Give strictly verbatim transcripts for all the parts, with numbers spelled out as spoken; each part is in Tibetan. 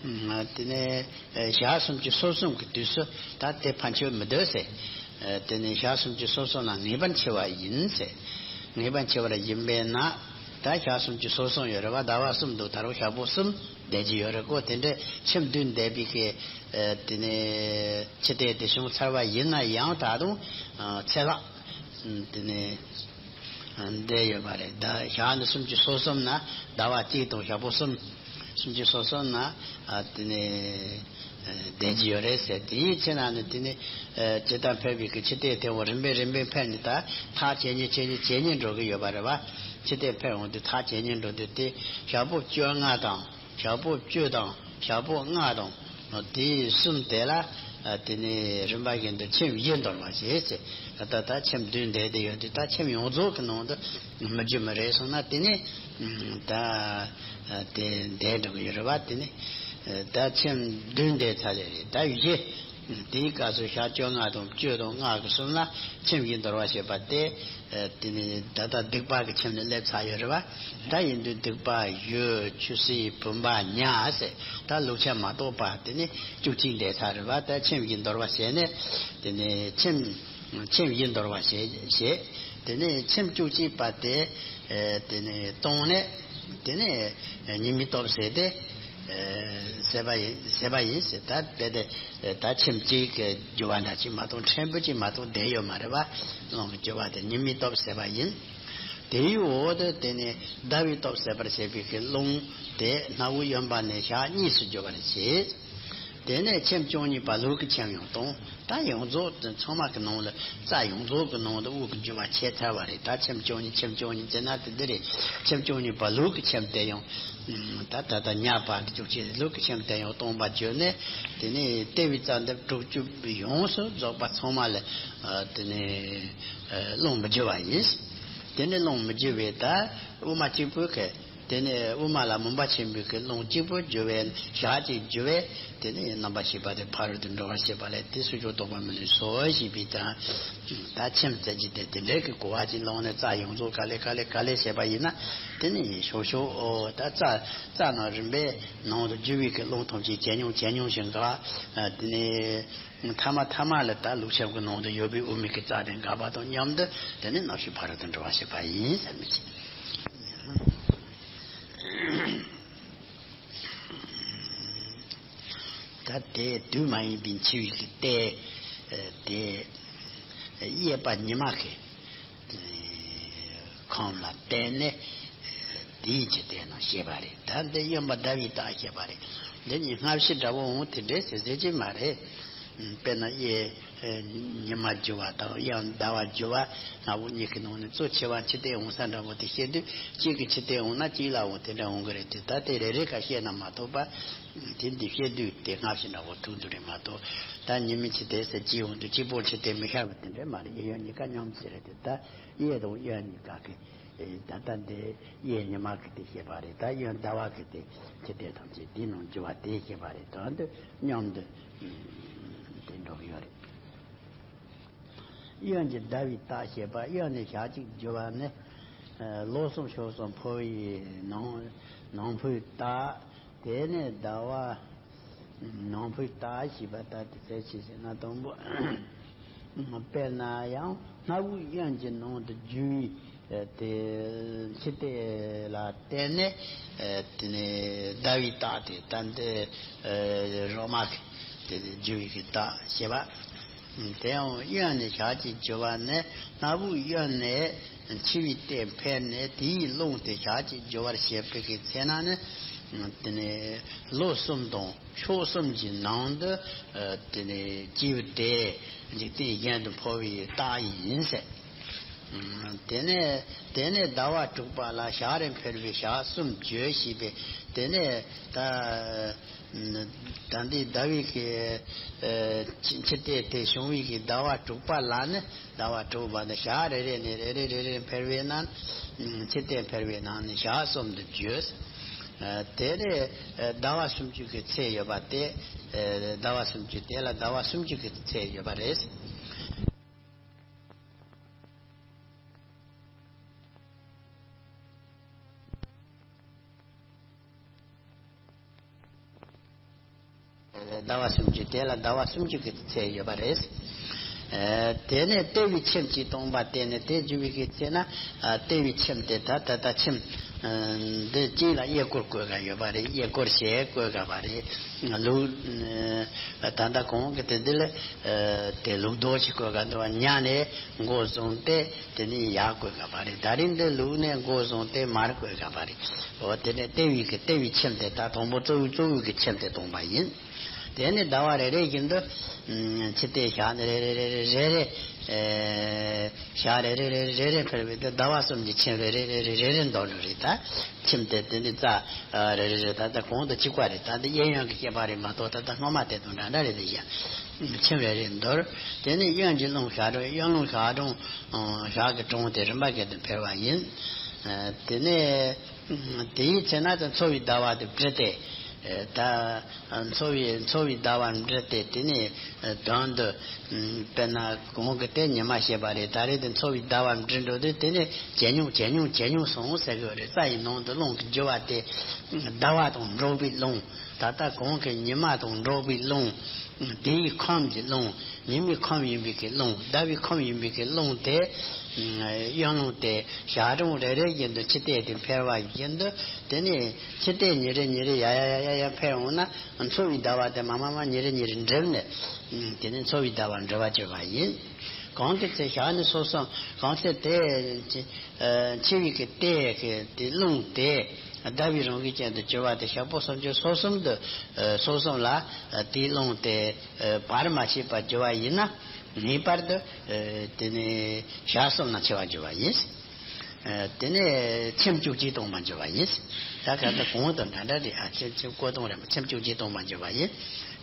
དེ་ནས་ཞག་སུམ་ཅུ་སོ་གསུམ་གྱི་དུས་སུ་ད་དེ་ཕན་ཆོད་མི་འདོད་ཟེར། དེ་ནས་ཞག་སུམ་ཅུ་སོ་གསུམ་ལ་ངེས་པར་འཆི་བ་ཡིན་ཟེར། ངེས་པར་འཆི་བར་ཡིན་པས་ན། ད་ཞག་སུམ་ཅུ་སོ་གསུམ་ཡོད་རེད་བ། ཟླ་བ་གསུམ་འདུག་ད་རུང་ཞག་པོ་གསུམ་བསྡད་ཀྱི་ཡོད་རེད་ཀོ། དེ་འདྲའི་ཁྱིམ་བདུན་བསྡད་པའི་གི་དེ་ནས་འཆི་ལྟས་དེ་བྱུང་ཚར་བ་ཡིན་ན་ཡང་ད་དུང་ཚེ་ལྷག་དེ་ནས་བསྡད་ཡོད་པ་རེད། ད་ཞག་ནི་སུམ་ཅུ་སོ་གསུམ་ན་ཟླ་བ་གཅིག་དང་ཞག་པོ་གསུམ། སུམ་ཅུ་སོ་གསུམ་ན་དེ་ནས་བསྡད་ཀྱི་ཡོད་རེད་ཟེར། དེའི་ཚེ་ན་ནི་དེ་ནས་ཇི་ལྟར་འཕེལ་བའི་གི་འཆི་ལྟས་དེ་འོ་རིམ་པས་རིམ་པས་འཕེལ་ནས་ད་ཐག་ཇེ་ཉེ་ཇེ་ཉེ་ཇེ་ཉེ་འགྲོ་གི་ཡོད་པ་རེད་བ། འཆི་ལྟས་འཕེལ་འོང་དུས་ཐག་ཇེ་ཉེ་འགྲོ་དུས་དེ་ཞག་པོ་བཅོ་ལྔ་དང་། ཞག་པོ་བཅུ་དང་ཞག་པོ་ལྔ་དང་། དེའི་གསུམ་དེ་ལ་དེ་ནས་རིམ་པ་བཞིན་དུ་ཁྱིམ་བཞི་འདོར་བ་བྱེད་ཟེར། ད་ད་ཁྱིམ་བདུན་བསྡད་དེ་ཡོད་དུས་ད་ཁྱིམ་ཡོངས་རྫོགས་ཀྱི་ནང་དུ་མི་རྒྱུ་མི་རེད་སོང་ན། དེ་ནས་ད་དེ་བསྡད་འགྲོ་གི་ཡོད་རེད་བ། དེ་ནས་ད་ཁྱིམ་བདུན་བསྡད་ཚར་ལེ་རེད། ད་བཞི། དེའི་སྐབས་སུ་ཞག་བཅོ་ལྔ་དང་བཅུ་དང་ལྔ་གི་གསུམ་ལ་ཁྱིམ་བཞི་འདོར་བ་བྱེད་པ་སྟེ། དེ་ནས་ད་ལྟ་སྡིག་པ་གི་ཁྱིམ་ནི་སླེབས་ཚར་ཡོད་རེད་བ། ད་ཡིན་དུས་སྡིག་པ་ཡོད། ཆུ་སྲིན་བུམ་པ་ཉ་ཟེར་ད་ལུག་ཁྱམས་མ་གཏོགས་པ་དེ་ནི་བཅུ་གཅིག་འདས་ཚར་རེད་བ། ད་ཁྱིམ་གྱི་འདོར་བ་བྱས་ནས་དེ་ནས་ཁྱིམ་ཁྱིམ་བཞི་འདོར་བ་བྱས་བྱས། དེ་ནས་ཁྱིམ་བཅུ་གཅིག་པ་དེ་དེ་ནས་གཏོང་ནས་དེ་ནས་ཉི་མའི་སྟོབས་ཟད་དེ་ཟད་པ་ཡིན་ཟད་པ་ཡིན་ཟེར། ད་དེ་དེ། ད་ཁྱིམ་གཅིག་གི་རྒྱུ་བ་འདྲ་གཅིག་མ་གཏོགས་ཕྲན་བུ་གཅིག་མ་གཏོགས་བསྡད་ཡོད་མ་རེད་བ། རླུང་གི་རྒྱུ་བ་དེ་ཉི་མའི་སྟོབས་ཟད་པ་ཡིན། དེའི་འོག་ཏུ་དེ་ནས་ཟླ་བའི་སྟོབས་ཟད་པར་བྱེད་པའི་གི་རླུང་དེ་སྣ་བུག་གཡོན་པ་ནས་ཞག་གཉིས་སུ་རྒྱུ་བར་བྱེད། དེ་ནས་ཁྱིམ་བཅུ་གཉིས་པ་ལུག་གི་ཁྱིམ་ཡང་གཏོང་། ད་ཡོངས་རྫོགས་དེ་ཚང་མ་གི་ནང་ལ་རྩ་ཡོངས་རྫོགས་གི་ནང་ལ་དབུགས་ཀྱི་རྒྱུ་བ་ཆད་ཚར་བ་རེད། ད་ཁྱིམ་བཅུ་གཉིས་ཁྱིམ་བཅུ་གཉིས་ཟེར་ན་དེ་འདི་རེད། ཁྱིམ་བཅུ་གཉིས་པ་ལུག་གི་ཁྱིམ་དེ་ཡང་ད་ད་ལྟ་ཉ་པ་འདི་བཅུ་གཅིག་ལུག་གི་ཁྱིམ་དེ་ཡང་སྟོང་པ་བརྗོད་ནས། དེ་ནས་ལྟེ་བའི་རྩ་འདབ་དྲུག་ཅུ་ཡོངས་སུ་རྫོགས་པ་ཚང་མ་ལ་དེ་ནས་རླུང་མི་རྒྱུ་བ་ཡིན། དེ་ནས་རླུང་མི་རྒྱུ་བས་ད་དབུ་མ་གཅིག་པུ་གི་དེ་ནས་དབུ་མ་ལ་མུན་པ་ཆེན་པོའི་གི་རླུང་གཅིག་པུ་རྒྱུ་བས་ཞག་གཅིག་རྒྱུ་བས། དེ་ནས་རྣམ་པར་ཤེས་པ་དེ་ཕ་རོལ་ཏུ་འགྲོ་བར་བྱེད་པ་ལས་དེ་སུ་ཅོག་དོགས་པ་མི་ལུས་སོ་ཞེས་པའི་དང་། ད་ཁྱིམ་བཙལ་གྱི་དེ་དེ་འདྲའི་གི་གོ་བ་ཅིག་ལོང་ནས་རྩ་ཡོངས་རྫོགས་ག་ལེ་ག་ལེ་ག་ལེ་བྱས་པ་ཡིན་ན། དེ་ནི་ཞོག་ཞོག་ཨོ་ད་རྩ་རྩ་ནང་རིམ་པས་ནང་དུ་རྒྱུ་བའི་གི་རླུང་ཐམས་ཅད་ཇེ་ཉུང་ཇེ་ཉུང་ཞིག་འགག་དེ་ནས་ཐ་མ་ཐ་མ་ལ་ད་ལུག་ཁྱབ་ཀྱི་ནང་དུ་ཡོད་པའི་དབུ་མའི་གི་རྩ་དེ་འགག་པ་དང་མཉམ་དུ་དེ་ནི་རྣམ་ཤེས་ཕ་རོལ་ཏུ་འགྲོ་བ་བྱེད་པ་ཡིན་ཟེར་མི་བྱེད། ད་དེ་དུས་མ་ཡིན་པའི་འཆི་བའི་གི་ལྟས་དེ་གཡས་པ་ཉི་མ་གི་ཁམས་ལ་བརྟེན་ནས་དེའི་ཕྱི་ལྟས་རྣམས་བཤད་པ་རེད། ད་འདི་གཡོན་པ་ཟླ་བའི་རྟགས་བཤད་པ་རེད། འདི་གཉིས་སྔ་ཕྱི་འདྲ་བོ་འོང་དེ་འདྲའི་ཟེར་ཟེར་གྱི་མ་རེད། དཔེར་ན་གཡས་ཉི་མ་རྒྱུ་བ་དང་གཡོན་ཟླ་བ་རྒྱུ་བ་སྣ་བུག་གཉིས་ཀྱི་ནང་ནས་གཙོ་ཆེ་བ་འཆི་ལྟས་འོང་ས་འདྲ་བོ་དེ་བཤད་དུས་གཅིག་གི་འཆི་ལྟས་འོང་ན་གཅིག་ལ་འོང་དེ་འདྲ་འོང་གི་རེད་དེ། ད་དེ་རེ་རེ་ཁ་བཤད་ན་མ་གཏོགས་པ། དེ་འདི་བཤད་དུས་དེ་སྔ་ཕྱི་འདྲ་བོ་ཐུག་འདུག་རེད་མ་གཏོགས། ད་ཉི་མའི་འཆི་ལྟས་ཟེར་གཅིག་འོང་དུས་གཅིག་པོ་འཆི་ལྟས་མི་ཤར་བ་དེ་འདྲ་མ་རེད། གཡས་གཡོན་གཉིས་ཀ་མཉམ་ཟེར་རེད་དེ། ད་གཡས་དང་གཡོན་གཉིས་ཀ་གི་ད་ལྟ་འདི་གཡས་ཉི་མ་གི་དེ་བཤད་པ་རེད། ད་གཡོན་ཟླ་བ་གི་དེ་འཆི་ལྟས་ཐམས་ཅད་དེའི་ནང་རྒྱུ་བ་དེ་བཤད་པ་རེད། ད་འདི་མཉམ་དུ་དེ་འགྲོ་གི་ཡོད་རེད། གཡོན་གྱི་ཟླ་བའི་རྟགས་བཤད་པ། གཡོན་ནས་ཞག་གཅིག་རྒྱུ་བ་ནི། ལོ་གསུམ་ཕྱོགས་གསུམ་འཕོ་བའི་ནང་ནང་འཕོའི་རྟགས། དེ་ནས་ཟླ་བ་ནང་འཕོའི་རྟགས་ཞེས་པ་ལྟར་དེ་ཚེ་ཕྱི་ཟེར་ན་དང་པོ། དཔེར་ན་ཡང་སྣ་བུག་གཡོན་གྱི་ནང་དུ་རྒྱུ་བའི་དེ་འཆི་ལྟས་ལ་བརྟེན་ནས་དེ་ནས་ཟླ་བའི་རྟགས་དེ་ད་འདི་རོ་མ་གི་དེ་རྒྱུ་བའི་གི་རྟགས་བཤད་པ། དེ་ཡང་གཡོན་ནས་ཞག་གཅིག་རྒྱུ་བ་ནི་སྣ་བུག་གཡོན་ནས་འཆི་བའི་ལྟས་འཕེལ་ནས་དེའི་རླུང་དེ་ཞག་གཅིག་རྒྱུ་བར་བྱེད་པའི་གི་ཚེ་ན་ནི། དེ་ནས་ལོ་གསུམ་དང་ཕྱོགས་གསུམ་གྱི་ནང་དུ་དེ་ནས་སྐྱེས་བུ་དེ་འཇིག་རྟེན་གཞན་དུ་འཕོ་བའི་རྟགས་ཡིན་ཟེར། དེ་ནས་དེ་ནས་ཟླ་བ་དྲུག་པ་ལ་ཞག་རེ་འཕེལ་བའི་ཞག་གསུམ་བརྗོད་ཞེས་པས། དེ་ནས་ད། ད་ལྟའི་ཟླ་བའི་གི་ཨ་འཆི་ལྟས་དེ་བྱུང་བའི་གི་ཟླ་བ་དྲུག་པ་ལ་ནི། ཟླ་བ་དྲུག་པ་ནི་ཞག་རེ་རེ་ནས་རེ་རེ་རེ་རེ་འཕེལ་བས་ན། འཆི་ལྟས་འཕེལ་བས་ན་ནི་ཞག་གསུམ་དུ་བརྗོད། ཨ་དེ་ནས་ཨ་ཟླ་བ་སུམ་ཅུ་གི་ཚེས་ཡོད་པ་དེ། ཨ་ཟླ་བ་སུམ་ཅུ་དེ་ལ་ཟླ་བ་སུམ་ཅུ་གི་ཚེས་ཡོད་པ་རེད། ཟླ་བ་སུམ་ཅུ་དེ་ལ་ཟླ་བ་སུམ་ཅུ་གི་ཚེས་ཡོད་པ་རེད། ཨ་དེ་ནས་ལྟེ་བའི་ཁྱིམ་གཅིག་སྟོང་པ་དེ་ནས་དེ་བརྒྱུད་པའི་གི་ཚེ་ན། ཨ་ལྟེ་བའི་ཁྱིམ་དེ་ད་ད་ལྟ་ཁྱིམ་ཨ་འདི་གཅིག་ལ་གཡས་སྐོར་བཀོད་ག་ཡོད་པ་རེད། གཡས་སྐོར་ཞེས་བཀོད་ག་པ་རེད། ལུགས་ཨ་ད་ལྟ་གོང་གི་དེ་འདི་ལ་ཨ་དེ་ལུགས་ལྡོག་ཅིག་བཀོད་ག་འདུག་བ། ཉ་ནས་འགོ་བཟུང་སྟེ་དེ་ནས་ཡར་བཀོད་ག་པ་རེད། ད་རིང་འདི་ལུགས་ནས་འགོ་བཟུང་སྟེ་མར་བཀོད་ག་པ་རེད། འོ་དེ་ནས་ལྟེ་བའི་གི་ལྟེ་བའི་ཁྱིམ་དེ་ད་དང་པོ་གཙོ་བོའི་གཙོ་བོའི་གི་ཁྱིམ་དེ་སྟོང་པ་ཡིན། དེ་ནས་ཟླ་བ་རེ་རེ་བཞིན་དུ་ཨ་ཕྱི་ལྟས་ཞག་ནི་རེ་རེ་རེ་རེ་རེ་རེ་ཨེ་ཞག་རེ་རེ་རེ་རེ་རེ་འཕེལ་བའི་དུས་ཟླ་བ་གསུམ་གྱི་ཁྱིམ་རེ་རེ་རེ་རེ་རེ་རེ་འདོར་འགྲོ་རེད། ད་ཁྱིམ་དེ་དེ་ནི་རྩ་ཨ་རེ་རེ་རེ་ད་ལྟ་གོང་དུ་གཅིག་པ་རེད། ད་ལྟ་གཡས་གཡོན་གྱི་བཤད་པ་རེད་མ་གཏོགས་ད་ལྟ་སྔོན་མ་དེ་དང་འདྲ་འདྲ་རེད། དེ་བཞིན་ཁྱིམ་རེ་རེ་འདོར། དེ་ནས་གཡོན་གྱི་རླུང་ཞག་གྲོང་། གཡོན་རླུང་ཞག་གྲོང་ཨ་ཞག་གི་གྲོང་དེ་རིམ་པ་བཞིན་དུ་འཕེལ་བ་ཡིན། ཨ་དེ་ནས་དེའི་ཚེ་ན་ད་འཚོ་བའི་ཟླ་བ་དེ་བྲི་སྟེ། ཨ་ད་འཚོ་བའི་འཚོ་བའི་ཟླ་བ་བྲི་སྟེ། དེ་ནས་ཨ་དོན་དུ་ཨ་དཔེར་ན་གོང་གི་དེ་ཉི་མ་བཤད་པ་རེད། ད་རེས་དེ་འཚོ་བའི་ཟླ་བ་བྲི་འགྲོ་དུས་དེ་ནས་ཇེ་ཉུང་ཇེ་ཉུང་ཇེ་ཉུང་སོང་ཟེར་གི་རེད། རྩ་ཡི་ནང་དུ་རླུང་གི་རྒྱུ་བ་དེ་ཟླ་བ་དང་འགྲོགས་པའི་རླུང་། ད་ལྟ་གོང་གི་ཉི་མ་དང་འགྲོགས་པའི་རླུང་། དེའི་ཁམས་ཀྱི་རླུང་། ཉི་མའི་ཁམས་ཡིན་པའི་གི་རླུང་། ཟླ་བའི་ཁམས་ཡིན་པའི་གི་རླུང་དེ། གཡོན་རླུང་དེ་ཞག་གྲོང་རེ་རེ་བཞིན་དུ་ཕྱི་ལྟས་དེ་འཕེལ་བ་བཞིན་དུ། དེ་ནས་ཕྱི་ལྟས་ཉིན་རེ་ཉིན་རེ་ཡ་ཡ་ཡ་ཡ་འཕེལ་འོང་ན། འཚོ་བའི་ཟླ་བ་དེ་མ་མ་མ་ཉིན་རེ་ཉིན་རེ་འགྲིབ་ནས། དེ་ནས་འཚོ་བའི་ཟླ་བ་འགྲིབ་པར་གྱུར་པ་ཡིན། གང་དེ་ཚེ་ཞག་ནི་སོ་སོ་གང་ཚེ་དེ། ཨ་འཆི་བའི་གི་ལྟས་གི་དེ་རླུང་དེ་ཟླ་བའི་རང་བཞིན་ཅན་དུ་གྱུར་པ་དེ་ཞག་པོ་སོ་བཅུ་སོ་གསུམ་དུ་ཨ་སོ་གསུམ་ལ་ཨ་དེའི་རླུང་དེ་ཨ་བར་མ་ཆད་པར་རྒྱུ་བ་ཡིན་ན། ངེས་པར་དུ་ཨ་དེ་ནས་ཞག་གསུམ་ན་འཆི་བར་འགྱུར་བ་ཡིན། ཨ་དེ་ནས་ཁྱིམ་བཅུ་གཅིག་སྟོང་པར་འགྱུར་བ་ཡིན། ད་ག་ད་གོང་དང་འདྲ་འདྲ་རེད། ཨ་ཁྱིམ་ཁྱིམ་བཀོད་སྟོང་རེད་མ། ཁྱིམ་བཅུ་གཅིག་སྟོང་པར་འགྱུར་བ་ཡིན།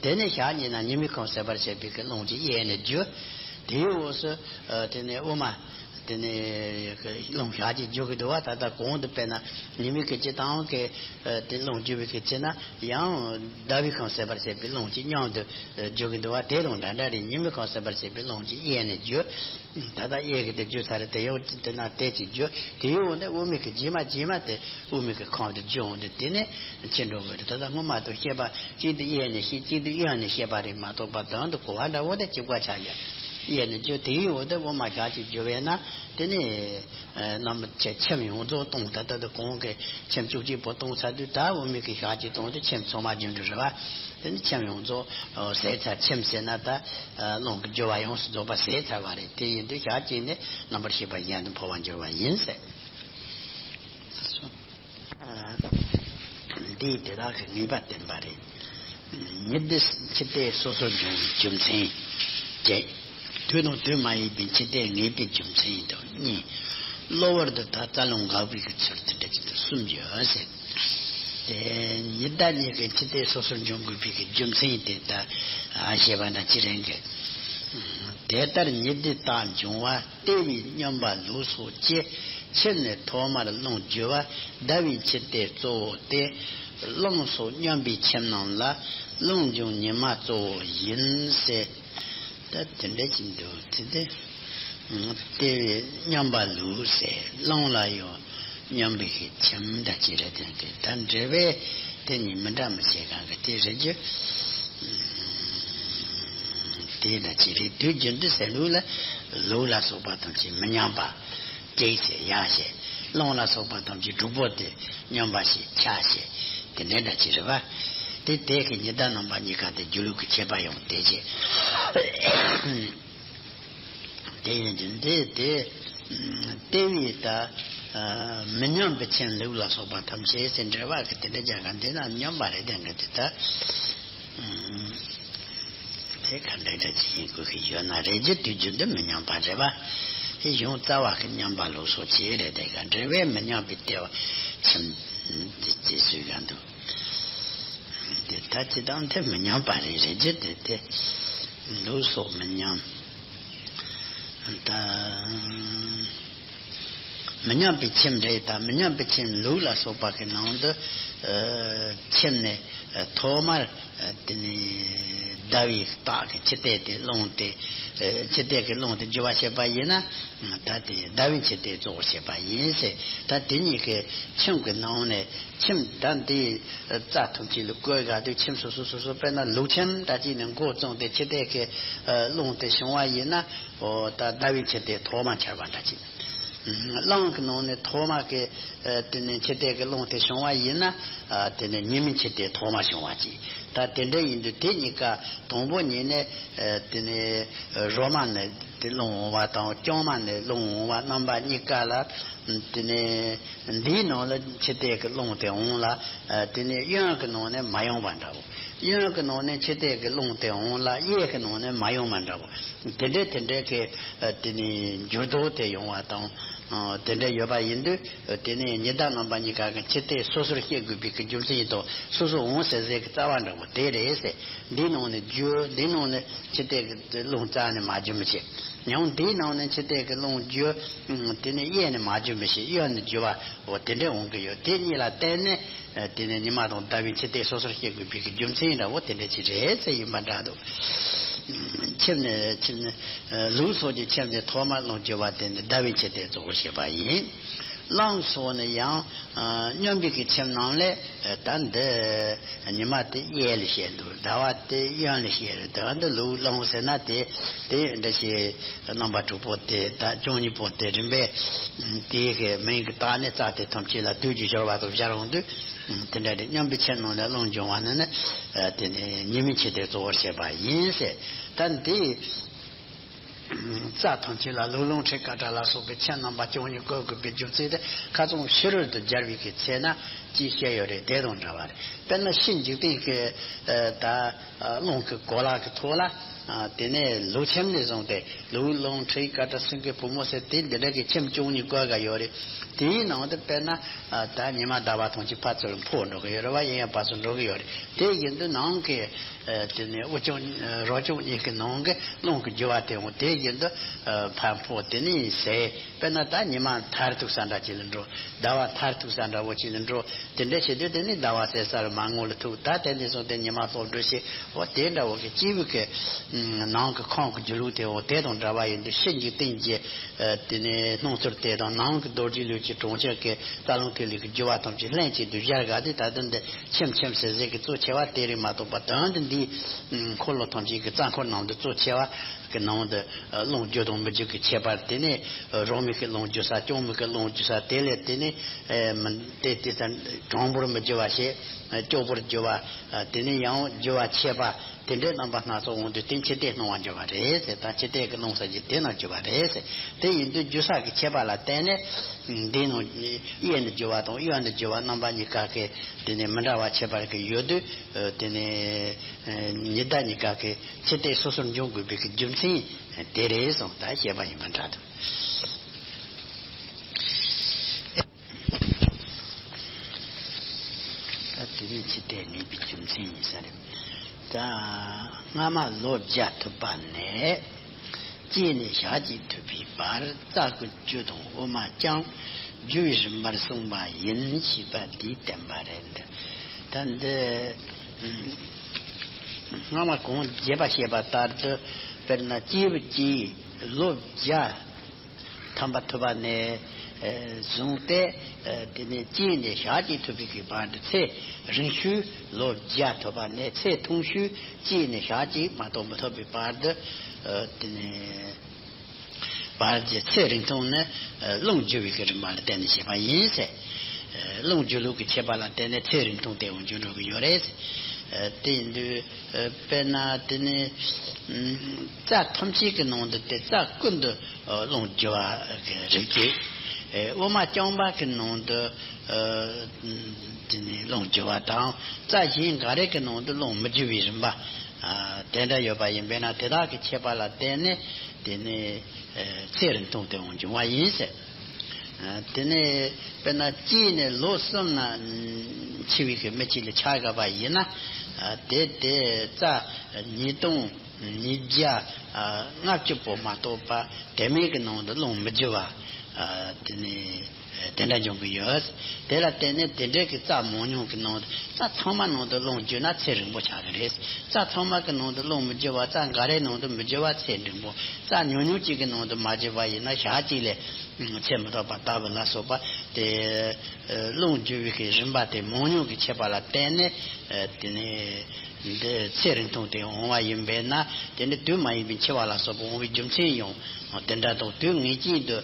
དེ་ནས་ཞག་གཉིས་ན་ཉི་མའི་ཁམས་ཟད་པར་བྱེད་པའི་གི་རླུང་གི་གཡས་ནས་རྒྱུ། དེའི་འོག་སུ་ཨ་དེ་ནས་དབུ་མ། དེ་ནས་རླུང་ཞག་གཅིག་རྒྱུ་གི་འདུག་བ། ད་ལྟ་གོང་དུ་དཔེར་ན་ཉི་མའི་གི་སྤྱི་དང་གི་ཨ་དེ་རླུང་རྒྱུ་བའི་གི་ཚེ་ན་ཡང་ཟླ་བའི་ཁམས་ཟད་པར་བྱེད་པའི་རླུང་གི་མཉམ་དུ་ཨ་རྒྱུ་གི་འདུག་བ། དེ་དང་འདྲ་འདྲ་རེད། ཉི་མའི་ཁམས་ཟད་པར་བྱེད་པའི་རླུང་གི་གཡས་ནས་རྒྱུ། ད་ལྟ་གཡས་ཀྱི་དེ་རྒྱུ་ཚར་རེད། དེ་ཡང་དེ་ན་དེ་གཅིག་རྒྱུ། དེའི་འོག་ནས་དབུ་མའི་གི་རྗེས་མ་རྗེས་མ་དེ་དབུ་མའི་གི་ཁམས་དེ་རྒྱུ་འོང་དུས་དེ་ནས་ཕྱིན་འགྲོ་གི་རེད། ད་ལྟ་སྔོན་མ་དང་བཤད་པ་གཅིག་དེ་གཡས་ནས་བཤད་གཅིག་དེ་གཡོན་ནས་བཤད་པ་རེད་མ་གཏོགས་པ་དོན་དུ་གོ་བ་འདྲ་བོ་དེ་གཅིག་པ་ཆགས་ཡ། གཡས་ནས་རྒྱུ། དེའི་འོག་ཏུ་དབུ་མ་ཞག་གཅིག་རྒྱུ་བས་ན་དེ་ནས་ཨ་རྣམ་པ་ཆེ་ཁྱིམ་ཡོངས་རྫོགས་སྟོང་། ད་ལྟ་དུ་གོང་གི་ཁྱིམ་བཅུ་གཅིག་པོ་སྟོང་ཚར་དུས་ད་དབུ་མའི་གི་ཞག་གཅིག་སྟོང་དུས་ཁྱིམ་ཚང་མ་རྒྱུ་འགྲོ་རེད་བ། དེ་ནི་ཁྱིམ་ཡོངས་རྫོགས་ཨ་ཟད་ཚར། ཁྱིམ་ཟེར་ན་ད་ཨ་རླུང་གི་རྒྱུ་བ་ཡོངས་སུ་རྫོགས་པ་ཟད་ཚར་བ་རེད། དེ་ཡིན་དུས་ཞག་གཅིག་ནི་རྣམ་པར་ཤེས་པ་གཞན་དུ་འཕོ་བར་འགྱུར་བ་ཡིན་ཟེར། འདིས་དེ་དག་གི་ངེས་པ་བསྟན་པ་རེད། ཉི་ཟླའི་འཆི་ལྟས་སོ་སོར་འབྱུང་བའི་རྒྱུ་མཚན་བཅས། དུས་དང་དུས་མ་ཡིན་པའི་འཆི་ལྟས་ངེས་པའི་རྒྱུ་མཚན་དང་གཉིས། གློ་བུར་དུ་ད་རྩ་རླུང་འགག་པའི་གི་ཚུལ་དེ་འདྲ་ཅིག་ཏུ་གསུམ་ཡོད་ཟེར། དེ་ཉི་ཟླ་གཉིས་ཀྱི་འཆི་ལྟས་སོ་སོར་འབྱུང་དགོས་པའི་གི་རྒྱུ་མཚན་དེ་ད་ཨ་ཞེས་པ་ན་ཅི་རེད་གི། དེ་ལྟར་ཉི་ཟླའི་རྟགས་འབྱུང་བ། ལྟེ་བའི་སྙོམས་པ་ལུགས་སོགས་ཀྱི་ཁྱིམ་ནས་ཐོག་མར་རླུང་རྒྱུ་བ་ཟླ་བའི་འཆི་ལྟས་གཙོ་བོ་སྟེ། རླུང་སོགས་སྙོམས་པའི་ཁྱིམ་རྣམས་ལ་རླུང་འབྱུང་ཉི་མ་གཙོ་བོ་ཡིན་ཟེར། ད་དེ་འདྲ་ཅིག་འདུག་དེ་དེ། ལྟེ་བའི་སྙོམས་པ་ལུགས་ཟེར། རླུང་ལ་ཡང་སྙོམས་པའི་གི་ཁྱིམ་འདྲ་ཅིག་རེད། དེ་གི་ད་འགྲེལ་པས་དེ་གཉིས་མི་འདྲ་མི་བྱེད་གང་གི་དེ་རེད་རྒྱུ། དེ་ལ་ཅི་རེད། དུས་རྒྱུན་དུ་ཟེར་ལུགས་ལ་ལུགས་ལ་སོགས་པ་ཐམས་ཅད་མི་སྙོམས་པ། གཅིག་བྱས་ཡར་བྱས། རླུང་ལ་སོགས་པ་ཐམས་ཅད་དྲུག་པོ་དེ་སྙོམས་པ་བྱས་ཆགས་བྱས། དེ་འདྲའི་འདྲ་ཅི་རེད་པ། དེ་དེ་གི་ཉི་ཟླ་རྣམ་པ་གཉིས་ཀ་དེ་སྒྱུ་ལུས་ཀྱི་ཁྱད་པར་ཡང་དེ་བྱས། དེ་ཡིན་དུས་འདི་དེ་ལྟེ་བའི་ད་མི་སྙོམས་པའི་ཁྱིམ་ལུགས་ལ་སོགས་པ་ཐམས་ཅད་ཟེར་འགྲེལ་པ་གི་དེ་འདྲ་རྒྱག་ག་འདི་ན་སྙོམས་པ་རེད། དེ་འདྲ་དེ་ད། དེ་ག་འདྲ་འདྲ་ཅིག་ཡིན་དགོས་ཀྱི་ཡོད་ན་རེད་རྒྱུ། དུས་རྒྱུན་དུ་མི་སྙོམས་པ་རེད་པ། དེ་གཞུང་རྩ་བ་གི་སྙོམས་པ་ལུགས་སོགས་ཅི་རེད། དེ་ག་འགྲེལ་པས་མི་སྙོམས་པའི་ལྟེ་བ་ཁྱིམ་དེ་ཅེས་གསུངས་ཀྱང་འདུག་དེ་ད་ཅི་དང་དེ་མི་སྙོམས་པ་རེད་རེད་རྒྱུ། དེ་དེ་ལུགས་སོགས་མི་སྙོམས། ད་མི་སྙོམས་པའི་ཁྱིམ་རེད། ད་མི་སྙོམས་པའི་ཁྱིམ་ལུགས་ལ་སོགས་པ་གི་ནང་དུ་ཨ་ཁྱིམ་ནས་ཨ་ཐོག་མར་ཨ་དེ་ནས་ ཟླ་བའི་རྟགས་ཀྱི་འཆི་ལྟས་དེ་རླུང་དེ། ཨེ། འཆི་ལྟས་ཀྱི་རླུང་དེ་རྒྱུ་བ་བྱེད་པ་ཡིན་ན། ད་དེ་ཟླ་བའི་འཆི་ལྟས་གཙོ་བོར་བྱེད་པ་ཡིན་ཟེར། ད་དེ་གཉིས་ཀྱི་ཁྱིམ་གྱི་ནང་ནས་ཁྱིམ་ད་འདི་རྩ་ཐམས་ཅད་ལ་བཀོད་ག་དུས་ཁྱིམ་སོ་སོ་སོ་སོ་དཔེར་ན་ལུག་ཁྱིམ་ད་ཅིག་ནས་འགོ་བཙུགས་ཏེ་འཆི་ལྟས་ཀྱི་རླུང་དེ་བྱུང་བ་ཡིན་ན། འོ་ད་ཟླ་བའི་འཆི་ལྟས་ཐོག་མ་འཆར་བ་ད་ཅིག་གླང་གི་ནང་ནས་ཐོག་མ་གི་ཨ། དེ་ནས་འཆི་ལྟས་ཀྱི་རླུང་དེ་བྱུང་བ་ཡིན་ན། ཨ། དེ་ནས་ཉི་མའི་འཆི་ལྟས་ཐོག་མ་བྱུང་བ་ཅིག་ད་དེ་འདྲ་ཡིན་དུས་དེ་གཉིས་ཀ་དང་པོ་ཉིད་ནས། ཨ། དེ་ནས་རོ་མ་ནས་དེ་རླུང་འོང་བ་དང་རྐྱང་མ་ནས་རླུང་འོང་བ་རྣམ་པ་གཉིས་ཀ་ལ། དེ་ནས་འདིའི་ནང་ལ་འཆི་ལྟས་ཀྱི་རླུང་དེ་འོང་ལ། ཨ། དེ་ནས་གཡོན་གྱི་ནང་ནས་མ་ཡོང་བ་འདྲ་བོ། གཡོན་གྱི་ནང་ནས་འཆི་ལྟས་ཀྱི་རླུང་དེ་འོང་ལ་གཡས་ཀྱི་ནང་ནས་མ་ཡོང་བ་འདྲ་བོ། དེ་འདྲའི་དེ་འདྲའི་གི། ཨ། དེ་ནས་འགྱུར་ལྡོག་དེ་ཡོང་བ་དང་། ཨ། དེ་འདྲ་ཡོད་པ་ཡིན་དུས། ཨ། དེ་ནས་ཉི་ཟླ་རྣམ་པ་གཉིས་ཀ་གི་འཆི་ལྟས་སོ་སོར་ཤེས་དགོས་པའི་གི་རྒྱུ་མཚན་ཡིན་དང་། སོ་སོ་འོང་ཟེར་ཟེར་གི་རྩ་བ་འདྲ་བོ་དེ་རེད་ཟེར། འདིའི་ནང་ནས་རྒྱུ། འདིའི་ནང་ནས་འཆི་ལྟས་ཀྱི་རླུང་རྩ་ནས་མ་རྒྱུ་མི་བྱེད། ཡང་འདིའི་ནང་ནས་འཆི་ལྟས་ཀྱི་རླུང་རྒྱུ། ཨ། དེ་ནས་གཡས་ནས་མ་རྒྱུ་མི་བྱེད། གཡོན་ནས་རྒྱུ་བ། འོ་དེ་འདྲ་འོང་གི་ཡོད། དེ་གཉིས་ལ་བརྟེན་ནས། ཨ། དེ་ནས་ཉི་མ་དང་ཟླ་བའི་འཆི་ལྟས་སོ་སོར་ཤེས་དགོས་པའི་གི་རྒྱུ་མཚན་འདྲ་བོ་དེ་འདྲ་ཅིག་རེད་ཟེར་ཡིན་པ་འདྲ་འདུག་ཁྱིམ་ནས་ཁྱིམ་ནས། ཨ། ལུག་སོགས་ཀྱི་ཁྱིམ་ནས་ཐོག་མར་རླུང་རྒྱུ་བ་དེ་ནི་ཟླ་བའི་འཆི་ལྟས་གཙོ་བོར་བྱེད་པ་ཡིན། གླང་སོགས་ནི་ཡང་། ཨ། མཉམ་པའི་གི་ཁྱིམ་རྣམས་ལས། ཨ། ད་འདི་ཉི་མ་དེ་གཡས་ལ་བྱས་འདུག་ཟླ་བ་དེ་གཡོན་ལ་བྱས་རེད། ད་འདི་ལུག་གླང་ཟེར་ན་དེ་དེ་འདྲ་ཞིག་རྣམ་པ་དྲུག་པོ་དེ་ད་བཅུ་གཉིས་པོ་དེ་རིམ་པས་དེའི་གི་མིང་གི་རྟགས་ནི་རྩ་དེ་ཐམས་ཅད་ལ་བསྡུས་ཀྱི་སྦྱོར་བ་དང་སྦྱར་འོང་དུས། དེ་འདྲ་རེད། མཉམ་པའི་ཁྱིམ་རྣམས་ལས་རླུང་འབྱུང་བ་ནི་ནི། ཨ། དེ་ནི་ཉི་མའི་འཆི་ལྟས་གཙོ་བོར་བྱེད་པ་ཡིན་ཟེར། ད་འདི་རྩ་ཐམས་ཅད་ལ་ལུག་གླང་ཁྲི་ཀ་ཏྲ་ལ་སོགས་པའི་ཁྱིམ་རྣམ་པ་བཅུ་གཉིས་བཀོད་དགོས་པའི་རྒྱུ་མཚན་དེ་ཁ་ཚང་ཕྱི་རོལ་དུ་སྦྱར་བའི་གི་ཚེ་ན་ཅིག་བཤད་ཡོད་རེད། དེ་དང་འདྲ་བ་རེད། དཔེར་ན་ཕྱི་འཇིག་རྟེན་གྱི། ཨ། ད་རླུང་གི་གོ་ལ་གི་ཐོག་ལ། ཨ། དེ་ནས་ལུག་ཁྱིམ་ནས་བཟུང་སྟེ་ལུག་གླང་ཁྲི་ཀ་ཏྲ་སེང་གེ་བུ་མོ་ཟེར་དེ་འདི་འདྲ་གི་ཁྱིམ་བཅུ་གཉིས་བཀོད་ག་ཡོད་རེད། དེའི་ནང་དུ་དཔེར་ན། ཨ། ད་ཉི་མ་ཟླ་བ་ཐམས་ཅད་ཕར་ཚུར་འཕོ་འགྲོ་གི་ཡོད་རེད་བ། གཡས་གཡོན་ཕར་ཚུར་འགྲོ་གི་ཡོད་རེད། དེ་བཞིན་དུ་ནང་གི། ཨ། དེ་ནས་དབུ་རྐྱང་རོ་རྐྱང་གཉིས་ཀྱི་ནང་གི་རླུང་གི་རྒྱུ་བ་དེ་འོང་། དེ་བཞིན་དུ། ཨ། ཕར་འཕོ་དེ་ནས་ཟད། དཔེར་ན་ད་ཉི་མ་མཐར་ཐུག་ས་འདྲ་ཅིག་ལ་འགྲོ། ཟླ་བ་མཐར་ཐུག་ས་འདྲ་བོ་ཅིག་ལ་འགྲོ། དེ་འདྲ་བྱེད་དུས་དེ་ནི་ཟླ་བ་ཟད་ས་རུ་མར་ངོ་ལ་ཐུག་ད་དེ་ནས་བཟུང་སྟེ་ཉི་མ་ལྷོག་འགྲོ་བྱེད། འོ་དེ་འདྲ་བོ་གི་སྐྱེས་བུ་གི། ཨ། ནང་གི་ཁམས་ཀྱི་སྒྱུ་ལུགས་དེ་འོ་དེ་དང་འདྲ་བ་ཡིན་དུས་ཕྱི་འཇིག་རྟེན་གྱི། ཨ། དེ་ནས་སྣང་ཚུལ་དེ་དང་ནང་གི་རྡོ་རྗེ་ལུས་ཀྱི་གྲོང་ཁྱེར་གྱི་རྩ་རླུང་ཐིག་ལེ་གི་རྒྱུ་བ་ཐམས་ཅད་ལྷན་ཅིག་ཏུ་སྦྱར་ག་དུས། ད་དུང་འདི་ཁྱིམ་ཁྱིམ་ཟེར་ཟེར་གི་གཙོ་ཆེ་བ་དེ་རེད་མ་གཏོགས་པ། ད་འདི་འདིའི། ཨ། འཁོར་ལོ་ཐམས་ཅད་ཀྱི་རྩ་འཁོར་ནང་དུ་གཙོ་ཆེ་བ་གི་ནང་དུ། ཨ། རླུང་རྒྱུ་དང་མི་རྒྱུ་གི་ཁྱད་པར། དེ་ནས་རོ་མའི་གི་རླུང་རྒྱུ་ས། རྐྱང་མའི་གི་རླུང་རྒྱུ་ས། དེ་ལས་དེ་ནས། ཨ། མི་དེ་དེ་ཚ་གྲང་པོར་མི་རྒྱུ་བ་ཞེས། ཨ། སྐྱོ་པོར་རྒྱུ་བ། ཨ། དེ་ནས་ཡང་རྒྱུ་བ་ཆད་པ། དེ་འདྲའི་རྣམ་པ་སྣ་ཚོགས་འོང་དུས་དེ་འཆི་ལྟས་སྣང་བ་འགྱུར་བ་རེད་ཟེར། ད་འཆི་ལྟས་ཀྱི་རླུང་ཟེར་རྒྱུ་དེ་རྣམས་འགྱུར་བ་རེད་ཟེར། དེ་ཡིན་དུས་རྒྱུ་ས་གི་ཁྱད་པར་ལ་བརྟེན་ནས། ཨ། འདི་ནང་གཡས་ནས་རྒྱུ་བ་དང་གཡོན་ནས་རྒྱུ་བ་རྣམ་པ་གཉིས་ཀ་གི་དེ་ནས་མི་འདྲ་བ་ཁྱད་པར་གྱི་ཡོད་དུས། ཨ། དེ་ནས། ཨ། ཉི་ཟླ་གཉིས་ཀ་གི་འཆི་ལྟས་སོ་སོར་འབྱུང་དགོས་པའི་གི་རྒྱུ་མཚན་དེ་རེད་གསུངས། ད་བཤད་པ་ཡིན་པ་འདྲ་འདུག་ད་དེ་རིང་འཆི་ལྟས་ངེས་པའི་རྒྱུ་མཚན་ཡིན་ས་རེད། ད་སྔ་མ་ལོ་བརྒྱ་ཐུབ་པ་ནས། སྐྱེས་ནས་ཞག་གཅིག་ཐུབ་པའི་བར། རྩ་ཀུན་རྒྱུ་དང་དབུ་མ་རྐྱང་། རྒྱུ་བའི་རིམ་པར་གསུངས་པ་ཡིན། ཞེས་པ་འདིའི་བསྟན་པ་རེད། ད་འདི་སྔ་མ་གོང་རྒྱས་པ་བཤད་པ་ལྟར་དུ། དཔེར་ན་སྐྱེས་བུ་སྐྱེས་ལོ་བརྒྱ་ཐམ་པ་ཐུབ་པ་ནས་བཟུང་སྟེ། དེ་ནས་སྐྱེས་ནས་ཞག་གཅིག་ཐུབ་པའི་གི་བར་དུ། ཚེ་རིང་ཤོས་ལོ་བརྒྱ་ཐུབ་པ་ནས། ཚེ་ཐུང་ཤོས་སྐྱེས་ནས་ཞག་གཅིག་མ་གཏོགས་མི་ཐུབ་པའི་བར་དུ། དེ་ནས་བར་གྱི་ཚེ་རིང་ཐུང་ནི་རླུང་རྒྱུ་བའི་གི་རིམ་པ་ལ་བརྟེན་ནས་བྱེད་པ་ཡིན་ཟེར། རླུང་རྒྱུ་ལུགས་ཀྱི་ཁྱད་པར་ལ་བརྟེན་ནས་ཚེ་རིང་ཐུང་དེ་འོང་འགྱུར་འགྲོ་གི་ཡོད་རེད། དེ་ཡིན་དུས། དཔེར་ན་དེ་ནི་རྩ་ཐམས་ཅད་ཀྱི་ནང་དུ་དེ་རྩ་ཀུན་ཏུ་རླུང་རྒྱུ་བ་གི་རིགས་ཀྱི། དབུ་མ་རྐྱང་པ་གི་ནང་དུ་དེ་ནི་རླུང་རྒྱུ་བ་དང་། རྩ་གཞན་འགའ་རེ་གི་ནང་དུ་རླུང་མི་རྒྱུ་བའི་རིམ་པ་དེ་འདྲ་ཡོད་པ་ཡིན་པས་ན། དེ་དག་གི་ཁྱད་པར་ལ་བརྟེན་ནས་དེ་ནི་ཚེ་རིང་ཐུང་དེ་འོང་འབྱུང་བ་ཡིན་ཟེར། དེ་ནས་དཔེར་ན་སྐྱེས་ནས་ལོ་གསུམ་ན་འཆི་བའི་གི་མི་གཅིག་ལ་ཆགས་དགོས་པ་ཡིན་ན། དེ་དེ་རྩ་ཉིས་སྟོང་ཉིས་བརྒྱ་ལྔ་བཅུ་པོ་མ་གཏོགས་པ་དེ་མིན་གྱི་ནང་དུ་རླུང་མི་རྒྱུ་བ། དེ་ནས་ དེ་འདྲ་འབྱུང་གི་ཡོད། དེ་ལ་བརྟེན་ནས་དེ་འདྲའི་གི་རྩ་མང་ཉུང་གི་ནང་དུ་རྩ་ཚང་མ་ནང་དུ་རླུང་རྒྱུ་ན་ཚེ་རིང་པོ་ཆགས་ཀྱི་རེད། རྩ་ཚང་མ་གི་ནང་དུ་རླུང་མི་རྒྱུ་བ། རྩ་འགའ་རེའི་ནང་དུ་མི་རྒྱུ་བ་ཚེ་འབྲིང་པོ། རྩ་ཉུང་ཉུང་གཅིག་གི་ནང་དུ་མ་རྒྱུ་བ་ཡིན་ན་ཞག་གཅིག་ལས་ཚེ་མི་ཐོགས་པ་ལྟ་བུ་ལ་སོགས་པ་དེ། རླུང་རྒྱུ་བའི་གི་རིམ་པ་དེ་མང་ཉུང་གི་ཁྱད་པར་ལ་བརྟེན་ནས། དེ་ནས་འདི་ཚེ་རིང་ཐུང་དེ་འོང་བ་ཡིན་པས་ན། དེ་ནི་དུས་མ་ཡིན་པའི་འཆི་བ་ལ་སོགས་པ་འོང་བའི་རྒྱུ་མཚན་ཡང་དེ་འདྲ་དང་། དུས་ངེས་ཅན་དུ་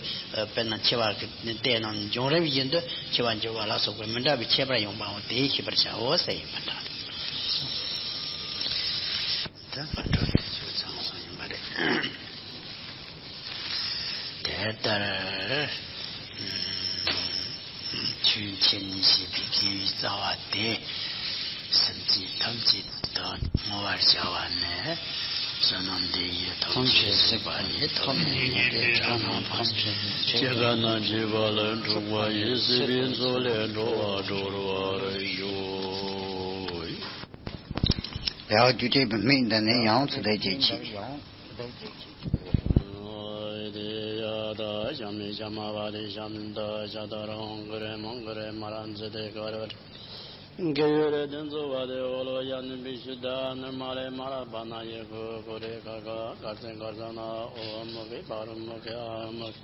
དཔེར་ན་འཆི་བ་གི་ལྟས་རྣམས་འབྱུང་རིམ་བཞིན་དུ་འཆི་བ་འགྱུར་བ་ལ་སོགས་པའི་མི་འདྲ་བའི་ཁྱད་པར་ཡོང་བའང་དེས་ཤེས་པར་བྱའོ་ཟེར་ཡིན་པ་འདྲ། དེ་མ་འགྲོ་དེ་ཚོ་ཚང་སོང་ཡིན་པ་རེད། དེ་ལྟར། ཆོས་འཆད་ཉན་བྱེད་པའི་དགེ་བའི་རྩ་བ་དེ། སེམས་ཅན་ཐམས་ཅད་དུ་བསྔོ་བར་བྱ་བ་ནི། བསོད་ནམས་འདི་ཡིས་ཐམས་ཅད་གཟིགས་པ་ཉིད། ཐོབ་ནས་ཉེས་པའི་དགྲ་རྣམས་ཕམ་བྱས་ནས། སྐྱེ་རྒ་ན་འཆིའི་རྦ་ཀློང་འཁྲུགས་པ་ཡི། སྲིད་པའི་མཚོ་ལས་འགྲོ་བ་སྒྲོལ་བར་ཤོག། ཡང་རྒྱུ་དེ་མིག་འདི་ནས་ཡང་ཚུར་དེ་རྗེས་ཆེ། དེ་ཡ་ད་ཤ་མི་ཤ་མ་བ་དེ་ཤ་མི་ད་ཤ་ད་རང་གི་རེ་མང་གི་རེ་མ་རང་ཚེ་དེ་ག་རེ་བ་དེ་གེ་ཡོད་རེ་དེ་ཚོ་བ་དེ་འོ་ལོ་ཡ་ནི་བི་ཤི་ད་ནི་མ་རེ་མ་ར་བ་ན་ཡེ་གོ་གོ་རེ་ཁ་ཁ་གར་ཚེ་གར་ཚ་ན་འོ་མོ་གེ་བ་རུ་མོ་གེ་ཨ་མོ་གེ།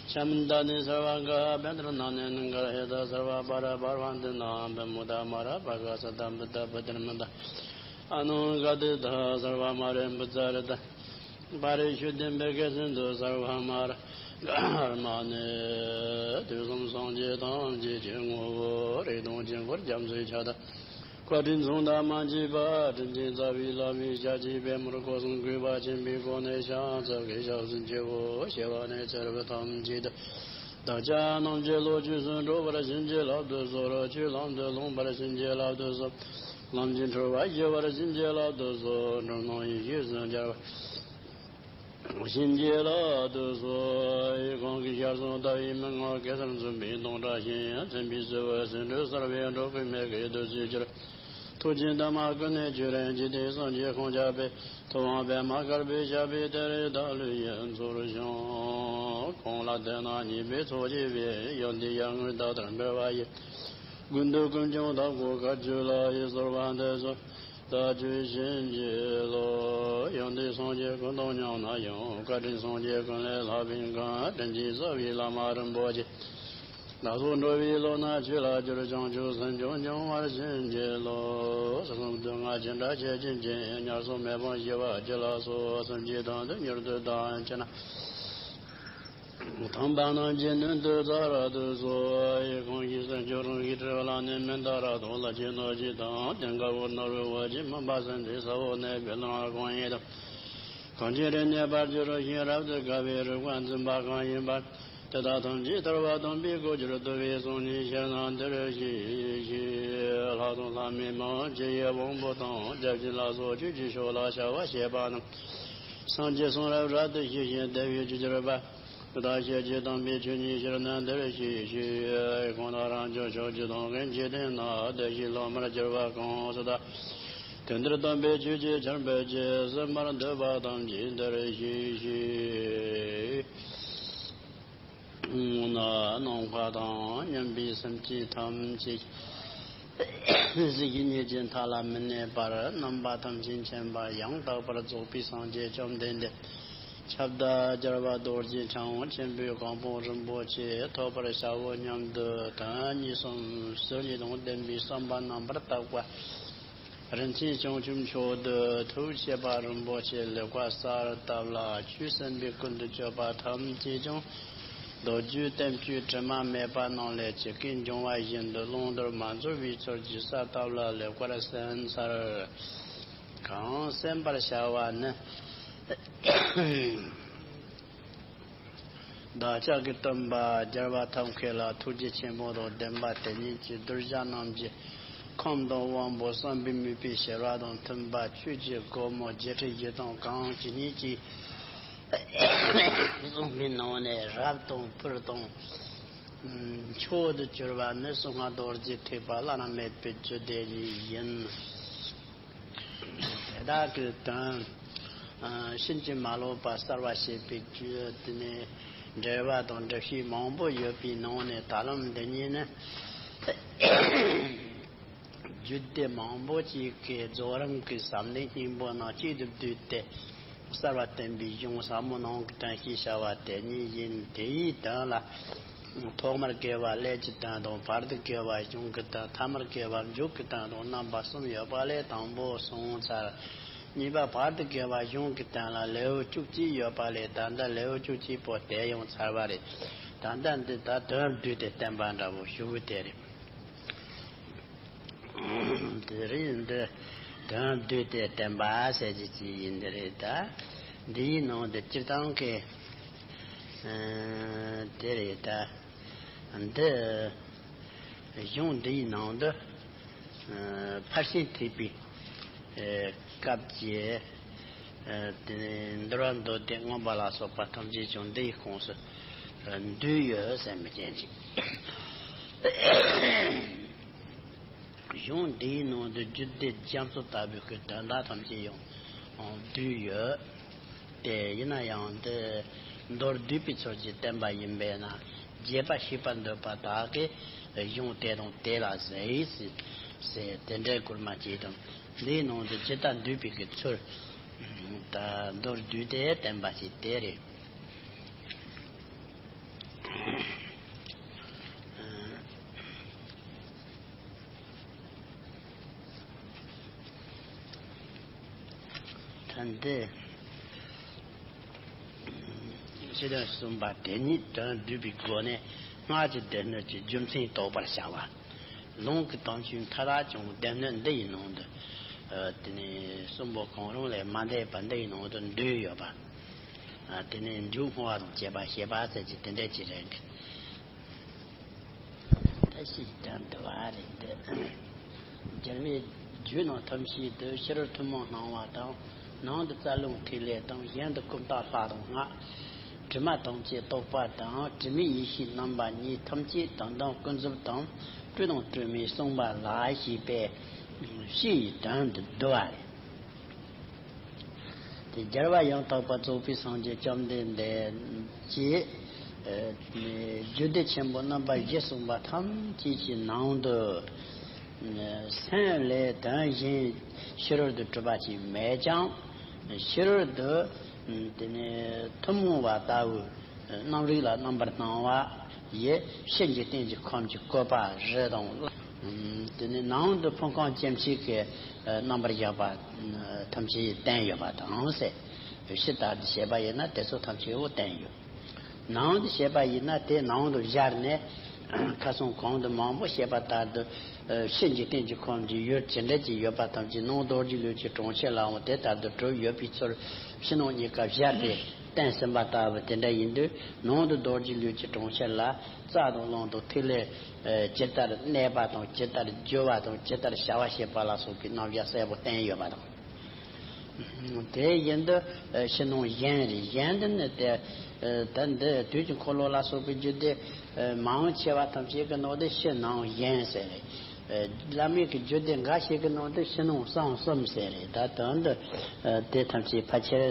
ཤ་མི་ད་ནི་སར་བ་ག་བེ་དར་ན་ནི་ནི་ག་ཧེ་ད་སར་བ་བ་ར་བ་ར་བ་འདི་ན་བེ་མུ་ད་མ་ར་བ་ག་ས་ད་བི་ད་བི་དར་མི་ད། ཨ་ནུ་ག་དི་ད་སར་བ་མ་རེ་འབུ་ཙ་རི་ད། པ་རི་ཤུ་ཏི་བེ་ཀེ་སིན་དུ་སར་བ་མ་ར་ག་མ་ནི། དུས་གསུམ་སངས་རྒྱས་ཐམས་ཅད་ཀྱི་ངོ་བོ། རིག་སྟོང་དཀྱིལ་འཁོར་རྒྱ་མཚོའི་ཆ་ད། བཀའ་དྲིན་མཚུངས་ཟླ་མ་མཆིས་པ། དྲིན་ཅན་རྩ་བའི་བླ་མའི་ཞལ་གྱིས་པད་མར་བསྐོར་གསུམ་གུས་པ་ཆེན་པོས་བསྐོར་ནས་ཕྱག་འཚལ་གྱི་ཞབས་སུ་མཆིའོ། ཞེས་པ་ནས་ཚེ་རབས་ཐམས་ཅད་དུ། བདག་ཅག་རྣམས་ཀྱི་བློ་ཆོས་སུ་འགྲོ་བར་བྱིན་གྱིས་བརླབ་ཏུ་གསོལ། ཆོས་ལམ་དུ་ལྷུང་བར་བྱིན་གྱིས་བརླབ་ཏུ་གསོལ། ལམ་གྱི་འཁྲུལ་པ་ཞི་བར་བྱིན་གྱིས་བརླབ་ཏུ་གསོལ། འགྲོ་རྣམས་ཡེ་ཤེས་སུ་འབྱར་བར་བྱིན་གྱིས་བརླབ་ཏུ་གསོལ། གང་གི་ཞལ་གསུང་ལྟ་བུའི་མན་ངག་གེ་སར་འཛིན་པའི་སྟོང་ཕྲག་བཞི། མཚན་དཔེའི་སྲིད་པའི་སྲིད་འགྲོས་གསལ་བའི་འགྲོ་ཀུན་མེད་ཀྱི་བདུད་རྩིའི་ཆར། ཐུགས་ཀྱི་འདབ་མ་ཀུན་ནས་བསྐྱོད་རིང་འཇིག་རྟེན་སངས་རྒྱས་ཁོང་ཁྱབ་པའི། ཐུབ་དབང་པདྨ་དཀར་པོའི་ཞབས་པད་མཐའ་ཡས་བདག་ལུས་ཡིད་མཚོར་ཤོག། གང་ལ་དད་ན་ཉེས་པའི་ཚོགས་བཅས་པའི། ཡོན་ཏན་ཡར་ངོའི་ཟླ་ལྟར་འབར་བ་ཡི། ཀུན་ཏུ་ཀུན་འབྱུང་དྭགས་པོ་དཀར་ཕྱོགས་ལ། ཡི་གསོལ་བ་འདེབས་སོ་བདག་རྒྱུད་བྱིན་གྱིས་རློབས། ཡོན་ཏན་སངས་རྒྱས་ཀུན་དང་མཉམ་ན་ཡང་། བཀའ་དྲིན་སངས་རྒྱས་ཀུན་ལས་ལྷག་པའི་མགོན། དྲིན་ཅན་རྩ་བའི་བླ་མ་རིན་པོ་ཆེ། བདག་སོགས་འགྲོ་བའི་བློ་སྣ་ཆོས་ལ་བསྒྱུར། བྱང་ཆུབ་སེམས་མཆོག་འབྱུང་བར་བྱིན་གྱིས་རློབས། གསུམ་དུ་ང་བྱེ་བྲག་ཕྱེད་ཅན་གྱི། ཉེར་སོགས་མེ་དཔུང་ཞི་བ་ཅི་ལ་སོགས། སེམས་ཅན་དོན་དུ་མྱུར་དུ་བདག་མཆི་ན། ཐོབ་པ་རྣམས་ཀྱི་མདུན་དུ་བདར་ཏུ་གསོལ། ཡི་གང་ཞིག་སེམས་མཆོག་རང་གི་སྤྲུལ་པ་ལ་ནི། མནྡ་ར་དང་ལ་ཆེན་རྣམས་ཀྱིས་དང་། དེ་ཀ་བུར་ནོར་བུའི་འོད་ཀྱིས་མུན་པ་སེལ་ཏེ། ས་འོག་གནས་པའི་ལམ་གང་ཡིན་དང་། གངས་ཅན་རིག་གནས་པར་གྱུར་ཞིང་། རབ་ཏུ་དགའ་བའི་རིག་པ་འཛིན་པ་གང་ཡིན་པ། དེ་དག་ཐམས་ཅད་ཐར་པ་དམ་པའི་གོ་ཆོད་བསྡུ་བའི་གསུང་ནི་ཤེས་ན་འདིར་གཤེགས་ཤིག། ལྷ་དང་ལྷ་མིན་མིན་ཅི་ཡི་དབང་པོ་དང་། བརྒྱ་བྱིན་ལ་སོགས་ཆོས་ཀྱི་ཕྱོགས་ལ་བྱ་བ་བྱེད་པ་རྣམས། སངས་རྒྱས་གསུང་རབ་རབ་ཏུ་ཤེས་ཤིང་དད་པས་ཆོས་སྤྱོད་པ། དེ་དག་བཤད་ཀྱི་དམ་པའི་ཆོས་ཉིད་ཤེས་ན་འདིར་གཤེགས་ཤིག། གང་དག་རང་བྱུང་ཕྱོགས་བཅུ་དང་། ཀུན་གྱི་སྟེང་ན་བདེ་གཤེགས་སློབ་མར་གྱུར་པ་གང་སུ་དག། དེང་འདིར་སྟོན་པའི་ཆོས་ཀྱི་ཆར་འབེབས་ཀྱིས། གསན་པར་འདོད་པ་ཐམས་ཅད་འདིར་གཤེགས་ཤིག། ནམ་མཁའ་དང་མཉམ་པའི་སེམས་ཅན་ཐམས་ཅད། གཟུགས་ཀྱི་ཉེར་བཞི་མཐའ་ལ་མི་གནས་པར། རྣམ་པ་ཐམས་ཅད་མཁྱེན་པ་ཡང་དག་པར་རྫོགས་པའི་སངས་རྒྱས་བཅོམ་ལྡན་འདས། ཁྱབ་བདག་རྒྱལ་བ་རྡོ་རྗེ་འཆང་ཆེན་པོའི་གོ་འཕང་རིན་པོ་ཆེ་ཐོབ་པར་བྱའོ་སྙམ་དུ། དོན་གཉིས་གསུམ་ཟུར་གཉིས་དང་ལྡན་པའི་བསམ་པ་རྣམ་པར་དག་པ། རིན་ཆེན་བྱང་ཆུབ་མཆོག་ཏུ་ཐུགས་བསྐྱེད་པ་རིན་པོ་ཆེ་ལེགས་པར་གསལ་བཏབ་ལ། ཆོས་གསན་པའི་ཀུན་ཏུ་སྤྱོད་པ་ཐམས་ཅད་ཀྱང་། མདོ་རྒྱུད་བསྟན་བཅོས་དྲི་མ་མེད་པ་རྣམས་ལས་ཇི་སྐད་འབྱུང་བ་བཞིན་དུ་བླང་དོར་མ་འཛོལ་བའི་ཚུལ་གྱིས་གསལ་བཏབ་ལ། ལེགས་པར་གསན་ཚར། གང་གསན་པར་བྱ་བ་ནི། བདག་ཅག་གི་སྟོན་པ་རྒྱལ་བ་ཐབས་མཁས་ལ་ཐུགས་རྗེ་ཆེན་པོ་དང་ལྡན་པ་དེ་ཉིད་ཀྱི་གདུལ་བྱ་རྣམས་ཀྱི་ཁམས་དང་དབང་པོ་བསམ་པའི་མོས་པའི་ཞེན་པ་དང་མཐུན་པ། ཆོས་ཀྱི་སྒོ་མོ་བརྒྱད་ཁྲི་བཞི་སྟོང་གང་ཇི་སྙེད་ཅིག་གསུངས་པའི་ནང་ནས་རབ་དང་ཕུར་དང་མཆོག་ཏུ་གྱུར་པ་ནི་གསང་སྔགས་རྡོ་རྗེ་ཐེག་པ་བླ་ན་མེད་པའི་རྒྱུད་སྡེ་ཡིན། དེ་དག་གི་དོན། ཨ། ཕྱིན་ཅི་མ་ལོག་པ་གསལ་བར་བྱེད་པའི་རྒྱུ། དེ་ནས་ འགྲེལ་པ་དང་འགྲེལ་བཤད་མང་པོ་ཡོད་པའི་ནང་ནས། ད་ལམ་འདི་ཉིད་ནི་རྒྱུད་སྡེ་མང་པོ་ཅིག་གི་རྫོགས་རིམ་གྱི་ཟབ་གནད་སྙིང་པོ་རྣམས་གཅིག་ཏུ་བསྡུས་ཏེ། གསལ་བར་སྟོན་པའི་གཞུང་ཟབ་མོ་ནང་གི་དོན་ཞེས་བྱ་བ་དེ་ཉིད་ཡིན། དེ་ཡི་དོན་ལ། ཐོག་མར་དགེ་བ་ཀླད་ཀྱི་དོན་དང་། བར་དུ་དགེ་བ་གཞུང་གི་དོན། ཐ་མར་དགེ་བ་མཇུག་གི་དོན་དང་རྣམ་པ་གསུམ་ཡོད་པ་ལས་དང་པོ་གསུངས་ཚར། གཉིས་པ་བར་དུ་དགེ་བ་གཞུང་གི་དོན་ལ་ལེའུ་བཅུ་གཅིག་ཡོད་པ་ལས། ད་ལྟ་ལེའུ་བཅུ་གཅིག་པོ་དེ་ཡང་ཚར་བ་རེད། ད་ལྟ་འདི་ད་དོན་བསྡུས་ཏེ་བསྟན་པ་འདྲ་བོ་ཞུ་གི་དེ་རེད། དེ་རིང་འདི་དོན་བསྡུས་ཏེ་བསྟན་པ་ཟེར་གྱི་ཅིག་ཡིན། འདི་རེད་ད། འདིའི་ནང་དུ་སྤྱིར་བཏང་གི་ཨ་དེ་རེད་ད། འདི་གཞུང་འདིའི་ནང་དུ་ཨ་ཕར་ཕྱིན་ཐེག་པའི་ཨ་སྐབས་ཀྱི་ཨ་དེ་ནས་འདུལ་བ་མདོ་སྡེ་མངོན་པ་ལ་སོགས་པ་ཐམས་ཅད་ཀྱང་འདིའི་ཁོངས་སུ་ཨ་འདུས་ཡོད་ཟེར་མི་ཅན་ཅིག། གཞུང་འདིའི་ནང་དུ་རྒྱུད་སྡེ་རྒྱ་མཚོ་ལྟ་བུའི་གི་དོན་དག་ཐམས་ཅད་ཡང་འདུས་ཡོད། དེ་ཡིན་ན་ཡང་འདི་མདོར་བསྡུས་པའི་ཚུལ་གྱིས་བསྟན་པ་ཡིན་པས་ན། རྒྱས་པ་ཤེས་པར་འདོད་པ་དག་གིས་གཞུང་དེ་དང་དེ་ལ་གཟིགས་ཟེར། དེ་འདྲའི་སྐོར་མ་བྱས་དང་། འདིའི་ནང་དུ་ཇི་ལྟར་འདུས་པའི་གི་ཚུལ་ད་མདོར་བསྡུས་ཏེ་བསྟན་པ་ཞིག་དེ་རེད། ད་འདི་ཕྱི་དོན་གསུམ་པ་དེ་ཉིད་དོན་བསྡུས་པའི་སྒོ་ནས་སྔགས་ཀྱི་སྡེ་སྣོད་ཀྱི་རྒྱུ་མཚན་རྟོགས་པར་བྱ་བ། ལུང་གི་དོན་ཆོས་མཐའ་དག་ཀྱང་སྡེ་སྣོད་འདི་ཡི་ནང་དུ། ཨ་དེ་ནས་གསུམ་པོ་གང་རུང་ལས་མ་འདས་པ་འདི་ཡི་ནང་དུ་འདུས་ཡོད་པ། ཨ་དེ་ནས་མཇུག་བསྔོ་བ་དང་བཅས་པ་བྱེད་པ་ཟེར་གྱི་དེ་འདྲ་ཅིག་རེད། ད་ཞིག་དང་དུ་བ་རེད་དེ། རྒྱལ་བའི་རྒྱུད་ནང་ཐམས་ཅད་དུ་ཕྱི་རོལ་ཐུན་མོང་སྣང་བ་དང་། ནང་དུ་རྩ་རླུང་ཐིག་ལེ་དང་། གཞན་དུ་ཀུན་བརྟགས་ལྷ་དང་སྔགས། དྲི་མ་ཐམས་ཅད་རྟོག་པ་དང་། དྲི་མེད་ཡེ་ཤེས་རྣམ་པ་གཉིས། ཐམས་ཅད་དོན་དམ་ཀུན་རྫོབ་དང་། སྤྲོས་དང་སྤྲོས་མེད་གསུངས་པ་ལ་ཞེས་པའི་ཕྱི་ཡི་དོན་དུ་བསྡུ་བ་རེད། དེ་རྒྱལ་བ་ཡང་དག་པར་རྫོགས་པའི་སངས་རྒྱས་བཅོམ་ལྡན་འདས་ཀྱིས་ཨ་རྒྱུད་སྡེ་ཆེན་པོ་རྣམ་པ་བཞི་གསུངས་པ་ཐམས་ཅད་ཀྱི་ནང་དུ། ཨ་སེམས་ལས་དོན་གཞན་ཕྱི་རོལ་དུ་གྲུབ་པ་ཅིག་མེད་ཀྱང་། ཕྱི་རོལ་དུ་དེ་ནས་ཐུན་མོང་བ་ལྟ་བུ། རྣམ་རིག་ལ་རྣམ་པར་སྣང་བ་ཡི་ཕྱི་འཇིག་རྟེན་གྱི་ཁམས་ཀྱི་བཀོད་པ་རི་དང་། དེ་ནས་ནང་དུ་ཕུང་ཁམས་སྐྱེ་མཆེད་ཀྱི་རྣམ་པར་གཞག་པ་ཐམས་ཅད་བསྟན་ཡོད་པ་དང་ཟེར། ཕྱི་ལྟར་དུ་བཤད་པ་ཡིན་ན་དེ་ཚོ་ཐམས་ཅད་པོ་བསྟན་ཡོད། ནང་དུ་བཤད་པ་ཡིན་ན་དེ་ནང་དུ་སྦྱར་ནས་ཁ་སང་གོང་དུ་མང་པོ་བཤད་པ་ལྟར་དུ། ཕྱི་འཇིག་རྟེན་གྱི་ཁམས་ཀྱི་ཡུལ་ཇི་འདྲ་ཅིག་ཡོད་པ་ཐམས་ཅད་ནང་རྡོ་རྗེ་ལུས་ཀྱི་གྲོང་ཁྱེར་ལའང་དེ་ལྟར་དུ་གྲུབ་ཡོད་པའི་ཚུལ་ཕྱི་ནང་གཉིས་ཀ་སྦྱར་ཏེ་བསྟན་ཟིན་པ་ལྟ་བུ་དེ་འདྲ་ཡིན་དུས། ནང་དུ་རྡོ་རྗེ་ལུས་ཀྱི་གྲོང་ཁྱེར་ལ་རྩ་དང་རླུང་དང་ཐིག་ལེ་ཇི་ལྟར་གནས་པ་དང་། ཇི་ལྟར་རྒྱུ་བ་དང་། ཇི་ལྟར་བྱ་བ་བྱེད་པ་ལ་སོགས་པའི་རྣམ་གཞག་གསལ་པོ་བསྟན་ཡོད་པ་དང་། དེ་བཞིན་དུ་ཕྱི་ནང་གཞན་རེད། གཞན་དུ་ནི་དེ་ད་འདི་དུས་ཀྱི་འཁོར་ལོ་ལ་སོགས་པའི་རྒྱུད་སྡེ་མང་ཆེ་བ་ཐམས་ཅད་ཀྱི་ནང་དུ་ཕྱི་ནང་གཞན་ཟེར་རེད། བླ་མེད་ཀྱི་རྒྱུད་སྡེ་འགའ་ཞིག་གི་ནང་དུ་ཕྱི་ནང་གསང་གསུམ་ཟེར་རེད། ད་དོན་དུ་དེ་ཐམས་ཅད་ཕལ་ཆེར་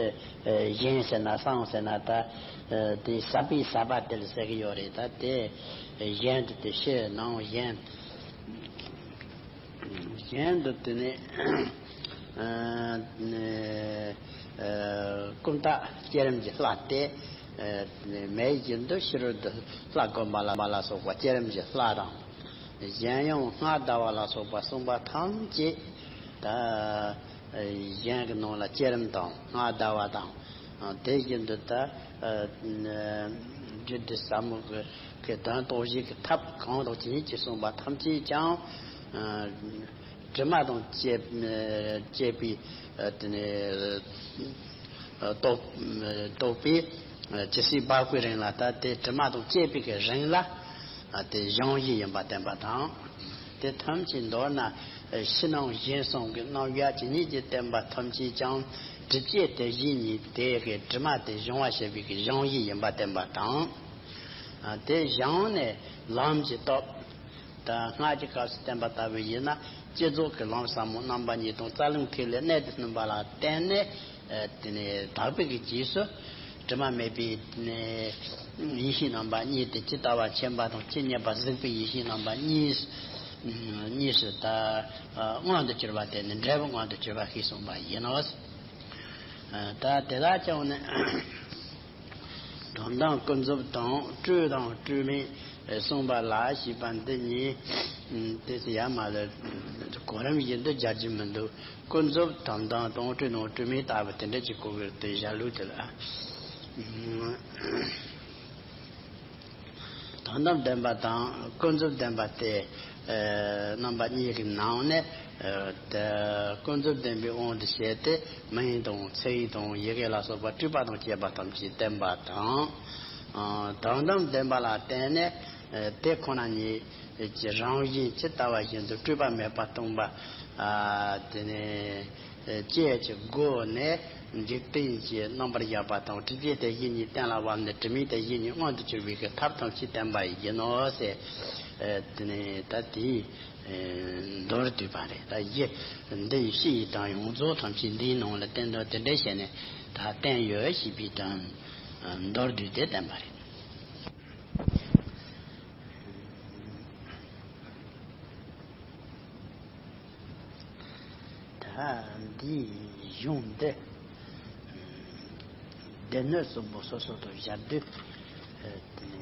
གཞན་ཟེར་ན་གསང་ཟེར་ན་ད་དེ་ཟབ་པའི་ཟབ་པ་དེ་ལ་ཟེར་གྱི་ཡོད་རེད། ད་དེ་གཞན་དུ་དེ་ཕྱི་ནང་གཞན། གཞན་དུ་དེ་ནས་ཨ་ནི་ཨ་ཀུན་བརྟགས་བསྐྱེད་རིམ་གྱི་ལྷ་སྟེ། ཨ་ནི་མེད་བཞིན་དུ་ཕྱི་རོལ་དུ་ལྷ་བཀོད་པ་ལ་མ་ལ་སོགས་པ་བསྐྱེད་རིམ་གྱི་ལྷ་དང་། གཞན་ཡང་སྔགས་བཟླ་བ་ལ་སོགས་པ་གསུངས་པ་ཐམས་ཅད་ད་གཞན་གྱི་ནང་ལ་བསྐྱེད་རིམ་དང་སྔགས་བཟླ་བ་དང་། དེ་བཞིན་དུ་ད་རྒྱུད་སྡེ་ཟབ་མོ་གི་གི་དོན་རྟོགས་བྱེད་ཀྱི་ཐབས་གང་དང་ཇི་སྙེད་ཅིག་གསུངས་པ་ཐམས་ཅད་ཀྱང་དྲི་མ་དང་བཅས་བཅས་པའི་དེ་ནས་རྟོག་རྟོག་པས་ཇི་སྲིད་འབབ་པའི་རིང་ལ། ད་དེ་དྲི་མ་དང་བཅས་པའི་གི་རིང་ལ་དེ་བཞེངས་བཞིན་ཡིན་པ་བསྟན་པ་དང་། དེ་ཐམས་ཅད་མདོར་ན་ཕྱི་ནང་གཞན་གསུམ་གྱི་རྣམ་གཞག་ཇི་སྙེད་ཅིག་བསྟན་པ་ཐམས་ཅད་ཀྱང་སྒྲིབ་བྱེད་དེ་བཞི་ཉིད་དེ་གི་དྲི་མ་དེ་སྦྱོང་བ་བྱེད་པའི་གི་སྦྱོང་བྱེད་ཡིན་པ་བསྟན་པ་དང་། དེ་སྦྱངས་ནས་ལམ་གྱི་སྟོབས། ད་སྔགས་ཀྱི་སྐབས་སུ་བསྟན་པ་ལྟ་བུ་ཡིན་ན། བསྐྱེད་རྫོགས་ཀྱི་ལམ་ཟབ་མོ་རྣམ་པ་གཉིས་དང་རྩ་རླུང་ཐིག་ལེ་གནད་དུ་བསྣུན་པ་ལ་བརྟེན་ནས། དེ་ནས་དག་པའི་གི་རྗེས་སུ་ དྲི་མ་མེད་པའི་ནི་ཡེ་ཤེས་རྣམ་པ་གཉིས་ཏེ། ཇི་ལྟ་བ་མཁྱེན་པ་དང་ཇི་སྙེད་པ་གཟིགས་པའི་ཡེ་ཤེས་རྣམ་པ་གཉིས། གཉིས་སུ་ད་མངོན་དུ་གྱུར་པ་དེ་ནི་འབྲས་བུ་མངོན་དུ་གྱུར་པ་ཞེས་གསུངས་པ་ཡིན་ནོ། ད་དེ་དག་ཀྱང་ནི་དོན་དམ་ཀུན་རྫོབ་དང་སྤྲོས་དང་སྤྲོས་མེད་གསུངས་པ་ལ་ཞེས་པ་འདི་གཉིས་དེ་ཚོ་ཡ་མ་ལ་གོ་རིམ་བཞིན་དུ་སྦྱར་རྒྱུ་མི་འདུག་ཀུན་རྫོབ་དོན་དམ་དང་སྤྲོས་དང་སྤྲོས་མེད་ལྟ་བུ་དེ་འདྲ་ཅིག་གོ་དགོས་ཏེ་བཞག་ལུགས་དེ་ལ། དོན་དམ་བདེན་པ་དང་ཀུན་རྫོབ་བདེན་པ་སྟེ། རྣམ་པ་གཉིས་ཀྱི་ནང་ནས། ཀུན་རྫོབ་བདེན་པའི་དབང་དུ་བྱས་ཏེ་མིང་དང་མཚན་དང་ཡི་གེ་ལ་སོགས་པ་སྤྲོས་པ་དང་བཅས་པ་ཐམས་ཅད་བསྟན་པ་དང་། དོན་དམ་བདེན་པ་ལ་བརྟེན་ནས་དེ་ཁོ་ན་ཉིད་ཀྱི་རང་བཞིན་ཇི་ལྟ་བ་བཞིན་དུ་སྤྲོས་པ་མེད་པར་སྟོན་པ། དེ་ནས་བཅས་ཀྱི་སྒོ་ནས་འཇིག་རྟེན་གྱི་རྣམ་པར་གཞག་པ་དང་དྲི་བཅས་དེ་བཞིན་ཉིད་གཏན་ལ་དབབ་ནས་དྲི་མེད་དེ་བཞིན་ཉིད་མངོན་དུ་གྱུར་པའི་གི་ཐབས་ཐམས་ཅད་བསྟན་པ་ཡིན་ནོ་ཟེར། དེ་ནས་ད་དེའི་མདོར་བསྡུས་པ་རེད། ད་གཞི་འདི་ཡི་སྤྱི་ཡི་དང་ཡོངས་རྫོགས་ཐམས་ཅད་འདིའི་ནང་ལ་བསྟན་དོན་དེ་འདྲ་བྱས་ནས་ད་བསྟན་ཡོད་ཞེས་པའི་དོན་མདོར་བསྡུས་ཏེ་བསྟན་པ་རེད། ད་འདིའི་གཞུང་འདི་སྡེ་སྣོད་གསུམ་པོ་སོ་སོ་དང་སྦྱར་དུས། དེ་ནས་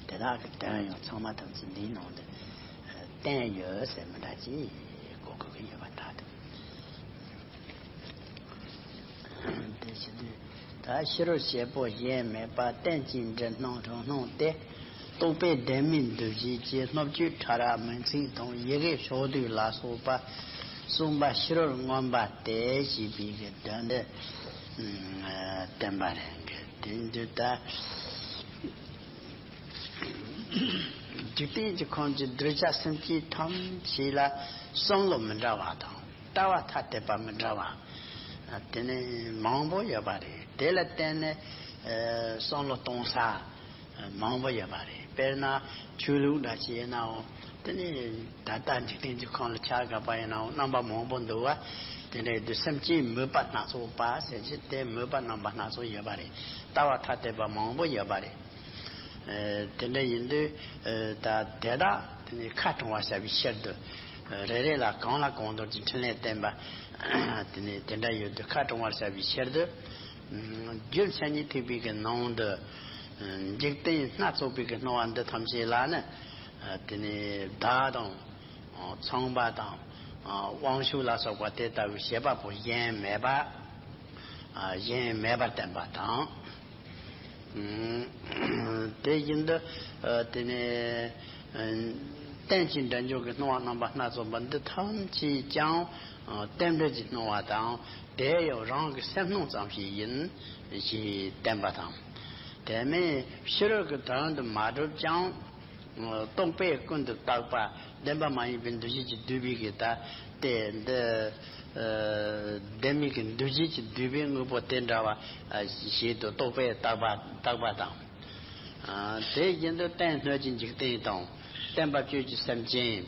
དེ་དག་གི་དོན་ཡང་ཚང་མ་ཐམས་ཅད་འདིའི་ནང་དུ་བསྟན་ཡོད་ཟེར་མི་འདྲ་ཅིག་གོ་དགོས་ཀྱི་ཡོད་པ་ལྟར་དུ། དེ་བྱེད་དུས་ད་ཕྱི་རོལ་བྱེད་པོ་གཞན་མེད་པ་རྟེན་ཅིང་འབྲེལ་སྣང་རང་སྣང་སྟེ། རྟོག་པས་བདེན་མེད་འདུ་བྱེད་ཀྱི་སྣོད་བཅུད་ཕྲ་རགས་མིང་ཚིག་དང་ཡི་གེ་ཕྱོགས་བསྡུས་ལ་སོགས་པ་གསུངས་པ་ཕྱི་རོལ་མངོན་པ་སྟེ་ཞེས་པའི་གི་དོན་འདི་བསྟན་པ་རེད། དེ་འདི་ད་འཇིག་རྟེན་གྱི་ཁམས་ཀྱི་གདུལ་བྱ་སེམས་ཅན་ཐམས་ཅད་ལ་བསམ་བློ་མི་འདྲ་བ་དང་། ལྟ་བ་ཐ་དད་པ་མི་འདྲ་བ། དེ་ནི་མང་པོ་ཡོད་པ་རེད། དེ་ལ་བརྟེན་ནས་བསམ་བློ་གཏོང་ས་མང་པོ་ཡོད་པ་རེད། དཔེར་ན་ཆོས་ལུགས་འདྲ་ཞིག་ཡིན་ནའང་དེ་ནི་ད་ལྟ་འཇིག་རྟེན་གྱི་ཁམས་ལ་ཆ་བཞག་པ་ཡིན་ནའང་རྣམ་པ་མང་པོ་འདུག་བ། དེ་འདྲ་ཡིན་དུས་སེམས་ཅན་མོས་པ་སྣ་ཚོགས་པ་ཟེར་གྱི་དེ་མོས་པ་རྣམ་པ་སྣ་ཚོགས་ཡོད་པ་རེད། ལྟ་བ་ཐ་དད་པ་མང་པོ་ཡོད་པ་རེད། དེ་འདྲ་ཡིན་དུས་ད་དེ་དག་དེ་ནི་ཁ་གྲང་བར་བྱ་བའི་ཕྱིར་དུ། རེ་རེ་ལ་གང་ལ་གང་འདུལ་གྱི་འཕྲིན་ལས་བསྟན་པ། དེ་ནི་དེ་འདྲ་ཡོད་དུས་ཁ་གྲང་བར་བྱ་བའི་ཕྱིར་དུ། རྒྱུ་མཚན་ཉིད་ཐེག་པའི་གི་ནང་དུ། འཇིག་རྟེན་སྣ་ཚོགས་པའི་གི་སྣང་བ་འདི་ཐམས་ཅད་ལ་ནི། དེ་ནི་བདག་དང་། ཚངས་པ་དང་། དབང་ཕྱུག་ལ་སོགས་པ་དེ་ལྟ་བུའི་བྱེད་པ་པོ་གཞན་མེད་པ། གཞན་མེད་པར་བསྟན་པ་དང་། དེ་བཞིན་དུ་དེ་ནས་རྟེན་ཅིང་འབྲེལ་འབྱུང་གི་སྣང་བ་རྣམ་པ་སྣ་ཚོགས་པ་འདི་ཐམས་ཅད་ཀྱང་རྟེན་འབྲེལ་གྱི་སྣང་བ་དང་དེ་ཡང་རང་གི་སེམས་སྣང་ཙམ་ཞིག་ཡིན་ཞེས་བསྟན་པ་དང་། དེ་མིན་ཕྱི་རོལ་གྱི་དོན་དུ་མ་གྲུབ་ཀྱང་། རྟོག་པས་ཀུན་ཏུ་བརྟགས་པ་བདེན་པ་མ་ཡིན་པའི་འདུ་བྱེད་ཀྱིས་བསྡུས་པའི་གི་ད་ལྟའི་འདི། བདེན་མེད་ཀྱི་འདུ་བྱེད་ཀྱིས་བསྡུས་པའི་དངོས་པོ་དེ་འདྲ་བ་ཞིག་ཏུ་རྟོག་པས་བརྟགས་པ་བརྟགས་པ་དང་། དེ་བཞིན་དུ་རྟེན་སྣོད་ཀྱི་འཇིག་རྟེན་དང་བརྟེན་པ་སྤྱོད་ཀྱི་སེམས་ཅན།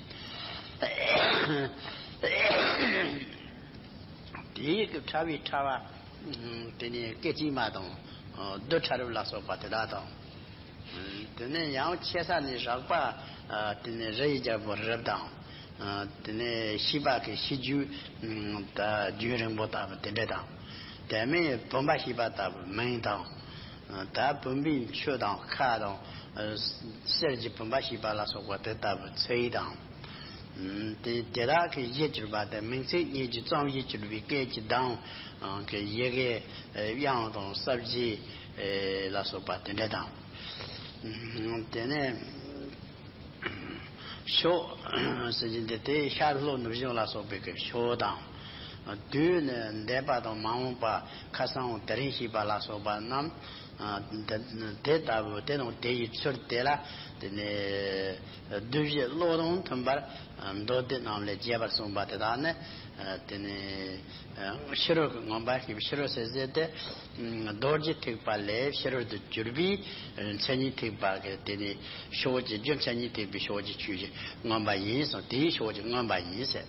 དེའི་གི་ཕྲ་བའི་ཕྲ་བ། དེ་ནས་སྐད་ཅིག་མ་དང་། རྡུལ་ཕྲ་རབ་ལ་སོགས་པ་དེ་དག་དང་། དེ་ནས་ཡང་ཆེ་ས་ནས་རགས་པ། དེ་ནས་རི་ཡི་རྒྱལ་པོ་རི་རབ་དང་། དེ་ནས་ཤེས་པ་གི་ཤེས་རྒྱུད། ད་རྒྱུད་རིང་པོ་ལྟ་བུ་དེ་འདྲ་དང་། དེ་མིན་བུམ་པ་ཤེས་པ་ལྟ་བུ་མིང་དང་། ད་བུམ་པའི་མཆུ་དང་ཁ་དང་། གསེར་གྱི་བུམ་པ་ཤེས་པ་ལ་སོགས་པ་དེ་ལྟ་བུ་ཚིག་དང་། དེ་དེ་དག་གི་གཞི་གྱུར་པ་དེ་མིང་ཚིག་གཉིས་ཀྱི་ཙམ་གཞི་གྱུར་པའི་སྐད་ཀྱི་གདངས་ཀྱི་ཡི་གེ་དབྱངས་དང་ས་བཅད་ལ་སོགས་པ་དེ་འདྲ་དང་། དེ་ནས་ཕྱོགས་ཟེར་གྱི་འདི་དེ་ཤར་ལྷོ་ནུབ་བྱང་ལ་སོགས་པའི་གི་ཕྱོགས་དང་། དུས་ནི་འདས་པ་དང་མ་འོངས་པ་ཁ་སང་དེ་རིང་ཞེས་པ་ལ་སོགས་པ་རྣམས། དེ་ལྟ་བུ་དེ་དང་དེ་ཡི་ཚུལ་དེ་ལ་དེ་ནས་བསྡུ་བཞི་བློ་དང་མཐུན་པར་མདོ་སྡེ་རྣམས་ལས་རྒྱས་པར་གསུངས་པ་དེ་དག་ནི་དེ་ནས་ཕྱི་རོལ་གྱི་མངོན་པ་ཞེས་པའི་ཕྱི་རོལ་ཟེར་ཟེར་ཏེ་རྡོ་རྗེ་ཐེག་པ་ལས་ཕྱི་རོལ་དུ་གྱུར་པའི་མཚན་ཉིད་ཐེག་པ་གི་དེ་ནས་ཕྱོགས་ཀྱི་རྒྱུ་མཚན་ཉིད་ཐེག་པའི་ཕྱོགས་ཀྱི་ཆོས་ཀྱི་མངོན་པ་ཡིན་གསུངས། དེའི་ཕྱོགས་ཀྱི་མངོན་པ་ཡིན་ཟེར།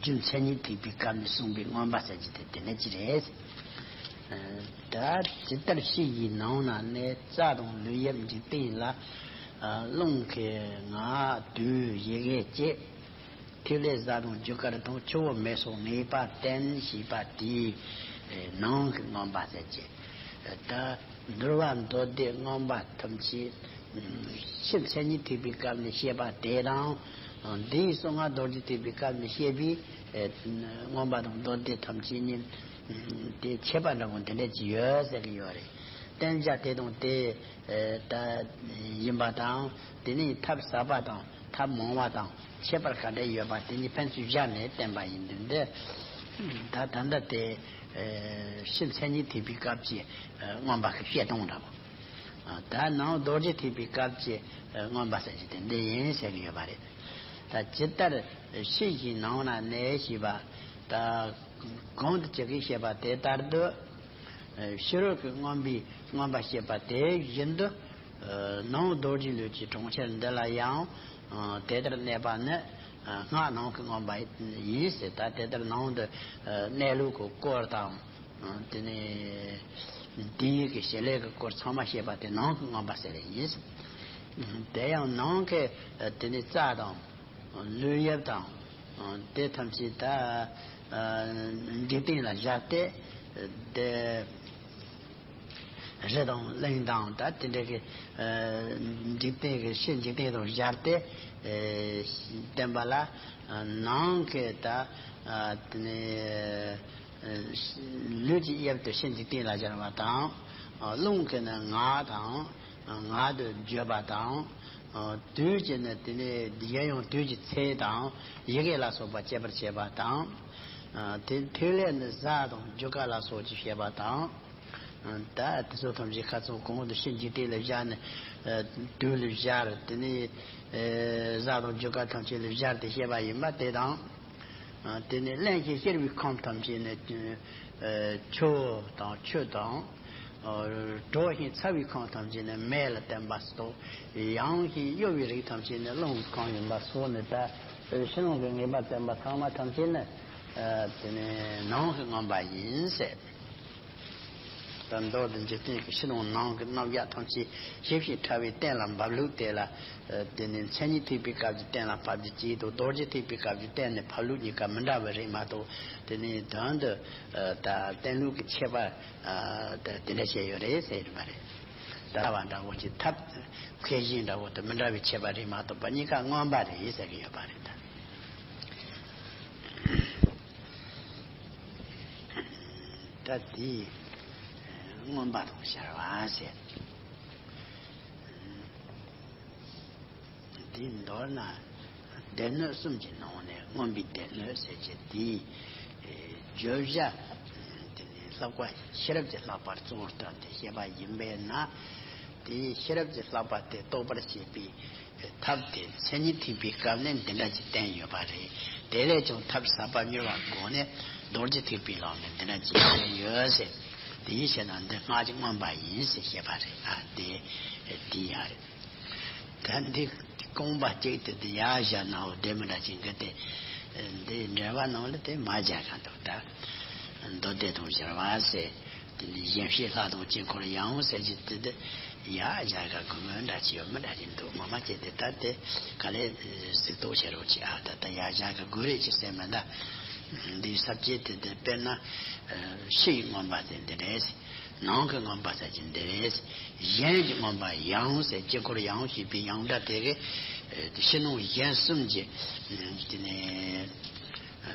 རྒྱུ་མཚན་ཉིད་ཐེག་པའི་སྐབས་ནས་གསུངས་པའི་མངོན་པ་ཟེར་གྱི་དེ་དེ་འདྲ་ཅིག་རེད། ད་ཇི་ལྟར་ཕྱི་ཡི་ནང་ན་གནས། རྩ་དང་ལུས་དབྱིབས་འཇིག་རྟེན་ལ། རླུང་གི་ངག་དུས་ཡི་གེ་བཅས། ཐིག་ལེ་གཟའ་དང་རྒྱུ་སྐར་དང་། ཆུ་བོ་མེ་སོགས་ངེས་པ་བསྟན། ཞེས་པ་དེའི་ནང་གི་མངོན་པ་ཟེར་གྱི། ད་འདུལ་བ་མདོ་སྡེ་མངོན་པ་ཐམས་ཅད་ཕྱི་མཚན་ཉིད་ཐེག་པའི་སྐབས་ནས་བཤད་པ་དེ་དང་། འདིའི་གསང་སྔགས་རྡོ་རྗེ་ཐེག་པའི་སྐབས་ནས་བཤད་པའི་མངོན་པ་དང་མདོ་སྡེ་ཐམས་ཅད་གཉིས་དེ་ཁྱད་པར་འདྲ་པོ་འདི་འདྲ་ཅིག་ཡོད་ཟེར་གྱི་ཡོད་རེད། བསྟན་བྱ་དེ་དང་དེ་ད་ཡིན་པ་དང་། དེ་ནས་ཐབས་ཟབ་པ་དང་ཐབས་མང་བ་དང་ཁྱད་པར་ག་འདྲ་ཡོད་པ་དེ་གཉིས་ཕན་ཚུན་སྦྱར་ནས་བསྟན་པ་ཡིན་དུས་འདི། ད་ད་ལྟ་དེ་ཕྱི་མཚན་ཉིད་ཐེག་པའི་སྐབས་ཀྱི་མངོན་པ་གི་བཤད་སྟངས་འདྲ་པོ། ད་ནང་རྡོ་རྗེ་ཐེག་པའི་སྐབས་ཀྱི་མངོན་པ་ཟེར་གྱི་དེ་འདི་ཡིན་ཟེར་གྱི་ཡོད་པ་རེད། ད་ཇི་ལྟར་ཕྱི་ཡི་ནང་ན་གནས་ཞེས་པ། ད་གོང་དུ་ཇི་སྐད་བཤད་པ་དེ་ལྟར་དུ། ཕྱི་རོལ་གྱི་མངོན་པའི་མངོན་པ་བཤད་པ་དེ་བཞིན་དུ། ནང་རྡོ་རྗེ་ལུས་ཀྱི་གྲོང་ཁྱེར་འདི་ལ་ཡང་དེ་ལྟར་གནས་པ་ནི། སྔགས་ནང་གི་མངོན་པ་ཡིན་ཟེར། ད་དེ་ལྟར་ནང་དུ་གནས་ལུགས་ཀྱི་སྐོར་དང་། དེ་ནས་དེའི་གི་བྱེད་ལས་ཀྱི་སྐོར་ཚང་མ་བཤད་པ་དེ་ནང་གི་མངོན་པ་ཟེར་བ་ཡིན། དེ་ཡང་ནང་གི་དེ་ནས་རྩ་དང་ལུས་དབྱིབས་དང་དེ་ཐམས་ཅད་ད་འཇིག་རྟེན་ལ་སྦྱར་ཏེ། དེ་རི་དང་གླིང་དང་ད་དེ་འདྲ་གི་འཇིག་རྟེན་གྱི་ཕྱི་འཇིག་རྟེན་དང་སྦྱར་ཏེ་བསྟན་པ་ལ། ནང་གི་ད་དེ་ནས་ལུས་ཀྱི་དབྱིབས་དེ་ཕྱི་འཇིག་རྟེན་ལ་སྦྱར་བ་དང་། རླུང་གི་ནི་ངག་དང་། ངག་ཏུ་བརྗོད་པ་དང་། དུས་ཀྱི་ནི་དེ་ནས་གཞན་ཡང་དུས་ཀྱི་ཚེས་དང་ཡི་གེ་ལ་སོགས་པ་སྐྱེད་པར་བྱེད་པ་དང་། དེ་ཐིག་ལེ་ནི་གཟའ་དང་རྒྱུ་སྐར་ལ་སོགས་ཀྱིས་བྱེད་པ་དང་། ད་དེ་ཚོ་ཐམས་ཅད་ཁ་ཚང་གོང་དུ་ཕྱི་འཇིག་རྟེན་ལ་སྦྱར་ནས། དུས་ལ་སྦྱར། དེ་ནས་གཟའ་དང་རྒྱུ་སྐར་ཐམས་ཅད་ལ་སྦྱར་ཏེ་བཤད་པ་ཡིན་པ་དེ་དང་། དེ་ནས་རླན་གྱིས་གཤེར་བའི་ཁམས་ཐམས་ཅད་ནི། ཆུ་དང་ཆུ་དང་། དྲོ་ཞིང་ཚ་བའི་ཁམས་ཐམས་ཅད་ནི་མེ་ལ་བརྟེན་པ་སོགས། ཡང་ཞིང་གཡོ་བའི་རིགས་ཐམས་ཅད་ནི་རླུང་གི་ཁམས་ཡིན་པ་སོགས་ནི་ད་ཕྱི་ནང་གི་ངེས་པ་བསྟན་པ་ཚང་མ་ཐམས་ཅད་ནི། དེ་ནི་ནང་གི་མངོན་པ་ཡིན་ཟེར། ད་མདོར་དུ་འཇིག་རྟེན་གྱི་ཕྱི་ནང་ནང་གི་རྣམ་གཞག་ཐམས་ཅད་ཞིབ་ཅིང་ཕྲ་བའི་གཏན་ལ་འབེབས་ལུགས་དེ་ལ། དེ་ནི་མཚན་ཉིད་ཐེག་པའི་སྐབས་ཀྱི་གཏན་ལ་ཕབ་རྒྱུ་གཅིག་དང་རྡོ་རྗེ་ཐེག་པའི་སྐབས་ཀྱི་གཏན་ནས་ཕབ་ལུགས་གཉིས་ཀ་མི་འདྲ་བ་རེད་མ་གཏོགས། དེ་ནི་དོན་དུ་ད་གཏན་ལུགས་ཀྱི་ཁྱད་པར་དེ་འདྲ་བྱས་ཡོད་རེད་ཟེར་ཡོད་པ་རེད། ད་བ་འདྲ་བོ་ཅིག་ཐབས་མཁས་གཞན་འདྲ་བོ་དང་མི་འདྲ་བའི་ཁྱད་པར་རེད་མ་གཏོགས་པ་གཉིས་ཀ་མངོན་པ་རེད་ཟེར་གྱི་ཡོད་པ་རེད་ད། ད་དེ་མངོན་པ་དང་སྦྱར་བ་ཟེར། དེ་མདོར་ན་སྡེ་སྣོད་གསུམ་གྱི་ནང་ནས་མངོན་པའི་སྡེ་སྣོད་ཟེར་གྱི་དེའི་བརྗོད་བྱ། དེ་ནི་ལྷག་པ་ཤེས་རབ་ཀྱི་ལྷག་པར་གཙོ་བོར་བཏོན་ཏེ་བཤད་པ་ཡིན་པས་ན། དེའི་ཤེས་རབ་ཀྱི་ལྷག་པ་དེ་རྟོགས་པར་བྱེད་པའི་ཐབས་དེ་མཚན་ཉིད་ཐེག་པའི་སྐབས་ནས་འདི་འདྲ་ཅིག་བསྟན་ཡོད་པ་རེད། དེ་ལས་ཀྱང་ཐབས་ཟབ་པ་མྱུར་བ་སྒོ་ནས་རྡོ་རྗེ་ཐེག་པའི་ལམ་ནས་འདི་འདྲ་ཅིག་བཤད་ཡོད་ཟེར། དེའི་ཕྱིར་ན་འདི་སྔགས་ཀྱི་མངོན་པ་ཡིན་ཟེར་བཤད་པ་རེད། ཨ་དེ་དེ་ཡ་རེད། ད་འདི་རྐང་པ་གཅིག་དེ་དེ་ཡར་བཞག་ནའོ་དེ་མི་འདྲ་ཅིག་གི་དེ། འདི་འགྲེལ་པ་ནང་ལ་དེ་མ་སྦྱར་ག་འདུག་ད་མདོ་སྡེ་དང་སྦྱར་བ་ཟེར། དེ་ནི་གཞན་བཤད་ལྷ་དང་དཀྱིལ་འཁོར་ཡང་ཟེར་གྱི་དེ་དེ་ཡར་སྦྱར་ག་དགོས་མོད་འདྲ་ཅིག་ཡོད་མི་འདྲ་ཅིག་འདུག་ངོ་མ་ཅིག་དེ་ད་དེ་ག་ལེ་གཟིགས་རྟོག་བྱེད་རོགས་ཅིག་ཨ་ད་ད་ཡར་སྦྱར་ག་དགོས་རེད་ཅིག་སེམས་མི་འདའ། འདིའི་ས་བཅད་དེ་དེ་དཔེར་ན་ཕྱི་ཡི་མངོན་པ་དེ་འདི་རེད། ནང་གི་མངོན་པ་ཟེར་གྱི་འདི་རེད། གཞན་གྱི་མངོན་པ་ཡང་ཟེར་དཀྱིལ་འཁོར་ཡང་ཞེས་པའི་ཡང་སྒྲ་དེ་གིས་ཕྱི་ནང་གཞན་གསུམ་གྱི་དེ་ནས་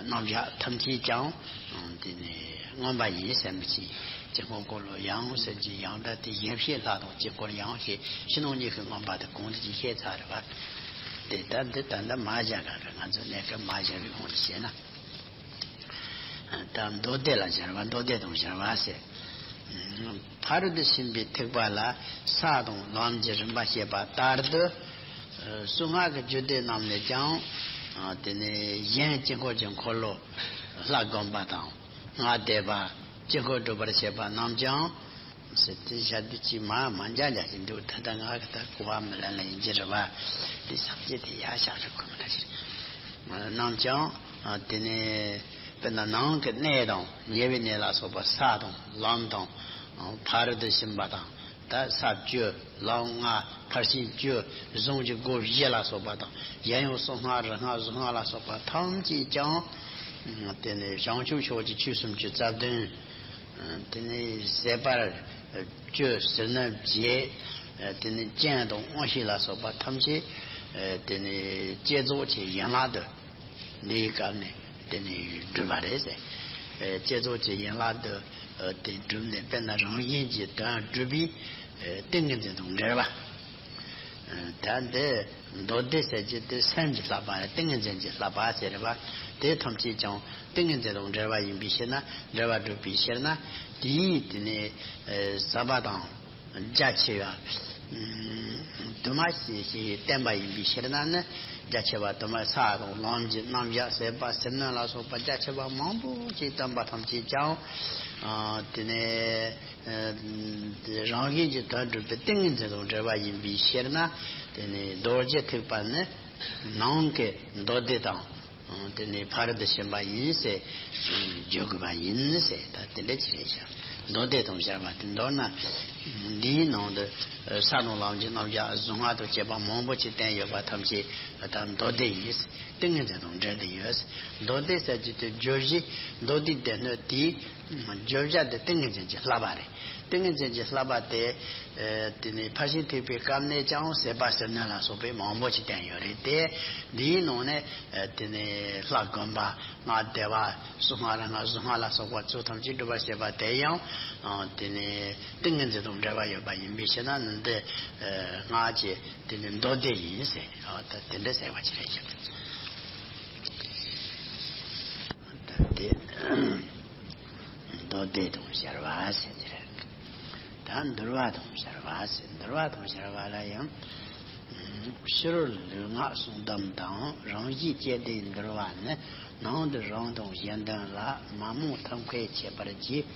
རྣམ་གཞག་ཐམས་ཅད་ཀྱང་དེ་ནས་མངོན་པ་ཡིན་ཟེར་མི་ཅིག་དཀྱིལ་འཁོར་འཁོར་ལོ་ཡང་ཟེར་གྱི་ཡང་སྒྲ་དེ་གཞན་བཤད་ལྷ་དང་དཀྱིལ་འཁོར་ཡང་ཞེས་ཕྱི་ནང་གཉིས་ཀྱི་མངོན་པ་དེ་གོང་དུ་ཅིག་བཤད་ཚར་རེད་བ། དེ་ལྟར་འདི་ད་ལྟ་མ་བཞག་ག་གི་ང་ཚོ་གནས་སྐབས་མ་བཞག་པའི་དབང་དུ་བྱས་ན། ད་མདོ་སྡེ་ལ་སྦྱར་བ་མདོ་སྡེ་དང་སྦྱར་བ་ཟེར། ཕ་རོལ་ཏུ་ཕྱིན་པའི་ཐེག་པ་ལ་ས་དང་ལམ་གྱི་རིམ་པ་བཤད་པ་ལྟར་དུ། གསང་སྔགས་ཀྱི་རྒྱུད་སྡེ་རྣམས་ནས་ཀྱང་། དེ་ནས་གཞན་དཀྱིལ་འཁོར་གྱི་འཁོར་ལོ་ལྷ་བསྒོམ་པ་དང་སྔགས་བཟླས་པ་དཀྱིལ་འཁོར་སྒྲུབ་པར་བྱེད་པ་རྣམས་ཀྱང་། ཟེར་ཏེ་ཞལ་འདི་ཅིག་མ་མ་འཇའ་འཇའ་ཞིག་འདུག་ད་ལྟ་ང་གི་ད་གོ་བ་མི་ལེན་ལ་ཡིན་གྱི་རེད་བ། དེ་ས་བཅད་དེ་ཡར་བཞག་རེད་ཁོ་མི་འདྲ་ཞིག་རྣམས་ཀྱང་ དེ་ནས་དཔེར་ན་ནང་གི་གནས་དང་ཉེ་བའི་གནས་ལ་སོགས་པ་ས་དང་ལམ་དང་། ཕ་རོལ་ཏུ་ཕྱིན་པ་དང་། ད་ས་བཅུ། ལམ་ལྔ། ཕར་ཕྱིན་བཅུ། གཟུངས་ཀྱི་སྒོ་བཞི་ལ་སོགས་པ་དང་། གཞན་ཡང་གསང་སྔགས་རིག་སྔགས་གཟུངས་སྔགས་ལ་སོགས་པ་ཐམས་ཅད་ཀྱང་། དེ་ནས་བྱང་ཆུབ་ཕྱོགས་ཀྱི་ཆོས་སུམ་ཅུ་རྩ་བདུན། དེ་ནས་ཟད་པར་བཅུ། ཟིལ་གནོན་བརྒྱད། དེ་ནས་སྤྱན་དང་དབང་ཤེས་ལ་སོགས་པ་ཐམས་ཅད། དེ་ནས་བསྐྱེད་རྫོགས་ཀྱི་ཡན་ལག་ཏུ། འདིའི་སྐབས་ནས་དེ་ནས་གྲུབ་པ་རེད་ཟེར། བསྐྱེད་རྫོགས་ཀྱི་ཡན་ལག་ཏུ། དེ་གྲུབ་ནས་དཔེར་ན་རང་བཞིན་གྱིས་དོན་གྲུབ་པའི། ཏིང་ངེ་འཛིན་དང་འབྲེལ་བ། ད་འདི་མདོ་སྡེ་ཟེར་གྱི་དེ་སེམས་ཀྱི་བསླབ་པ་རེད། ཏིང་ངེ་འཛིན་གྱི་བསླབ་པ་ཟེར་བ། དེ་ཐམས་ཅད་ཀྱང་ཏིང་ངེ་འཛིན་དང་འབྲེལ་བ་ཡིན་པའི་ཕྱིར་ན། འབྲེལ་བ་གྲུབ་པའི་ཕྱིར་ན། དེའི་དེ་ནས་ཟབ་པ་དང་རྒྱ་ཆེ་བ་དུ་མ་ཞེས་བསྟན་པ་ཡིན་པའི་ཕྱིར་ན་ནི། རྒྱ་ཆེ་བ་དུ་མ་ས་དང་ལམ་གྱི་རྣམ་གཞག། ཟད་པ་ཟིལ་གནོན་ལ་སོགས་པ་རྒྱ་ཆེ་བ་མང་པོ་ཞིག་བསྟན་པ་ཐམས་ཅད་ཀྱང་། དེ་ནས། རང་བཞིན་གྱིས་དོན་གྲུབ་པའི་ཏིང་ངེ་འཛིན་དང་འབྲེལ་བ་ཡིན་པའི་ཕྱིར་ན། དེ་ནི་རྡོ་རྗེ་ཐེག་པ་ནི་ནང་གི་མདོ་སྡེ་དང་། དེ་ནི་ཕ་རོལ་ཏུ་ཕྱིན་པ་ཡིན་ཟེར་བརྗོད་དགོས་པ་ཡིན་ཟེར། ད་དེ་འདྲ་ཅིག་རེད་ཤག་མདོ་སྡེ་དང་སྦྱར་བ་དེ། མདོར་ན་འདིའི་ནང་དུ་ས་དང་ལམ་གྱི་རྣམ་གཞག་གཟུངས་སྔགས་དང་བཅས་པ་མང་པོ་ཅིག་བསྟན་ཡོད་པ་ཐམས་ཅད་ད་མདོ་སྡེ་ཡིན། ཏིང་ངེ་འཛིན་དང་འབྲེལ་ཏེ་ཡོད། མདོ་སྡེ་ཟེར་གྱི་དེ་བརྗོད་གཞི། མདོ་སྡེའི་སྡེ་སྣོད་དེའི་བརྗོད་བྱ་དེ་ཏིང་ངེ་འཛིན་གྱི་བསླབ་པ་རེད། ཏིང་ངེ་འཛིན་གྱི་བསླབ་པ་དེ། ཨ་དེ་ནས་ཕར་ཕྱིན་ཐེག་པའི་སྐབས་ནས་ཀྱང་ཟད་པ་ཟིལ་གནོན་ལ་སོགས་པའི་མང་པོ་ཞིག་བསྟན་ཡོད་རེད་དེ། འདིའི་ནང་ནས་ཨ་དེ་ནས་ལྷ་བསྒོམ་པ། སྔགས་བཟླས་པ། གསང་སྔགས་རིག་སྔགས་གཟུངས་སྔགས་ལ་སོགས་པ་ཚུལ་ཐམས་ཅད་སྒྲུབ་པར་བྱེད་པ་དེ་ཡང་། ཨ་དེ་ནས་ཏིང་ངེ་འཛིན་དང་འབྲེལ་བ་ཡོད་པ་ཡིན་པའི་ཕྱིར་ན་ནི། འདི་ཨ་སྔགས་ཀྱི་དེ་ནི་མདོ་སྡེ་ཡིན་ཟེར། ཨ་ད་དེ་འདྲ་ཟེར་བ་ཅིག་རེད་ཤག་ད་དེ་མདོ་སྡེ་དང་སྦྱར་བ་ཟེར་གྱི་རེད། ད་འདུལ་བ་དང་སྦྱར་བ་ཟེར། འདུལ་བ་དང་སྦྱར་བ་ལ་ཡང་། ཕྱི་རོལ་ལུས་ངག་གསུམ་སྡོམ་དང་། རང་བཞིན་བསྐྱེད་ལྡན་འདུལ་བ་ནི། ནང་དུ་རང་དང་གཞན་དོན་ལ། མ་རྨོངས་ཐབས་མཁས་ཁྱད་པར་གྱིས།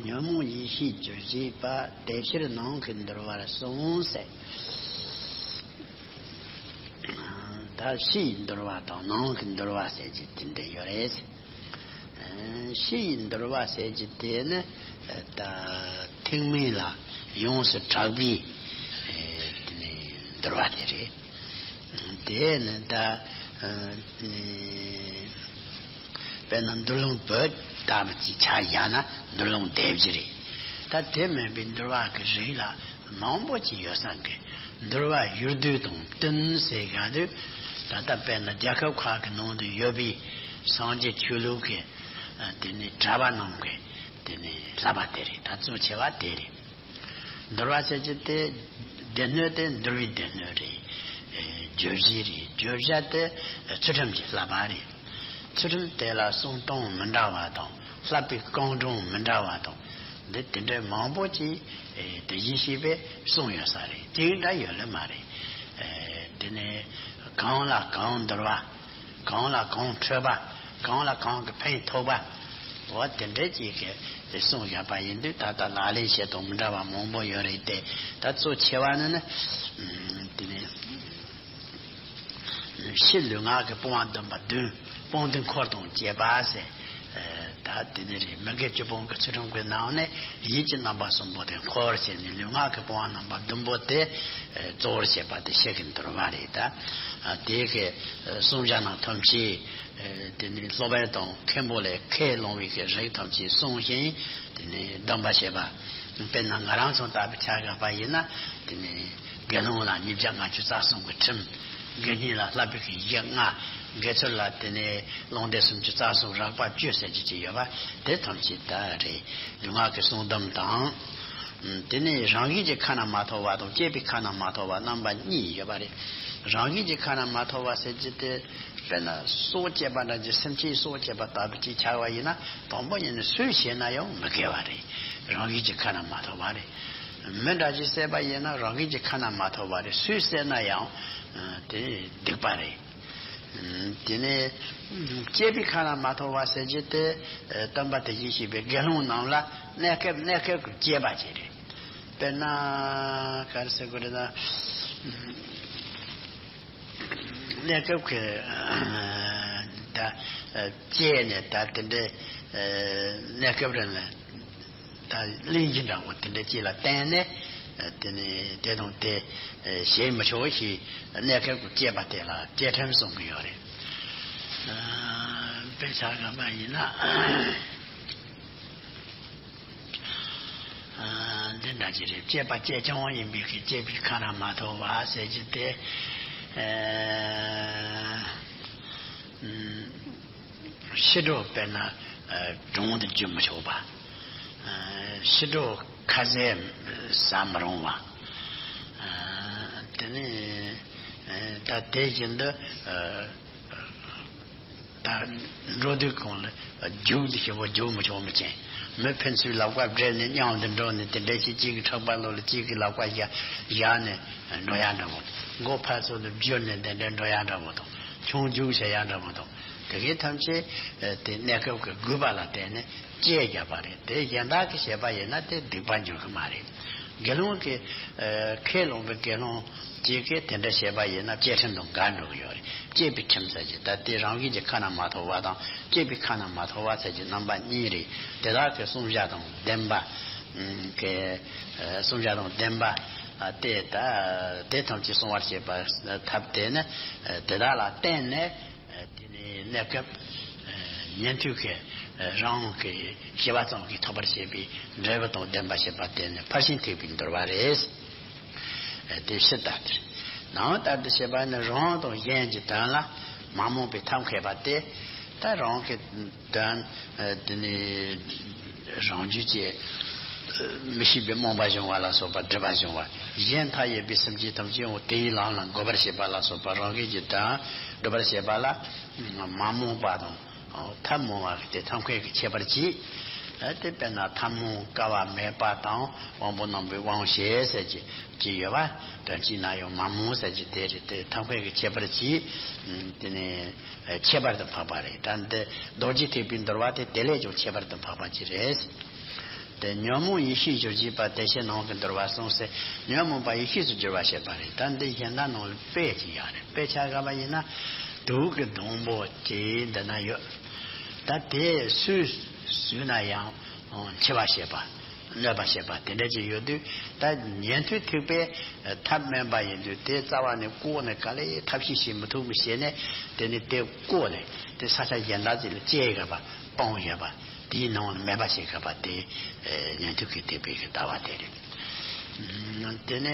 ཉོན་མོངས་ཡེ་ཤེས་བསྒྱུར་བྱེད་པ། དེ་ཕྱིར་ནང་གི་འདུལ་བར་གསུངས་ཟེར། ད་ཕྱི་ཡི་འདུལ་བ་དང་ནང་གི་འདུལ་བ་ཟེར་གྱི་དེ་འདྲ་ཡོད་རེད། ཕྱི་ཡི་འདུལ་བ་ཟེར་གྱི་དེ་ནི་ད་ཐེག་དམན་ལ་ཡོངས་སུ་གྲགས་པའི་དེ་ནི་འདུལ་བ་དེ་རེད། དེ་ནི་ད། དཔེར་ན་འདུལ་ལུང་བོད་ལྟ་བུ་ཅིག་ཆ་བཞག་ན་འདུལ་ལུང་སྡེ་བཞི་རེད། ད་དེ་མིན་པའི་འདུལ་བ་གི་རིགས་ལ་མང་པོ་ཅིག་ཡོད་ས་གི། འདུལ་བ་ཡུལ་དུས་དང་བསྟུན་ཟེར་ག་དུས། ད་ལྟ་དཔེར་ན་རྒྱལ་ཁབ་ཁག་གི་ནང་དུ་ཡོད་པའི་སངས་རྒྱས་ཆོས་ལུགས་ཀྱི་དེ་ནི་གྲྭ་པ་རྣམས་ཀྱི་དེ་ནི་བསླབ་པ་དེ་རེད། ད་གཙོ་ཆེ་བ་དེ་རེད། འདུལ་བ་ཟེར་གྱི་དེ་སྡེ་སྣོད་དེ་འདུལ་བའི་སྡེ་སྣོད་རེད། ཨེ་བརྗོད་གཞི་རེད། བརྗོད་བྱ་དེ་ཚུལ་ཁྲིམས་ཀྱི་བསླབ་པ་རེད། ཚུལ་ཁྲིམས་དེ་ལ་གསུང་སྟངས་མི་འདྲ་བ་དང་། བསླབ་པའི་རྐང་གྲངས་མི་འདྲ་བ་དང་། འདི་དེ་འདྲའི་མང་པོ་ཅིག་ཨེ་དེ་བཞིན་གཤེགས་པས་གསུངས་ཡོད་ས་རེད། གཅིག་འདྲ་ཡོད་ལེ་མ་རེད། ཨེ་དེ་ནས་གང་ལ་གང་འདུལ་བ། གང་ལ་གང་འཕྲོད་པ། གང་ལ་གང་གི་ཕན་ཐོགས་པ། འོ་དེ་འདྲའི་ཅིག་གི་གསུངས་བཞག་པ་ཡིན་དུས། ད་ལྟ་ལག་ལེན་བྱེད་སྟངས་མི་འདྲ་བ་མང་པོ་ཡོད་རེད་དེ། ད་གཙོ་ཆེ་བ་ནི་ནི་དེ་ནི་ཕྱི་ལུས་ངག་གི་སྤོང་བ་སྡོམ་པ་བདུན། སྤོང་ལྡན་འཁོར་དང་བཅས་པ་ཟེར། ད་དེ་ནི་རེད། མི་དགེ་བཅུ་སྤོང་གི་ཚུལ་ཁྲིམས་ཀྱི་ནང་ནས་ཡིད་ཀྱི་རྣམ་པ་གསུམ་པོ་དེ་འཁོར་བྱས་ནས། ལུས་ངག་གི་སྤོང་བ་རྣམ་པ་བདུན་པོ་དེ་གཙོ་བོར་བྱེད་པ་དེ་ཕྱི་གི་འདུལ་བ་རེད། ད་དེ་གི་གསུང་བྱ་རྣམས་ཐམས་ཅད་དེ་ནི་སློབ་དཔོན་དང་མཁན་པོ་ལས་ཁས་བླངས་པའི་གི་རིགས་ཐམས་ཅད་གསུངས་ཤིང་། དེ་ནི་སྡོམ་པ་བྱེད་པ། དཔེར་ན་ང་རང་ཚོ་ལྟ་བུ་ཆ་བཞག་པ་ཡིན་ན། དེ་ནི་དགེ་སློང་ལ་ཉིས་བརྒྱ་ལྔ་བཅུ་རྩ་གསུམ་གྱི་ཁྲིམས། དགེ་བསྙེན་ལ་བསླབ་པའི་གི་གཞི་ལྔ། དགེ་ཚུལ་ལ་དེ་ནི་རླུང་བདེ་སུམ་ཅུ་རྩ་གསུམ། རགས་པ་བཅུ་ཟེར་གྱི་ཅིག་ཡོད་པ། དེ་ཐམས་ཅད་ད་རེད། ལུས་ངག་གི་གསུང་སྡོམ་དང་། དེ་ནས་རང་བཞིན་གྱིས་ཁ་ན་མ་ཐོ་བ་དང་། བསྐྱེད་པས་ཁ་ན་མ་ཐོ་བ། རྣམ་པ་གཉིས་ཡོད་པ་རེད། རང་བཞིན་གྱིས་ཁ་ན་མ་ཐོ་བ་ཟེར་གྱི་དེ། དཔེར་ན་སྲོག་བཅད་པ་འདྲ་གྱི། སེམས་ཅན་སྲོག་བཅད་པ་ལྟ་བུ་ཅིག་ཆགས་པ་ཡིན་ན། དང་པོ་ཉིད་ནས་སུས་བྱས་ན་ཡང་མི་དགེ་བ་རེད། རང་བཞིན་གྱིས་ཁ་ན་མ་ཐོ་བ་རེད། མི་འདྲ་ཅིག་བསད་པ་ཡིན་ན་རང་བཞིན་གྱིས་ཁ་ན་མ་ཐོ་བ་རེད། སུས་བསད་ན་ཡང་དེ་སྡིག་པ་རེད། དེ་ནས་བསྐྱེད་པས་ཁ་ན་མ་ཐོ་བ་ཟེར་གྱི་དེ། སྟོན་པ་དེ་བཞིན་གཤེགས་པའི་དགེ་སློང་རྣམས་ལ་གནས་སྐབས་གནས་སྐབས་ཀྱི་བསྐྱེད་པ་ཅིག་རེད། དཔེར་ན་ག་རེ་ཟེར་དགོས་རེད་ན། གནས་སྐབས་ཀྱི་ད་ བཅད་ནས་ད་དེ་འདྲའི་གནས་སྐབས་རིང་ལ་ད་གླེང་གཞི་འདྲ་བོ་དེ་འདྲ་ཅིག་ལ་བརྟེན་ནས། དེ་ནས་དེ་དང་དེ་བྱེད་མི་ཆོག་ཞེས་གནས་སྐབས་ཀྱི་བཅད་པ་དེ་ལ་བཅད་ཁྲིམས་གསུང་གི་ཡོད་རེད། དཔེ་ཆ་ག་པ་ཡིན་ན། འདི་འདྲ་ཅིག་རེད། བཅད་པ་བཅད་ཀྱང་ཡིན་པའི་གི་བཅད་པའི་ཁ་ན་མ་ཐོ་བ་ཟེར་གྱི་དེ། ཕྱི་དྲོ་དཔེར་ན་གྲོང་དུ་འཇུ་མི་ཆོག་པ། ཕྱི་དྲོ་ཁ་ཟས་ཟ་མི་རུང་བ། དེ་ནས་ད་དེ་བཞིན་དུ། ད་འགྲོ་དུས་གང་ལ་རྒྱུག་འདི་ཞེ་པོ་རྒྱུག་མི་ཆོག་མི་ཅན། མི་ཕན་ཚུན་ལག་པ་སྦྲེལ་ནས་མཉམ་དུ་འགྲོ་ནས་དེ་འདྲ་ཞིག་གཅིག་གི་ཕྲག་པ་ལོགས་ལ་གཅིག་གི་ལག་པ་བཞག་བཞག་ནས་འགྲོ་ཡ་འདྲ་བོ། མགོ་ཕར་ཚུར་དུ་བསྒྱུར་ནས་དེ་འདྲ་འགྲོ་ཡ་འདྲ་བོ་དང་། ཆུང་རྒྱུག་བྱེད་ཡ་འདྲ་བོ་དང་། དེ་གའི་ཐམས་ཅད་དེ་གནས་སྐབས་ཀྱི་དགོས་པ་ལ་བརྟེན་ནས་བཅད་བརྒྱབ་པ་རེད། དེ་གཞན་དག་གིས་བྱས་པ་ཡིན་ན་དེ་སྡིག་པ་འགྱུར་གི་མ་རེད། དགེ་སློང་གི་ཁས་བླངས་པའི་དགེ་སློང་གཅིག་གིས་དེ་འདྲ་བྱས་པ་ཡིན་ན་བཅད་ཁྲིམས་དང་འགལ་འགྲོ་གི་ཡོད་རེད། བཅད་པའི་ཁྲིམས་ཟེར་གྱི་ད་དེ་རང་བཞིན་གྱི་ཁ་ན་མ་ཐོ་བ་དང་བཅད་པའི་ཁ་ན་མ་ཐོ་བ་ཟེར་གྱི་རྣམ་པ་གཉིས་རེད། དེ་དག་གི་བསྲུང་བྱ་དང་ལྡན་པ། ཨ་གི་ཨ་བསྲུང་བྱ་དང་ལྡན་པ། ཨ་དེ་ད་དེ་ཐམས་ཅད་བསྲུང་བར་བྱེད་པ་ཐབས་དེ་ནི་ཨ་དེ་དག་ལ་བརྟེན་ནས། ཨ་དེ་ནས་གནས་སྐབས་ཨ་ཉན་ཐོས་ཀྱི་ཨ་རང་གི་སྐྱེ་བ་ཙམ་གྱིས་ཐོབ་པར་བྱེད་པའི་འབྲས་བུ་དང་ལྡན་པ་བྱེད་པ་དེ་ནི་ཕར་ཕྱིན་ཐེག་པའི་འདུལ་བ་རེད། ཨ་དེ་ཕྱིར་ལྟ་སྟེ། ནང་ལྟར་དུ་བྱེད་པ་ནི་རང་དང་གཞན་གྱི་དོན་ལ་མ་རྨོངས་པའི་ཐབས་མཁས་པ་སྟེ། ད་རང་གི་དོན་དེ་ནི་རང་རྒྱུད་ཀྱི་མི་ཤེས་པའི་རྨོངས་པ་སྦྱོང་བ་ལ་སོགས་པ་སྒྲིབ་པ་སྦྱོང་བ། གཞན་མཐའ་ཡས་པའི་སེམས་ཅན་ཐམས་ཅད་འོ་དེའི་ལམ་ལ་འགོད་པར་བྱེད་པ་ལ་སོགས་པ་རང་རྒྱུད་ཀྱི་དོན་སྒྲུབ་པར་བྱེད་པ་ལ་མ་རྨོངས་པ་དང་ཐབས་རྨོངས་པ་སྟེ་ཐབས་མཁས་ཀྱི་ཁྱད་པར་གྱིས། དེ་དཔེར་ན་ཐབས་རྨོངས་དཀའ་བ་མེད་པ་དང་དབང་པོ་རྣོན་པོའི་དབང་ཞེས་ཟེར་གྱི་ཅི་ཡོད་པ། དོན་གཅིག་ན་ཡང་མ་རྨོངས་ཟེར་གྱི་དེ་རེད། དེ་ཐབས་མཁས་ཀྱི་ཁྱད་པར་གྱིས་དེ་ནི། ཁྱད་པར་དུ་འཕགས་པ་རེད། ད་འདི་རྡོ་རྗེ་ཐེག་པའི་འདུལ་བ་དེ་དེ་ལས་ཀྱང་ཁྱད་པར་དུ་འཕགས་པ་ཅིག་རེད། དེ་ཉོན་མོངས་ཡེ་ཤེས་སྦྱོར་བྱེད་པ་དེ་ཕྱིར་ནང་གི་འདུལ་བ་གསུངས་ཟེར། ཉོན་མོངས་པ་ཡེ་ཤེས་སུ་བསྒྱུར་བར་བྱེད་པ་རེད། ད་འདི་གཞན་དག་ནང་ལ་དཔེ་ཅིག་ཡོད་རེད། དཔེ་ཆ་ག་པ་ཡིན་ན་དུག་གི་སྡོང་པོ་ཅིག་འདི་ན་ཡོད། ད་དེ་སུས་ཟོས་ན་ཡང་འཆི་བ་བྱེད་པ། གནོད་པ་བྱེད་པ་དེ་འདྲ་ཅིག་ཡོད་དུས། ད་ཉན་ཐོས་ཐེག་པའི་ཐབས་དམན་པ་ཡིན་དུས་དེ་རྩ་བ་ནས་བཀོག་ནས་ག་ལེ་ཐབས་ཤེས་བྱེད་མི་ཐུབ་མི་བྱེད་ནས། དེ་ནི་དེ་བཀོག་ནས་དེ་ས་ཆ་གཞན་དག་ཅིག་ལ་བཅད་དགོས་པ། སྤང་དགོས་པ། དེའི་ནང་ལ་མེད་པ་བྱེད་དགོས་པ་དེ་ཉན་ཐོས་ཀྱི་ཐེག་པའི་གི་ལྟ་བ་དེ་རེད། དེ་ནས་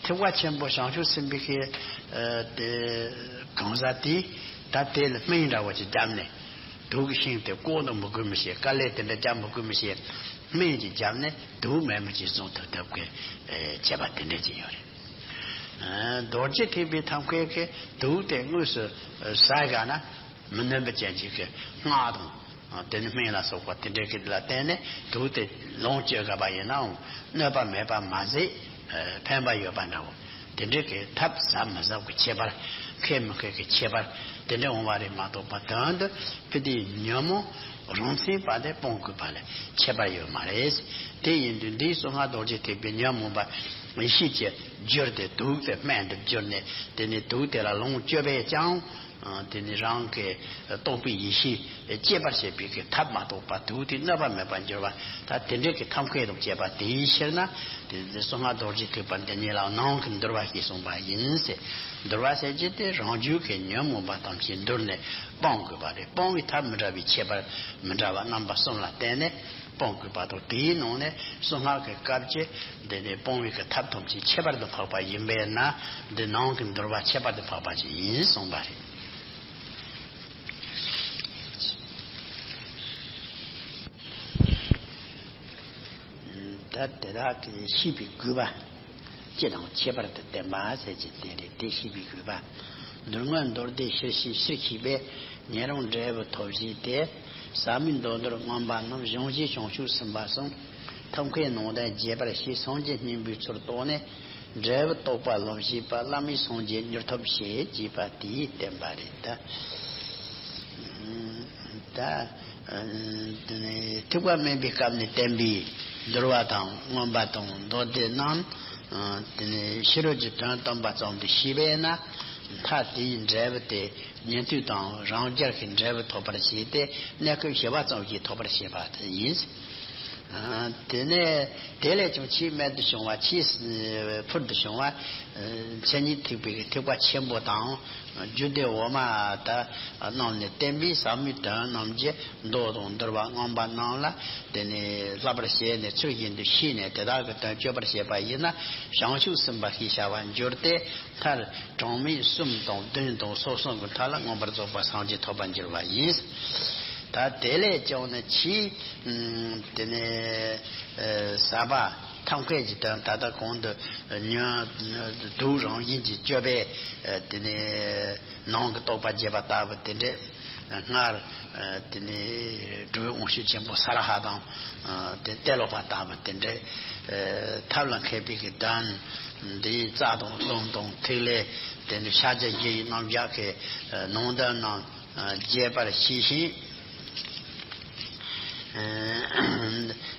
ཐེག་པ་ཆེན་པོ་བྱང་ཆུབ་སེམས་དཔའི་གི་དེ་གང་ཟག་དེས་ད་དེ་ལ་སྨན་འདྲ་བོ་ཅིག་བརྒྱབ་ནས། དུག་གི་ཤིང་དེ་བཀོག་ནས་མི་དགོས་མི་ཤེས། དཀའ་ལས་དེ་འདྲ་རྒྱབ་མི་དགོས་མི་ཤེས། སྨན་ཅིག་བརྒྱབ་ནས་དུག་མེད་མི་ཅིག་བཟོ་ཐུབ་ཐབས་ཀྱི་བྱས་པ་དེ་འདྲ་ཅིག་ཡོད་རེད། རྡོ་རྗེ་ཐེག་པའི་ཐབས་མཁས་ཀྱིས་དུག་དེ་དངོས་སུ་ཟ་དགོས་ན་མི་གནོད་པ་ཅན་ཅིག་གི་སྔགས་དང་དེ་ནི་སྨན་ལ་སོགས་པ་དེ་འདྲ་གི་ལ་བརྟེན་ནས་དུག་དེ་ལོངས་སྤྱོད་དགོས་པ་ཡིན་ནའང་གནོད་པ་མེད་པ་མ་ཟད་ཕན་པ་ཡོད་པ་འདྲ་བོ། དེ་འདྲའི་གི་ཐབས་ཟབ་མི་ཟབ་ཀྱི་ཁྱད་པར། མཁས་མི་མཁས་ཀྱི་ཁྱད་པར་དེ་འདྲ་འོང་བ་རེད་མ་གཏོགས་པ། དོན་དུ་ཕི་དེའི་ཉོན་མོངས་རང་མཚན་པ་དེ་སྤོང་དགོས་པ་ལས་ཁྱད་པར་ཡོད་མ་རེད། དེ་ཡིན་དུས་འདིའི་གསང་སྔགས་རྡོ་རྗེ་ཐེག་པའི་ཉོན་མོངས་པ་ཡེ་ཤེས་ཀྱིས་བསྒྱུར་ཏེ་དུག་དེ་སྨན་དུ་བསྒྱུར་ནས། དེ་ནས་དུག་དེ་ལ་ལོངས་སྤྱོད་པས་ཀྱང་དེ་ནི་རང་གི་རྟོགས་པའི་ཡེ་ཤེས་སྐྱེད་པར་བྱེད་པའི་གི་ཐབས་མ་གཏོགས་པ། དུག་དེ་གནོད་པ་མེད་པར་འགྱུར་བ། ད་དེ་འདྲའི་གི་ཐབས་མཁས་དང་བཅས་པ་དེའི་ཕྱིར་ན། དེ་གསང་སྔགས་རྡོ་རྗེ་ཐེག་པ་འདི་ཉིད་ལ་ནང་གི་འདུལ་བ་ཞེས་གསུངས་པ་ཡིན་ཟེར། འདུལ་བ་ཟེར་རྒྱུ་དེ་རང་རྒྱུད་ཀྱི་ཉོན་མོངས་པ་ཐམས་ཅད་འདུལ་ནས་སྤང་དགོས་པ་རེད། སྤང་བའི་ཐབས་མི་འདྲ་བའི་ཁྱད་པར་མི་འདྲ་བ་རྣམ་པ་གསུམ་ལ་བརྟེན་ནས་སྤང་དགོས་པ་དང་། དེའི་ནང་ནས་གསང་སྔགས་ཀྱི་སྐབས་ཀྱི་འདི་ནས་སྤང་བའི་གི་ཐབས་ཐམས་ཅད་ཁྱད་པར་དུ་འཕགས་པ་ཡིན་པས་ན། འདི་ནང་གི་འདུལ་བ་ཁྱད་པར་དུ་འཕགས་པ་ཅིག་ཡིན་གསུངས་པ་རེད། ད་དེ་དག་གི་ཤེས་པའི་དགོས་པ། སྤྱི་དང་ཁྱད་པར་དུ་བསྟན་པ་ཟེར་གྱི་དེ་རེད། དེ་ཤེས་པའི་དགོས་པ། མདོ་སྔགས་མདོ་སྡེ་ཕྱིར་ཤེས་ཕྱིར་ཤེས་པས། ཉན་རང་འབྲས་བུ་ཐོབ་བྱས་ཏེ། ཟབ་མོའི་མདོ་མདོར་མངོན་པ་རྣམས། གཞུང་བཞིའི་བྱང་ཆུབ་སེམས་དཔའ་གསུམ། ཐབས་མཁས་ནང་ལྡན་རྒྱས་པར་བཤད། སངས་རྒྱས་སྙིང་པོའི་ཚུལ་རྟོགས་ནས། འབྲས་བུ་རྟོགས་པ་ལོབས་བྱེད་པ། བླ་མེད་སངས་རྒྱས་མྱུར་ཐོབ་བྱེད། ཅེས་པ་དེས་བསྟན་པ་རེད་ད། ད། དེ་ནས་ཐེག་པ་དམན་པའི་སྐབས་ནས་བསྟན་པའི་འདུལ་བ་དང་མངོན་པ་དང་མདོ་སྡེ་རྣམས། དེ་ནས་ཕྱི་རོལ་གྱི་དོན་སྟོན་པ་ཙམ་དུ་ཤེས་པས་ན། མཐའ་དེའི་འབྲས་བུ་དེ་ཉན་ཐོས་དང་རང་རྒྱལ་གྱི་འབྲས་བུ་ཐོབ་པར་བྱས་ཏེ། གནས་སྐབས་བཞི་པ་ཙམ་ཞིག་ཐོབ་པར་བྱེད་པ་དེ་ཡིན། ཨ། དེ་ནས་དེ་ལས་ཀྱང་ཆེས་རྨད་དུ་བྱུང་བ། ཆེས་ཕུལ་དུ་བྱུང་བ། མཚན་ཉིད་ཐེག་པའི་ཐེག་པ་ཆེན་པོ་དང་རྒྱུད་སྡེ་འོག་མ་དག་རྣམས་ནས་བསྟན་པའི་ཟབ་མོའི་དོན་རྣམས་ཀྱི་མདོ་དང་འདུལ་བ་མངོན་པ་རྣམས་ལ། དེ་ནས་བསླབ་པར་བྱས་ནས་ཚུལ་བཞིན་དུ་ཤེས་ནས་དེ་དག་གི་དོན་སྤྱོད་པར་བྱེད་པ་ཡིན་ན། བྱང་ཆུབ་སེམས་དཔའ་ཞེས་བྱ་བར་འགྱུར་ཏེ། མཐར་གྲངས་མེད་གསུམ་དང་བདུན་དང་སོ་གསུམ་གྱི་མཐའ་ལ་མངོན་པར་རྫོགས་པར་སངས་རྒྱས་ཐོབ་པར་འགྱུར་བ་ཡིན། ད་དེ་ལས་ཀྱང་ནི་ཆེས་དེ་ནས་ཟབ་པ་ཐབས་མཁས་ཀྱི་དོན། ད་ལྟ་གོང་དུ་ཉོན་དུ་རང་བཞིན་གྱིས་བསྐྱོད་པའི་དེ་ནས་ནང་གི་རྟོགས་པ་རྒྱས་པ་ལྟ་བུ་དེ་འདྲས། སྔར་དེ་ནས་གྲུབ་པའི་དབང་ཕྱུག་ཆེན་པོ་ས་ར་ཧ་དང་དེ་ཏེ་ལོ་པ་ལྟ་བུ་དེ་འདྲས། ཐབས་ལ་མཁས་པའི་གི་དོན་འདིའི་རྩ་དང་རླུང་དང་ཐིག་ལེ་དེ་འདྲ་ཕྱག་རྒྱ་བཞི་ཡི་རྣམ་གཞག་གི་ནང་དོན་རྣམས་རྒྱས་པར་ཤེས་ཤིང་།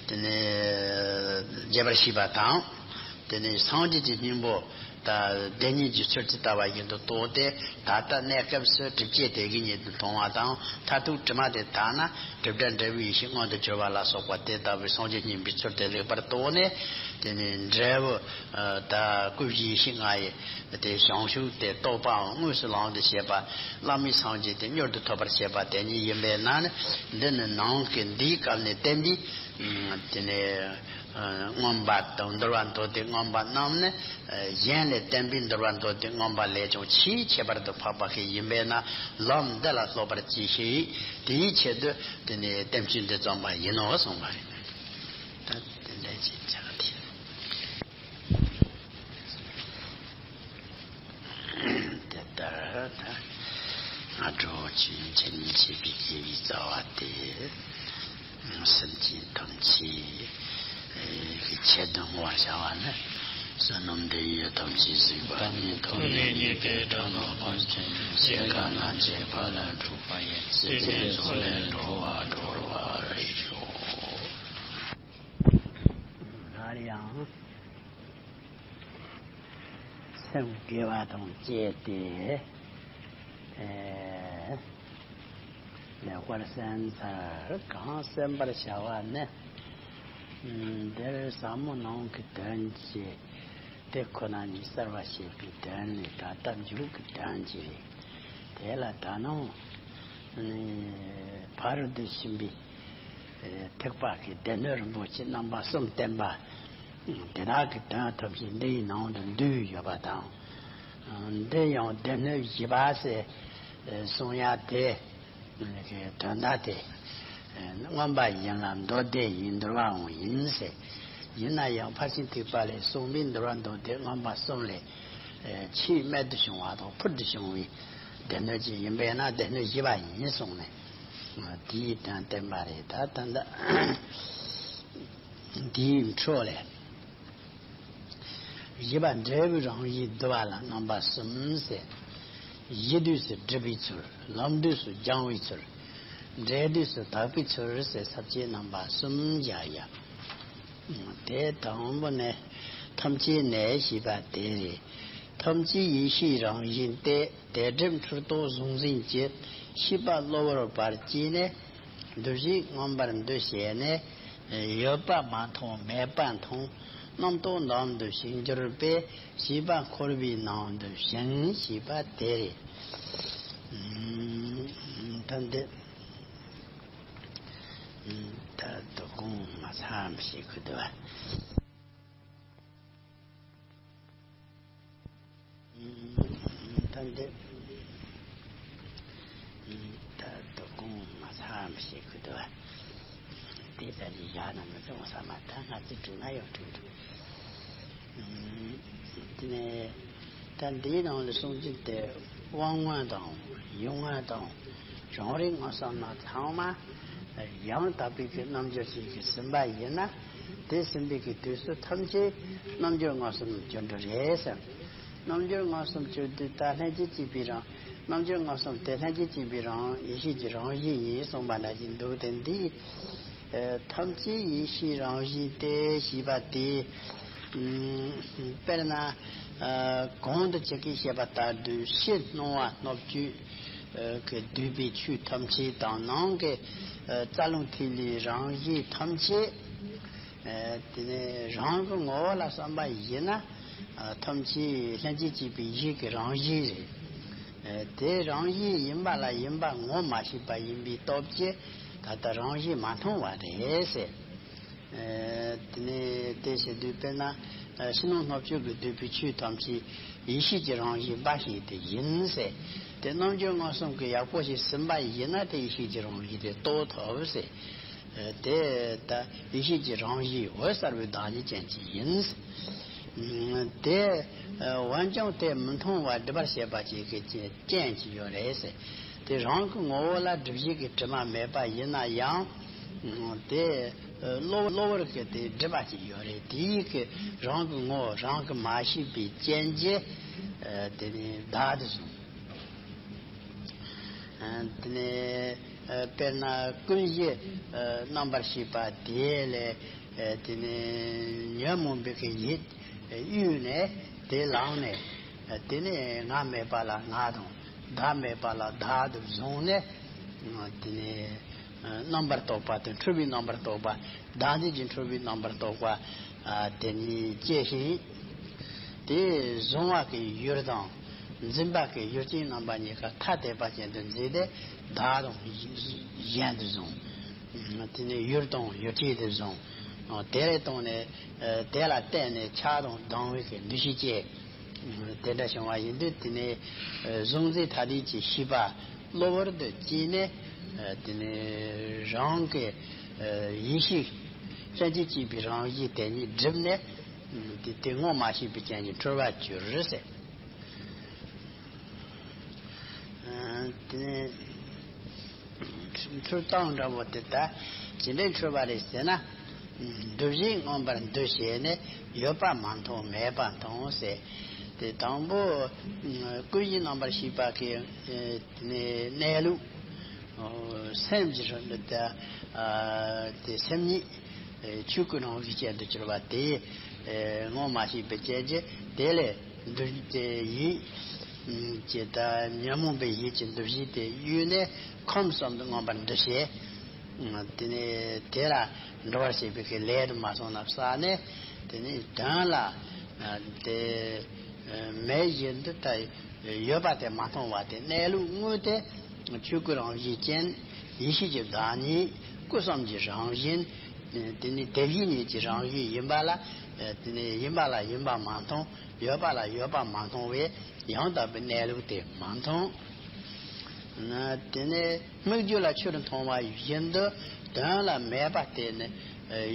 དེ་ནས་རྒྱས་པར་ཤེས་པ་དང་། དེ་ནས་སངས་རྒྱས་ཀྱི་སྙིང་པོ་ད་བདེན་གཉིས་ཀྱི་ཚུལ་གྱིས་ལྟ་བ་བཞིན་དུ་རྟོགས་ཏེ། ད་ལྟ་གནས་སྐབས་སུ་གྲུབ་བྱེད་དེ་གི་ཉིད་དུ་མཐོང་བ་དང་། མཐར་ཐུག་དྲི་མ་དེ་དག་ན་གྲུབ་བྲལ་འབྲས་བུའི་ཡེ་ཤེས་མངོན་དུ་གྱུར་པ་ལ་སོགས་པ་དེ་ལྟ་བུའི་སངས་རྒྱས་བརྙེས་པའི་ཚུལ་དེ་ལེགས་པར་རྟོགས་ནས། དེ་ནས་འབྲས་བུ་ད་སྐུ་བཞིའི་ཡེ་ཤེས་ལྔ་ཡི་དེ་བྱང་ཆུབ་དེ་རྟོགས་པའང་དངོས་སུ་ལམ་དུ་བྱེད་པ། བླ་མེད་སངས་རྒྱས་དེ་མྱུར་དུ་ཐོབ་པར་བྱེད་པ་དེ་ཉིད་ཡིན་པས་ན་ནི། འདི་ནི་ནང་གི་འདིའི་སྐབས་ནས་བསྟན་པའི་དེ་ནས་མངོན་པ་དང་འདུལ་བ་མདོ་སྡེ་མངོན་པ་རྣམས་ནི། གཞན་ལས་བསྟན་པའི་འདུལ་བ་མདོ་སྡེ་མངོན་པ་ལས་ཀྱང་ཆེས་ཁྱད་པར་དུ་འཕགས་པ་ཞིག་ཡིན་པས་ན། ལམ་འདི་ལ་སློབ་པར་གྱིས་ཤིག། དེའི་ཆེད་དུ་དེ་ནས་བསྟན་བཅོས་འདི་བརྩམས་པ་ཡིན་ནོ་གསུངས་པ་རེད། ད་དེ་འདྲ་ཅིག་ཆགས་ཏེ། དེ་ལྟར་ད་སྔ་དྲོ་ཆོས་འཆད་ཉན་བྱེད་པའི་དགེ་བའི་རྩ་བ་དེ། སེམས་ཅན་ཐམས་ཅད་ཀྱི་ཆེད་དུ་བསྔོ་བར་བྱ་བ་ནི། བསོད་ནམས་འདི་ཡིས་ཐམས་ཅད་གཟིགས་པ་ཉིད། ཐོབ་ནས་ཉེས་པའི་དགྲ་རྣམས་ཕམ་བྱས་ནས། སྐྱེ་རྒ་ན་འཆིའི་རྦ་རླབས་འཁྲུགས་པ་ཡི། སྲིད་པའི་མཚོ་ལས་འགྲོ་བ་སྒྲོལ་བར་ཤོག། སླར་ཡང་སེམས་དགེ་བ་དང་བཅས་ཏེ། ཨེ། ལེགས་པར་གསན་ཚར། གང་གསན་པར་བྱ་བ་ནི། འདིར་ཟབ་མོ་ནང་གི་དོན་གྱི་དེ་ཁོ་ན་ཉིད་གསལ་བར་བྱེད་པའི་དོན་ནི། ད་ལྟ་མཇུག་གི་དོན་གྱི་རེད། དེ་ལ་ད་ནང་ནི་ཕ་རོལ་ཏུ་ཕྱིན་པའི་ཐེག་པ་གི་སྡེ་སྣོད་རིན་པོ་ཆེ་རྣམ་པ་གསུམ་བསྟན་པ། དེ་དག་གི་དོན་ཐམས་ཅད་འདི་ཡི་ནང་དུ་འདུས་ཡོད་པ་དང་། འདི་ཡང་སྡེ་སྣོད་བཞི་པ་ཟེར་གསུང་ཡ་དེ། དོན་དག་དེ་མངོན་པ་ཡིན་ལ་མདོ་སྡེ་ཡིན། འདུལ་བའང་ཡིན་ཟེར། ཡིན་ན་ཡང་ཕར་ཕྱིན་ཐེག་པ་ལས་གསུངས་པའི་འདུལ་བ་མདོ་སྡེ་མངོན་པ་གསུམ་ལས་ཆེས་རྨད་དུ་བྱུང་བ་དང་ཕུལ་དུ་བྱུང་བའི་སྡེ་སྣོད་ཅིག་ཡིན་པས་ན་སྡེ་སྣོད་བཞི་པ་ཡིན་གསུངས་ནས། དེའི་དོན་བསྟན་པ་རེད། ད་ད་ལྟ་དེའི་འཕྲོ་ལས། བཞི་པ་འབྲས་བུ་རང་བཞིན་བསྡུ་བ་ལ་རྣམ་པ་གསུམ་ཟེར། གཞི་དུས་སུ་སྒྲིབ་པའི་ཚུལ། ལམ་དུས་སུ་སྦྱང་བའི་ཚུལ། འབྲས་དུས་སུ་དག་པའི་ཚུལ་ཟེར་ས་བཅད་རྣམ་པ་གསུམ་བཞག་ཡ། དེ་དང་པོ་ནི་ཐམས་ཅད་གནས་ཞེས་པ་དེ་རེད། ཐམས་ཅད་ཡེ་ཤེས་རང་བཞིན་ཏེ། དེ་སྒྲིབ་འཁྲུལ་རྟོག་གཟུང་འཛིན་གྱི་ཤེས་པ་གློ་བུར་བར་བཅད་ནས། འདུ་བྱེད་མངོན་པར་འདུ་བྱས་ནས། ཡོད་པ་མ་མཐོང་མེད་པ་མཐོང་། རྣམ་རྟོག་འདམ་དུ་ཞིག་འགྱུར་པས། བྱིས་པ་འཁོར་བའི་ནང་དུ་བྱིང་ཞེས་པ་དེ་རེད། ད་འདི་ད་དོ་དགོང་མ་ཚང་ཞིག་གི་འདུག་བ། ད་འདི་ད་དོ་དགོང་མ་ཚང་ཞིག་གི་འདུག་བ། དེ་ད་ནི་ཡག་ན་མི་གཏོང་ས་མ། ད་ང་ཚོ་དྲུང་ན་ཡོད་དྲུང་དྲུང་། དེ་ནས་ད་འདིའི་ནང་ལ་གསུང་རྒྱུ་དེ་དབང་མངོན་དང་ཡུལ་མངོན་དང་བྱུང་རིམ་མངོན་སུམ་རྣམས་ཚང་མ་ཡང་དག་པའི་གི་རྣལ་འབྱོར་ཞིག་གིས་ཟིན་པ་ཡིན་ན། དེ་ཟིན་པའི་གི་དུས་སུ་ཐམས་ཅད་རྣལ་འབྱོར་མངོན་སུམ་གྱུར་འགྲོ་རེད་ཟེར། རྣལ་འབྱོར་མངོན་སུམ་གྱུར་དུས་ད་ལྷན་སྐྱེས་གཅིག་པའི་རང་། རྣལ་འབྱོར་མངོན་སུམ་དེ་ལྷན་སྐྱེས་གཅིག་པའི་རང་ཡེ་ཤེས་ཀྱི་རང་བཞིན་ཡིན་གསུངས་པ་ནང་བཞིན་འདུག་སྟེ། འདི་ཐམས་ཅད་ཡེ་ཤེས་རང་བཞིན་ཏེ་ཞེས་པ་དེ། དཔེར་ན། གོང་དུ་ཁྱེད་ཀྱིས་བཤད་པ་ལྟར་དུ་ཕྱི་སྣང་བ་སྣོད་བཅུད་ཀྱིས་བསྡུས་པའི་ཆོས་ཐམས་ཅད་དང་ནང་གི་རྩ་རླུང་ཐིག་ལེའི་རང་བཞིན་ཐམས་ཅད། དེ་ནས་རང་གི་ངོ་བོ་ལ་བསམ་པ་ཡིན་ན། ཐམས་ཅད་ལྷན་ཅིག་སྐྱེས་པའི་ཡིད་ཀྱི་རང་བཞིན་རེད། དེ་རང་བཞིན་ཡིན་པ་ལ་ཡིན་པ་ངོ་མ་ཤེས་པ་ཡིན་པའི་སྟོབས་ཀྱིས་ད་ལྟ་རང་བཞིན་མ་མཐོང་བ་རེད་ཟེར། དེ་ནས་དེ་བྱེད་དུས་དཔེར་ན། ཕྱི་ནང་སྣོད་བཅུད་ཀྱིས་བསྡུས་པའི་ཆོས་ཐམས་ཅད་ཡེ་ཤེས་ཀྱི་རང་བཞིན་འབའ་ཞིག་དེ་ཡིན་ཟེར། དེ་རྣམ་འགྱུར་མངོན་སུམ་གྱིས་ཡག་པོ་ཞིག་ཟིན་པ་ཡིན་ན་དེ་ཡེ་ཤེས་ཀྱི་རང་བཞིན་དེ་རྟོགས་ཐུབ་ཟེར། དེ་ལྟ་ཡེ་ཤེས་ཀྱི་རང་བཞིན་འོད་གསལ་བའི་བདག་ཉིད་ཅན་གྱི་ཡིན། དེ་འོན་ཀྱང་དེ་མི་མཐོང་བར་སྒྲིབ་པར་བྱེད་པ་ཅིག་གི་རྐྱེན་གྱིས་ཡོད་རེད་ཟེར། དེ་རང་གི་ངོ་བོ་ལ་སྒྲིབ་བྱེད་ཀྱི་དྲི་མ་མེད་པ་ཡིན་ན་ཡང་། དེ་གློ་གློ་བུར་གྱི་དེ་སྒྲིབ་པ་ཅིག་ཡོད་རེད། དེ་ཡི་གི་རང་གི་ངོ་བོ་རང་གིས་མ་ཤེས་པའི་རྐྱེན་གྱིས། དེ་ནི་བདག་དེ་བཟུང་། དེ་ནས་དཔེར་ན་ཀུན་གཞི་རྣམ་པར་ཤེས་པ་དེ་ལས་དེ་ནས་ཉོན་མོངས་པའི་གི་ཡིད་གཡོས་ནས་དེ་ལངས་ནས། དེ་ནས་ང་མེད་པ་ལ་ང་དང་བདག་མེད་པ་ལ་བདག་ཏུ་བཟུང་ནས། དེ་ནས་རྣམ་པར་རྟོག་པ་དང་འཁྲུལ་པའི་རྣམ་པར་རྟོག་པ། བདག་འཛིན་གྱི་འཁྲུལ་པའི་རྣམ་པར་རྟོག་པ། དེ་གཉིས་སྐྱེ་ཞིང་། དེ་གཟུང་བ་གི་ཡུལ་དང་འཛིན་པ་གི་ཡུལ་ཅན་རྣམ་པ་གཉིས་ཀ་ཐ་དད་པ་ཅན་དུ་འཛིན་ཏེ་བདག་དང་གཞན་དུ་བཟུང་། དེ་ནས་ཡུལ་དང་ཡུལ་ཅན་དུ་བཟུང་། དེ་ལས་བཏང་ནས་དེ་ལ་བརྟེན་ནས་ཆགས་དང་སྡང་བའི་གི་འདུ་ཤེས་སྐྱེ། དེ་འདྲ་བྱུང་བ་ཡིན་དུས་དེ་ནས་གཟུང་འཛིན་ཐ་དད་ཀྱི་ཤེས་པ་གློ་བུར་དུ་སྐྱེས་ནས། དེ་ནས་རང་གི་ཡེ་ཤེས་ལྷན་ཅིག་སྐྱེས་པའི་རང་བཞིན་དེ་ཉིད་བསྒྲིབས་ནས། དེ་དེ་ངོ་མ་ཤེས་པའི་རྐྱེན་གྱིས་འཁྲུལ་བར་གྱུར་ཟེར། དེ་ནས་འཁྲུལ་སྟངས་འདྲ་བོ་དེ་ལྟ་ཇི་འདྲའི་འཁྲུལ་བ་རེད་ཟེར་ན། འདུ་བྱེད་མངོན་པར་འདུ་བྱས་ནས་ཡོད་པ་མ་མཐོང་མེད་པ་མཐོང་ཟེར། དེ་དང་པོ་ཀུན་གཞི་རྣམ་པར་ཤེས་པ་གི་གནས་ལུགས། སེམས་ཀྱི་རང་ལུགས་དེ། དེ་སེམས་ཉིད་ཆོས་སྐུ་རང་བཞིན་ཅན་དུ་གྱུར་པ་དེ་ངོ་མ་ཤེས་པའི་རྐྱེན་གྱིས་དེ་ལས་འདུ་བྱེད་དེ་ཡིད་ཀྱི་ད་ཉོན་མོངས་པའི་ཡིད་ཀྱི་འདུ་བྱེད་དེ་གཡོས་ནས་ཁམས་གསུམ་དུ་མངོན་པར་འདུ་བྱེད། དེ་ནས་དེ་ལ་འགྲོ་བར་བྱེད་པའི་གི་ལས་དུ་མ་སོང་ན་བསགས་ནས། དེ་ནས་དོན་ལ་དེ་མེད་བཞིན་དུ་ད་ཡོད་པ་དེ་མ་མཐོང་བ་དེ་གནས་ལུགས་དངོས་དེ། ཆོས་སྐུ་རང་བཞིན་ཅན། ཡེ་ཤེས་ཀྱི་བདག་ཉིད། སྐུ་གསུམ་གྱི་རང་བཞིན། དེ་ནི་དེ་བཞིན་ཉིད་ཀྱི་རང་བཞིན་ཡིན་པ་ལ། དེ་ནི་ཡིན་པ་ལ་ཡིན་པ་མ་མཐོང་། ཡོད་པ་ལ་ཡོད་པ་མ་མཐོང་བས་ཡང་དག་པའི་གནས་ལུགས་དེ་མ་མཐོང་། དེ་ནི་སྨིག་རྒྱུ་ལ་ཆུར་མཐོང་བ་བཞིན་དུ་དོན་ལ་མེད་པ་དེ་ནི་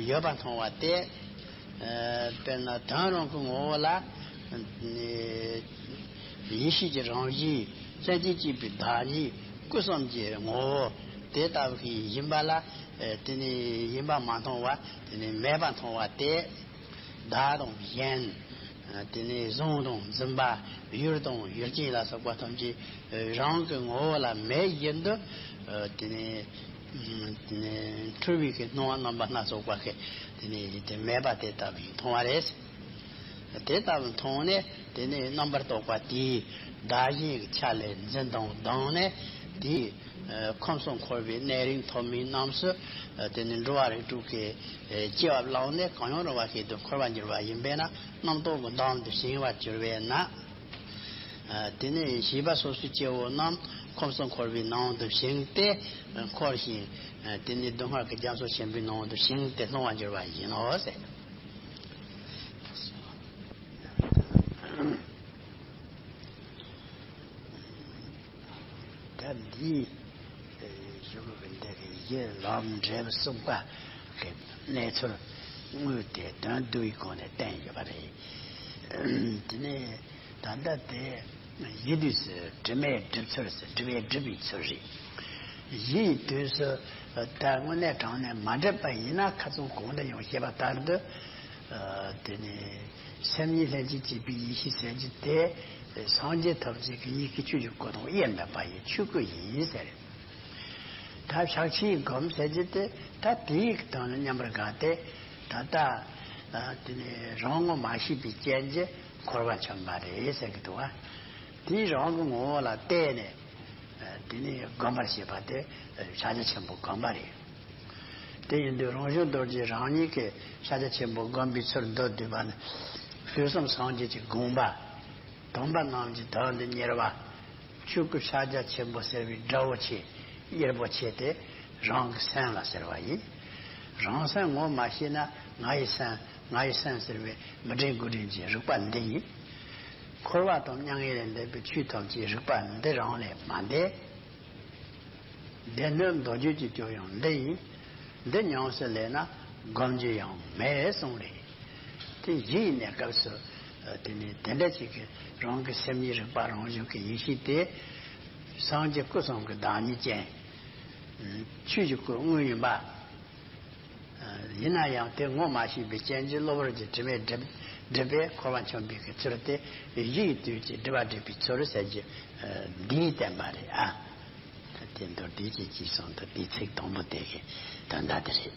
ཡོད་པ་མཐོང་བ་སྟེ། དཔེར་ན་དོན་རང་གི་ངོ་བོ་ལ་ཡེ་ཤེས་ཀྱི་རང་བཞིན་ལྷན་ཅིག་སྐྱེས་པའི་བདག་ཉིད་སྐུ་གསུམ་གྱི་ངོ་བོ་དེ་ལྟ་བུ་ཞིག་ཡིན་པ་ལ། དེ་ནི་ཡིན་པ་མ་མཐོང་བ། དེ་ནི་མེད་པ་མཐོང་བ་སྟེ། བདག་དང་གཞན། དེ་ནས་གཟུང་དང་འཛིན་པ། ཡུལ་དང་ཡུལ་ཅན་ལ་སོགས་པ་ཐམས་ཅད་རང་གི་ངོ་བོ་ལ་མེད་བཞིན་དུ། དེ་ནས་འཁྲུལ་བའི་གི་སྣང་བ་རྣམ་པ་སྣ་ཚོགས་པ་གི་དེ་ནས་དེ་མེད་པ་དེ་ལྟ་བུ་མཐོང་བ་རེད། དེ་ལྟ་བུ་མཐོང་ནས་དེ་ནས་རྣམ་པར་རྟོག་པ་དེས་བདག་གཞན་གྱི་ཆ་ལས་འཛིན་དང་སྡང་ནས་དེས། ཁམས་གསུམ་འཁོར་བའི་གནས་རིས་ཐོབ་མིན་རྣམས་སུ། དེ་ནི་འགྲོ་བ་རིགས་དྲུག་གི་སྐྱེ་བ་བླངས་ནས་གང་ཡང་རུང་བ་ཞིག་ཏུ་འཁོར་བར་འགྱུར་བ་ཡིན་པས་ན་རྣམ་རྟོག་གི་འདམ་དུ་བྱིང་བར་གྱུར་པས་ན། དེ་ནི་བྱིས་པ་སོ་སོའི་སྐྱེ་བོ་རྣམས་ཁམས་གསུམ་འཁོར་བའི་ནང་དུ་བྱིང་སྟེ་འཁོར་ཞིང་། དེ་ནི་སྡུག་བསྔལ་གྱི་རྒྱ་མཚོ་ཆེན་པོའི་ནང་དུ་བྱིང་སྟེ་ལྷུང་བར་འགྱུར་བ་ཡིན་ནོ་ཟེར། ད་འདིའི་གཞུག་གི་འདི་གི་ཡིད་ལམ་འབྲས་བུ་གསུམ་པ་གི་གནས་ཚུལ་དངོས་དེ་དོན་བསྡུ་བའི་སྒོ་ནས་བསྟན་ཡོད་པ་རེད། དེ་ནས་ད་ལྟ་དེ་ཡིད་དུས་སུ་དྲི་མས་སྒྲིབ་ཚུལ་ཟེར། དྲི་མས་སྒྲིབ་པའི་ཚུལ་རེད། ཡིད་དུས་སུ་ད་དངོས་གནས་དྲང་གནས་མ་སྒྲིབ་པ་ཡིན་ན་ཁ་སང་གོང་དུ་ཡང་བཤད་པ་ལྟར་དུ། དེ་ནས་སེམས་ཉིད་ལྷན་ཅིག་སྐྱེས་པའི་ཡེ་ཤེས་ཟེར་རྒྱུ་དེ་སངས་རྒྱས་ཐམས་ཅད་ཀྱི་ཡིད་ཀྱི་ཆོས་ཀྱི་སྐུ་དང་དབྱེར་མེད་པ་ཡི་ཆོས་སྐུ་ཡིན་ཟེར། ད་ཕྱག་ཆེན་སྒོམ་ཟེར་རྒྱུ་དེ་ད་དེའི་དོན་ལ་མཉམ་པར་དགའ་སྟེ། ད་ལྟ་ དེ་ནས་རང་ངོ་མ་ཤེས་པའི་རྐྱེན་གྱིས་འཁོར་བ་འཁྱམས་པ་རེད་ཟེར་གྱི་འདུག་བ། དེའི་རང་གི་ངོ་བོ་ལ་བལྟས་ནས་དེ་ནས་སྒོམ་པར་བྱེད་པ་དེ་ཕྱག་རྒྱ་ཆེན་པོ་སྒོམ་པ་རེད། དེ་ཡིན་དུས་རང་བྱུང་རྡོ་རྗེ་རང་ཉིད་ཀྱིས་ཕྱག་རྒྱ་ཆེན་པོ་སྒོམ་པའི་ཚུལ་མདོར་བསྡུས་པ་ནི། དུས་གསུམ་སངས་རྒྱས་ཀྱི་དགོངས་པ། སྟོན་པ་རྣམས་ཀྱི་དོན་དུ་གཉེར་བ། ཆོས་སྐུ་ཕྱག་རྒྱ་ཆེན་པོ་ཟེར་བའི་དགྲ་བོ་ཆེ། གཡེར་པོ་ཆེ་དེ་རང་གི་སེམས་ལ་ཟེར་བ་ཡིན། རང་སེམས་ངོ་མ་ཤེས་ན་ང་ཡི་སེམས་ང་ཡི་སེམས་ཟེར་བའི་མི་འདྲེན་དགུ་འདྲེན་གྱི་རིག་པ་འདི་ཡིན། འཁོར་བ་དང་མྱ་ངན་ལས་འདས་པའི་ཆོས་ཐམས་ཅད་རིག་པ་འདི་རང་ལས་མ་འདས། སྡེ་སྣོད་མདོ་རྒྱུད་ཀྱི་སྐྱོན་ཡང་འདི་ཡིན། འདི་ཉམས་སུ་ལེན་ན་སྒོམ་རྒྱུ་ཡང་མེད་གསུངས་རེད། དེ་གཞི་ཡིན་ནས་སྐབས་སུ་དེ་ནི་དེ་འདྲ་ཞིག་གི་རང་གི་སེམས་ཉིད་རིག་པ་རང་བྱུང་གི་ཡེ་ཤེས་དེ་སངས་རྒྱས་སྐུ་གསུམ་གྱི་བདག་ཉིད་ཅན། ཆོས་ཀྱི་སྐུ་དངོས་ཡིན་པ། ཡིན་ན་ཡང་དེ་ངོ་མ་ཤེས་པའི་རྐྱེན་གྱིས་གློ་བུར་གྱི་དྲི་མས་བསྒྲིབས་བསྒྲིབས་པས་འཁོར་བ་འཁྱམས་པའི་གི་ཚུལ་དེ་གཞི་ཡི་དུས་ཀྱི་སྒྲིབ་པ་བསྒྲིབས་པའི་ཚུལ་ཟེར་གྱི་འདིའི་བསྟན་པ་རེད་ཨ། དེ་མདོར་བསྡུས་ཀྱི་ཅིག་གསུངས་འདུག་དེའི་ཚིག་དང་པོ་དེ་གི་དོན་དག་དེ་རེད།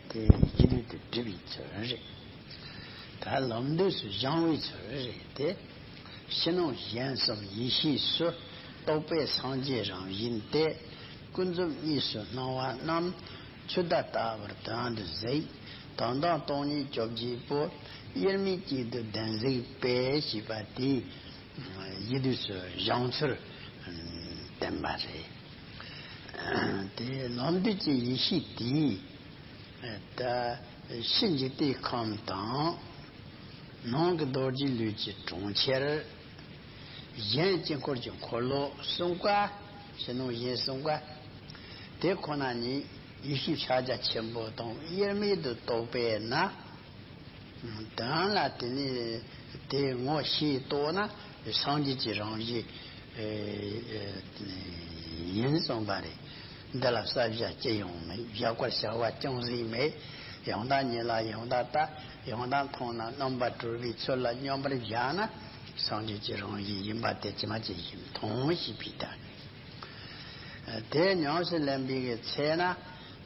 དེ་གཞི་དུས་དུ་བསྒྲིབས་པའི་ཚུལ་རེད། ད་ལམ་དུས་སུ་སྦྱང་བའི་ཚུལ་རེད་དེ། ཕྱི་ནང་གཞན་གསུམ་ཡེ་ཤེས་སུ། རྟོག་པས་སངས་རྒྱས་རང་བཞིན་ཏེ། ཀུན་རྫོབ་གཉིས་སུ་སྣང་བ་རྣམས། ཆུ་ཟླ་ལྟ་བུར་དོན་དུ་གཟིགས། དོན་དམ་སྟོང་ཉིད་བཅོ་བརྒྱད་པོ། དབྱེར་མེད་གཅིག་ཏུ་བདེན་གཟིགས་པས་ཞེས་པ་དེས་གཞི་དུས་སུ་སྦྱང་ཚུལ་བསྟན་པ་རེད། དེ་ལམ་དུས་ཀྱི་ཡེ་ཤེས་དེས། ད་ཕྱི་འཇིག་རྟེན་ཁམས་དང་། ནང་གི་རྡོ་རྗེ་ལུས་ཀྱི་གྲོང་ཁྱེར། གཞན་དཀྱིལ་འཁོར་གྱི་འཁོར་ལོ་གསུམ་ཀ། ཕྱི་ནང་གཞན་གསུམ་ཀ། དེ་ཁོ་ན་ཉིད་ཡེ་ཤེས་ཕྱག་རྒྱ་ཆེན་པོ་དང་དབྱེར་མེད་དུ་རྟོགས་པས་ན། དོན་ལ་དེ་ནི་དེ་ངོ་ཤེས་རྟོགས་ན་སངས་རྒྱས་ཀྱི་རང་བཞིན་ཡིན་གསུངས་པ་རེད། འདི་ལ་བསལ་བྱ་ཅི་ཡང་མེད། བཞག་པར་བྱ་བ་ཅུང་ཟད་མེད། ཡང་དག་ཉིད་ལ་ཡང་དག་ལྟ། ཡང་དག་མཐོང་ན་རྣམ་པར་གྲོལ་བའི་ཚུལ་ལ་སྙོམས་པར་བཞག་ན་སངས་རྒྱས་ཀྱི་རང་བཞིན་ཡིན་པ་དེ་ཇི་མ་ཇི་བཞིན་མཐོང་ཞེས་པའི་དོན། དེ་ཉམས་སུ་ལེན་པའི་གི་ཚེ་ན།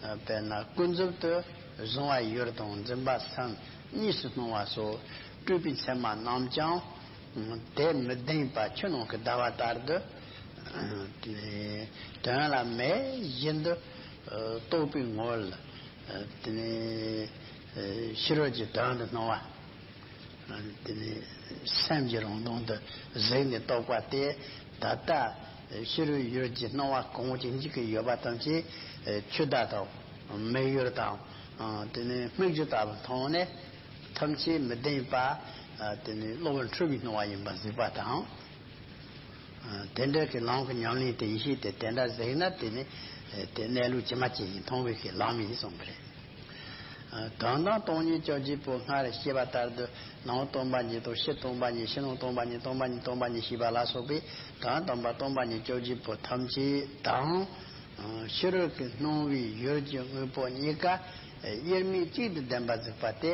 དཔེར་ན་ཀུན་རྫོབ་ཏུ་གཟུང་བ་ཡུལ་དང་འཛིན་པ་སེམས་གཉིས་སུ་སྣང་བ་སོགས་སྤྲོས་པའི་མཚན་མ་རྣམས་ཀྱང་དེ་མི་བདེན་པ་ཆུ་ནང་གི་ཟླ་བ་ལྟར་དུ། དོན་ལ་མེད་བཞིན་དུ་རྟོགས་པའི་ངོ་བོ་ལ། དེ་ནས་ཕྱི་རོལ་གྱི་དོན་དུ་སྣང་བ། དེ་ནས་སེམས་ཀྱི་རང་སྟོང་དུ་གཟིགས་ནས་རྟོགས་པ་སྟེ། ད་ལྟ་ཕྱི་རོལ་ཡུལ་གྱི་སྣང་བ་གང་ཅི་འཇིག་གི་ཡོད་པ་ཐམས་ཅད་ཆུ་ཟླ་དང་མེ་ཡུལ་དང་། དེ་ནས་སྨིག་རྒྱུ་ལྟ་བུ་མཐོང་ནས་ཐམས་ཅད་མི་བདེན་པ། དེ་ནས་གློ་བུར་འཁྲུལ་བའི་སྣང་བ་ཡིན་པ་གཟིགས་པ་དང་། དེ་འདྲ་གི་ལམ་གྱི་ཉམས་ལེན་དེ་ཡེ་ཤེས་དེ་དེ་འདྲ་གཟིགས་ན་དེ་ནི་དེ་གནས་ལུགས་ཇི་མ་ཇི་བཞིན་མཐོང་བའི་གི་ལམ་ཡིན་གསུངས་པ་རེད། དོན་དམ་སྟོང་ཉིད་བཅོ་བརྒྱད་པོ་སྔར་བཤད་པ་ལྟར་དུ་ནང་སྟོང་པ་ཉིད་དང་ཕྱི་སྟོང་པ་ཉིད། ཕྱི་ནང་སྟོང་པ་ཉིད། སྟོང་པ་ཉིད་སྟོང་པ་ཉིད་ཞེས་པ་ལ་སོགས་པའི་དོན་དམ་པ་སྟོང་པ་ཉིད་བཅོ་བརྒྱད་པོ་ཐམས་ཅད་དང་། ཕྱི་རོལ་གྱི་སྣང་བའི་ཡུལ་གྱི་དངོས་པོ་གཉིས་ཀ་དབྱེར་མེད་གཅིག་ཏུ་ལྡན་པ་གཟིགས་པ་སྟེ།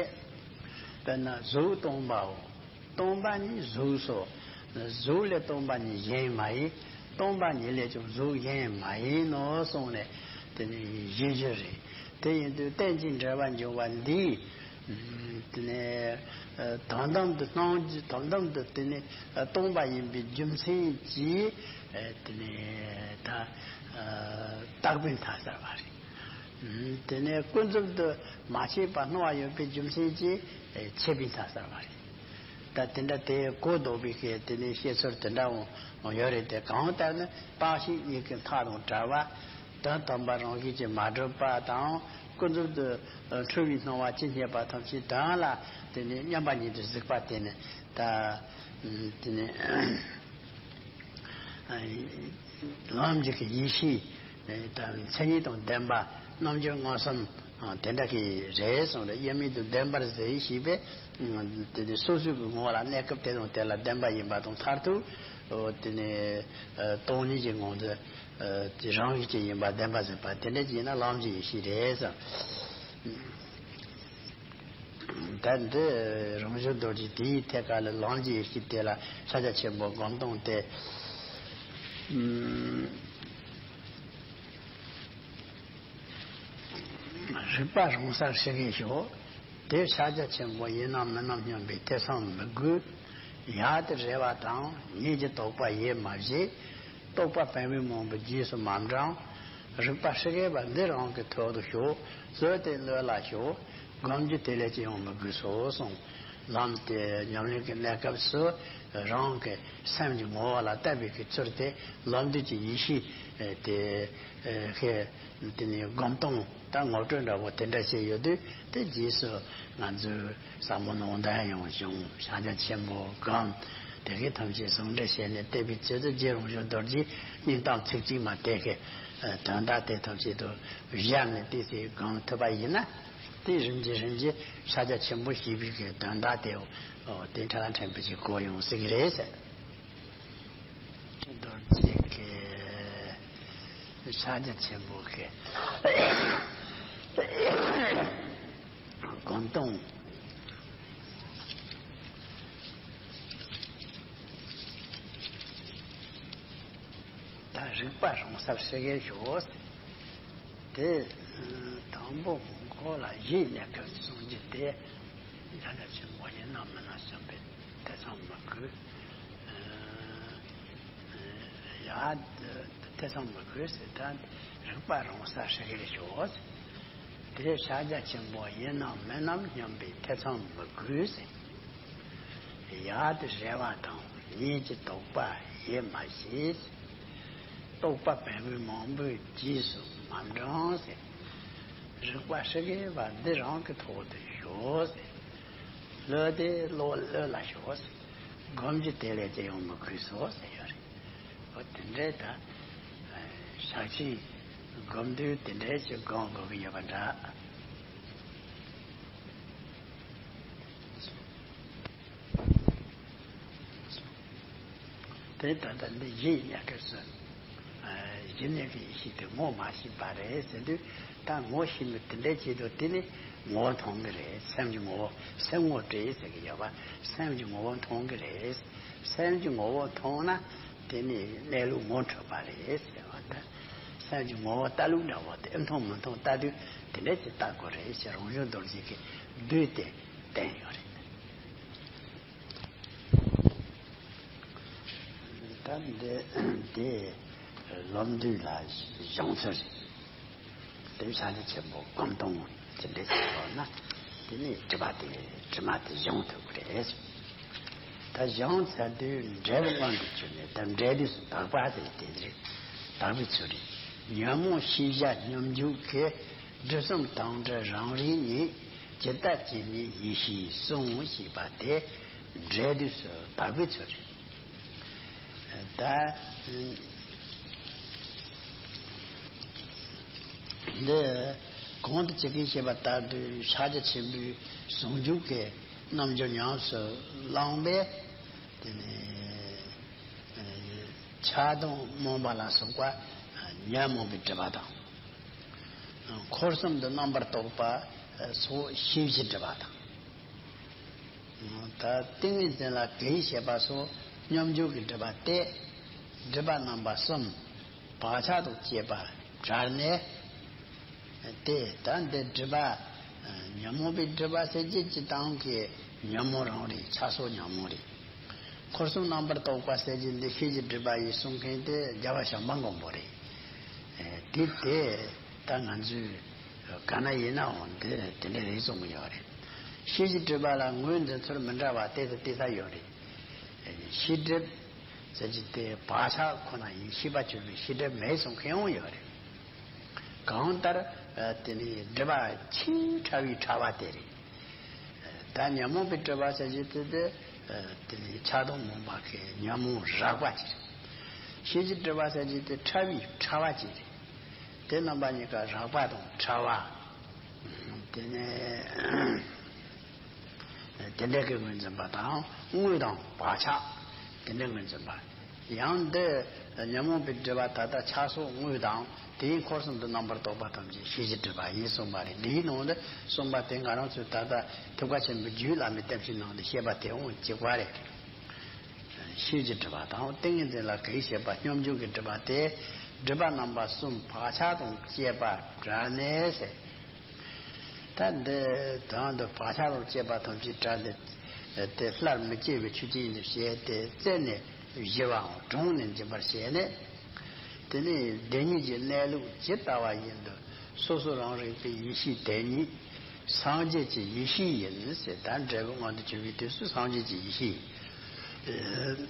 དཔེར་ན་གཟུགས་སྟོང་པའོ། སྟོང་པ་ཉིད་གཟུགས་སོ། གཟུགས་ལས་སྟོང་པ་ཉིད་གཞན་མ་ཡིན། སྟོང་པ་ཉིད་ལས་ཀྱང་གཟུགས་གཞན་མ་ཡིན་ནོ་གསུངས་ནས་དེ་ནི་བཞི་བཞི་རེད། དེ་ཡིན་དུས་རྟེན་ཅིང་འབྲེལ་བར་འབྱུང་བ་འདིས། དེ་ནི་དོན་དམ་དུ་སྣང་། དོན་དམ་དུ་དེ་ནི་སྟོང་པ་ཡིན་པའི་རྒྱུ་མཚན་གྱིས་དེ་ནི་ད་བརྟགས་པས་མཐའ་གསལ་བ་རེད། དེ་ནས་ཀུན་རྫོབ་ཏུ་མ་སྐྱེས་པ་སྣང་བ་ཡོད་པའི་རྒྱུ་མཚན་གྱིས་ཆད་པའི་མཐའ་གསལ་བ་རེད། ད་དེ་འདྲ་དེ་གོ་ལྡོག་པའི་གི་དེ་ནས་བཤད་ཚུལ་དེ་འདྲ་འོང་ཡོད་རེད་དེ། གང་ལྟར་ནི་རྟག་གཅིག་གཉིས་ཀྱི་མཐའ་དང་བྲལ་བ། དོན་དམ་པ་རང་བཞིན་གྱིས་མ་གྲུབ་པ་དང་ཀུན་རྫོབ་ཏུ་འཁྲུལ་བའི་སྣང་བ་ཇི་སྙེད་པ་ཐམས་ཅད་དོན་ལ་དེ་ནས་མཉམ་པ་ཉིད་དུ་གཟིགས་པ་དེ་ནི་ད་དེ་ནས། ལམ་གྱི་ཡེ་ཤེས་དང་མཚན་ཉིད་དང་ལྡན་པ་རྣམ་འགྱུར་མངོན་སུམ་དེ་འདྲ་གི་རེད་གསུངས་རེད། དབྱེར་མེད་དུ་ལྡན་པར་གཟིགས་ཞེས་པས་དེ་ནི་སོ་སོའི་གི་ངོ་བོ་ལ་གནས་སྐབས་དེ་དང་དེ་ལ་ལྡན་པ་ཡིན་པ་དང་མཐར་ཐུག་དེ་ནི་སྟོང་ཉིད་ཀྱི་ངང་དུ་དེ་རང་བཞིན་གྱིས་ཡིན་པ་བདེན་པ་གཟིགས་པ་དེ་འདྲ་ཅིག་ཡིན་ན་ལམ་གྱི་ཡེ་ཤེས་རེད་གསུངས། ད་འདི་རང་བྱུང་རྡོ་རྗེ་དེའི་ཐད་ཀ་ལ་ལམ་གྱི་ཡེ་ཤེས་དེ་ལ་ཕྱག་རྒྱ་ཆེན་པོ་སྒོམ་སྟངས་དེ། རིག་པ་རང་སར་ཞི་གེ་ཞོག། དེ་ཕྱག་རྒྱ་ཆེན་པོ་ཡིན་ནམ་མིན་ནམ་སྙམ་པའི་ཐེ་ཚོམ་མི་དགོས། ཡ་དེ་རེ་བ་དང་ཉིད་ཀྱི་དོགས་པ་ཡིད་མ་བྱེད། རྟོག་པ་བེམ་པོའི་རྨོངས་པའི་རྗེས་སུ་མ་འབྲང་། རིག་པ་ཧྲིག་གེ་བ་འདི་རང་གི་ཐོག་ཏུ་ཞོག་བཟོད་དེ་བློ་ལ་ཞོག་སྒོམ་རྒྱུ་དེ་ལས་ཅི་ཡང་མི་དགོས་སོ་གསུངས། ལམ་དེ་ཉམས་ལེན་གྱི་གནས་སྐབས་སུ་རང་གི་སེམས་ཀྱི་ངོ་བོ་ལ་བལྟ་བའི་གི་ཚུལ་དེ་ལམ་འདི་ཀྱི་ཡེ་ཤེས་དེ་ཧེ་དེ་ནི་སྒོམ་སྟངས་དང་ངོ་སྤྲོད་འདྲ་བོ་དེ་འདྲ་བྱས་ཡོད་དུས། དེ་རྗེས་སུ་ང་ཚོས་ཟབ་མོ་ནང་དོན་ཡང་བྱུང་། ཕྱག་རྒྱ་ཆེན་པོ་སྒོམ། དེ་གའི་ཐམས་ཅད་ཟུང་འབྲེལ་བྱས་ནས་བལྟས་པའི་ཚེ་ཚུལ་རྗེ་རང་བྱུང་རྡོ་རྗེའི་སྙིང་གཏམ་ཚིག་གཅིག་མ་དེ་གའི་དོན་དག་དེ་ཐམས་ཅད་དུ་བཞག་ནས་བལྟས་ཚེ་སྒོམ་ཐུབ་པ་ཡིན་ན། དེ་རིམ་གྱིས་རིམ་གྱིས་ཕྱག་རྒྱ་ཆེན་པོ་ཞེས་པའི་གི་དོན་དག་དེ་དེ་འཕྲལ་ཕྲན་བུ་ཅིག་གོ་ཡོང་སྲིད་ཀྱི་རེད་ཟེར། རྡོ་རྗེ་གི་ཕྱག་རྒྱ་ཆེན་པོ་གི་སྒོམ་སྟངས། ད་རིག་པ་རང་སར་ཧྲིག་གེ་ཞོག་དེ་དང་པོ་མགོ་ལ་གཞི་གནས་སྐབས་གསུང་རྒྱུ་དེ་ཕྱག་རྒྱ་ཆེན་པོ་ཡིན་ནམ་མིན་ནམ་བསམ་པའི་ཐེ་ཚོམ་མི་དགོས། ཡ། ཐེ་ཚོམ་མི་དགོས་ཟེར། ད་རིག་པ་རང་སར་ཧྲིག་གེ་ཞོག་དེ་ཕྱག་རྒྱ་ཆེན་པོ་ཡིན་ནམ་མིན་ནམ་སྙམ་པའི་ཐེ་ཚོམ་མི་དགོས་ཟེར། ཡ་དེ་རེ་བ་དང་ཉིད་ཀྱི་དོགས་པ་ཡིད་མ་བྱེད། རྟོག་པ་བེམ་པོའི་རྨོངས་པའི་རྗེས་སུ་མ་འབྲང་ཟེར། རིག་པ་ཧྲིག་གེ་བ་འདི་རང་གི་ཐོག་ཏུ་ཞོག་ཟེར། བློ་དེ་བློ་བློ་ལ་ཞོག་ཟེར། སྒོམ་རྒྱུ་དེ་ལས་ཅི་ཡང་མི་དགོས་སོ་ཟེར་ཡོད་རེད། འོ་དེ་འདྲའི་ད་ཕྱག་ཆེན་སྒོམ་དུས་དེ་འདྲའི་ཅིག་སྒོམ་དགོས་ཀྱི་ཡོད་པ་འདྲ། དེ་ད་ལྟ་འདི་གཞི་ཡིན་ཡང་སྐབས་སུ། གཞི་གནས་ཀྱི་ཡེ་ཤེས་དེ་ངོ་མ་ཤེས་པ་རེད་ཟེར་དུས། ད་ངོ་ཤེས་ནི་དེ་འདྲའི་ཆེད་དུ་དེ་ནི་ངོ་བོ་མཐོང་གི་རེད། སེམས་ཀྱི་ངོ་བོ། སེམས་ངོ་སྤྲད་ཟེར་གྱི་ཡོད་པ། སེམས་ཀྱི་ངོ་བོ་མཐོང་གི་རེད། སེམས་ཀྱི་ངོ་བོ་མཐོང་ན་དེ་ནི་གནས་ལུགས་ངོ་འཕྲོད་པ་རེད་ཟེར་བ་ད། སེམས་ཀྱི་ངོ་བོ་ལྟ་ལུགས་འདྲ་བོ་དེ་མཐོང་མི་མཐོང་ལྟ་དུས་དེ་འདྲ་ཅིག་ལྟ་དགོས་རེད་ཞེས་རང་བྱུང་རྡོ་རྗེ་གིས་བསྡུས་ཏེ་བསྟན་ཡོད་རེད། ད་འདི་འདི་ལམ་འདི་ལ་སྦྱོང་ཚུལ་རེད། དེ་ཕྱག་རྒྱ་ཆེན་པོ་སྒོམ་སྟངས་དེ་འདྲ་ཞིག་ཡོད་ན། དེ་ནས་སྒྲིབ་པ་དེ་དྲི་མ་དེ་སྦྱོང་ཐུབ་ཀྱི་རེད། ད་སྦྱོང་ཚར་དུས་འབྲས་བུ་དབང་དུ་གྱུར་ནས། ད་འབྲས་དུས་སུ་དག་པ་དེ་དེ་རེད། དག་པའི་ཚུལ་རེད། ཉོན་མོངས་ཤེས་བྱ་སྙོམས་འཇུག་གི་སྒྲིབ་གསུམ་དྭངས་བྲལ་རང་རིག་ཉིད། ཇི་ལྟར་ཇི་སྙེད་ཡེ་ཤེས་གསུང་ཞེས་པ་དེ་འབྲས་དུས་སུ་དག་པའི་ཚུལ་རེད། ད་འདི་གོང་དུ་ཇི་སྐད་བཤད་པ་ལྟར་དུ་ཕྱག་རྒྱ་ཆེན་པོའི་ཟུང་འཇུག་གི་རྣལ་འབྱོར་ཉམས་སུ་བླངས་པས། དེ་ནས་ཆགས་སྡང་རྨོངས་པ་ལ་སོགས་པ་ཉོན་མོངས་པའི་སྒྲིབ་པ་དང་། འཁོར་གསུམ་དུ་རྣམ་པར་རྟོག་པ་སོགས་ཤེས་བྱའི་སྒྲིབ་པ་དང་། ད་ཏིང་ངེ་འཛིན་ལ་གེགས་བྱེད་པ་སོགས་སྙོམས་འཇུག་གི་སྒྲིབ་པ་སྟེ། སྒྲིབ་པ་རྣམ་པ་གསུམ། བག་ཆགས་དང་བཅས་པ་བྲལ་ནས། དེ་ད་འདི་སྒྲིབ་པ། ཉོན་མོངས་པའི་སྒྲིབ་པ་ཟེར་གྱི་སྤྱི་དང་གི་ཉོན་མོངས་རང་རེད། ཆགས་སོགས་ཉོན་མོངས་རེད། འཁོར་གསུམ་རྣམ་པར་རྟོག་པ་ཟེར་གྱི་འདི་ཤེས་བྱའི་སྒྲིབ་པ་ཡིན་གསུང་མཁན་དེ་རྒྱལ་བ་བྱམས་པ་མགོན་པོ་རེད། དེ་དེ་ད་ང་ཚོས་ག་ན་ཡིན་ནའང་དེ་དེ་འདྲ་རེད་གསུང་གི་ཡོད་རེད། ཤེས་བྱའི་སྒྲིབ་པ་ལ་ངོས་འཛིན་ཚུལ་མི་འདྲ་བ་དེ་དང་དེ་ལྟར་ཡོད་རེད། ཤེས་སྒྲིབ་ཟེར་གྱི་དེ་བག་ཆགས་ཁོ་ན་ཡིན། ཤེས་པ་གྱུར་པའི་ཤེས་སྒྲིབ་མེད་གསུང་མཁན་ཡང་ཡོད་རེད། གང་ལྟར་དེ་ནི་སྒྲིབ་པ་ཆེས་ཕྲ་བའི་ཕྲ་བ་དེ་རེད། ད་ཉོན་མོངས་པའི་སྒྲིབ་པ་ཟེར་གྱི་དེ་དེ་དེ་ནི་ཆགས་སྡང་རྨོངས་པ་གི་ཉོན་མོངས་རགས་པ་ཅིག་རེད། ཤེས་བྱའི་སྒྲིབ་པ་ཟེར་གྱི་དེ་ཕྲ་བའི་ཕྲ་བ་ཅིག་རེད། དེ་རྣམ་པ་གཉིས་ཀ་རགས་པ་དང་ཕྲ་བ། དེ་ནས་དེ་འདྲ་གི་ངོས་འཛིན་པ་དང་། དངོས་དང་བག་ཆགས་དེ་འདྲ་ངོས་འཛིན་པ། ཡང་འདི་ཉོན་མོངས་པའི་སྒྲིབ་པ་ད་ལྟ་ཆགས་སོགས་དངོས་དང་། དེའི་འཁོར་གསུམ་དུ་རྣམ་པར་རྟོག་པ་ཐམས་ཅད་ཤེས་བྱའི་སྒྲིབ་པ་ཡིན་གསུངས་པ་རེད། འདིའི་ནང་དུ་གསུངས་པ་དེ་ང་རང་ཚོས་ད་ལྟ་ཐེག་པ་ཆེན་པོའི་རྒྱུད་བླ་མའི་གཏམ་གྱི་ནང་དུ་བཤད་པ་དེ་འོང་གཅིག་པ་རེད། ཤེས་བྱའི་སྒྲིབ་པ་དང་ཏིང་ངེ་འཛིན་ལ་གེགས་བྱེད་པ་སྙོམས་འཇུག་གི་སྒྲིབ་པ་སྟེ། སྒྲིབ་པ་རྣམ་པ་གསུམ་བག་ཆགས་དང་བཅས་པ་བྲལ་ནས་ཟེར། ད་འདི་དོན་དུ་བག་ཆགས་རོ་བཅས་པ་ཐམས་ཅད་བྲལ་ཏེ། དེ་སླར་མི་སྐྱེ་བའི་ཆོས་ཅན་དུ་བྱས་ཏེ་རྩད་ནས་བཞི་བའམ་གྲངས་ནས་འབྱིན་པར་བྱས་ནས། དེ་ནས་བདེན་གཉིས་ཀྱི་གནས་ལུགས་ཇི་ལྟ་བ་བཞིན་དུ་སོ་སོ་རང་རིག་པའི་ཡེ་ཤེས་དེ་ཉིད་སངས་རྒྱས་ཀྱི་ཡེ་ཤེས་ཡིན་ཟེར། ད་འབྲས་བུ་མངོན་དུ་གྱུར་པའི་དུས་སུ་སངས་རྒྱས་ཀྱི་ཡེ་ཤེས་ཡིན།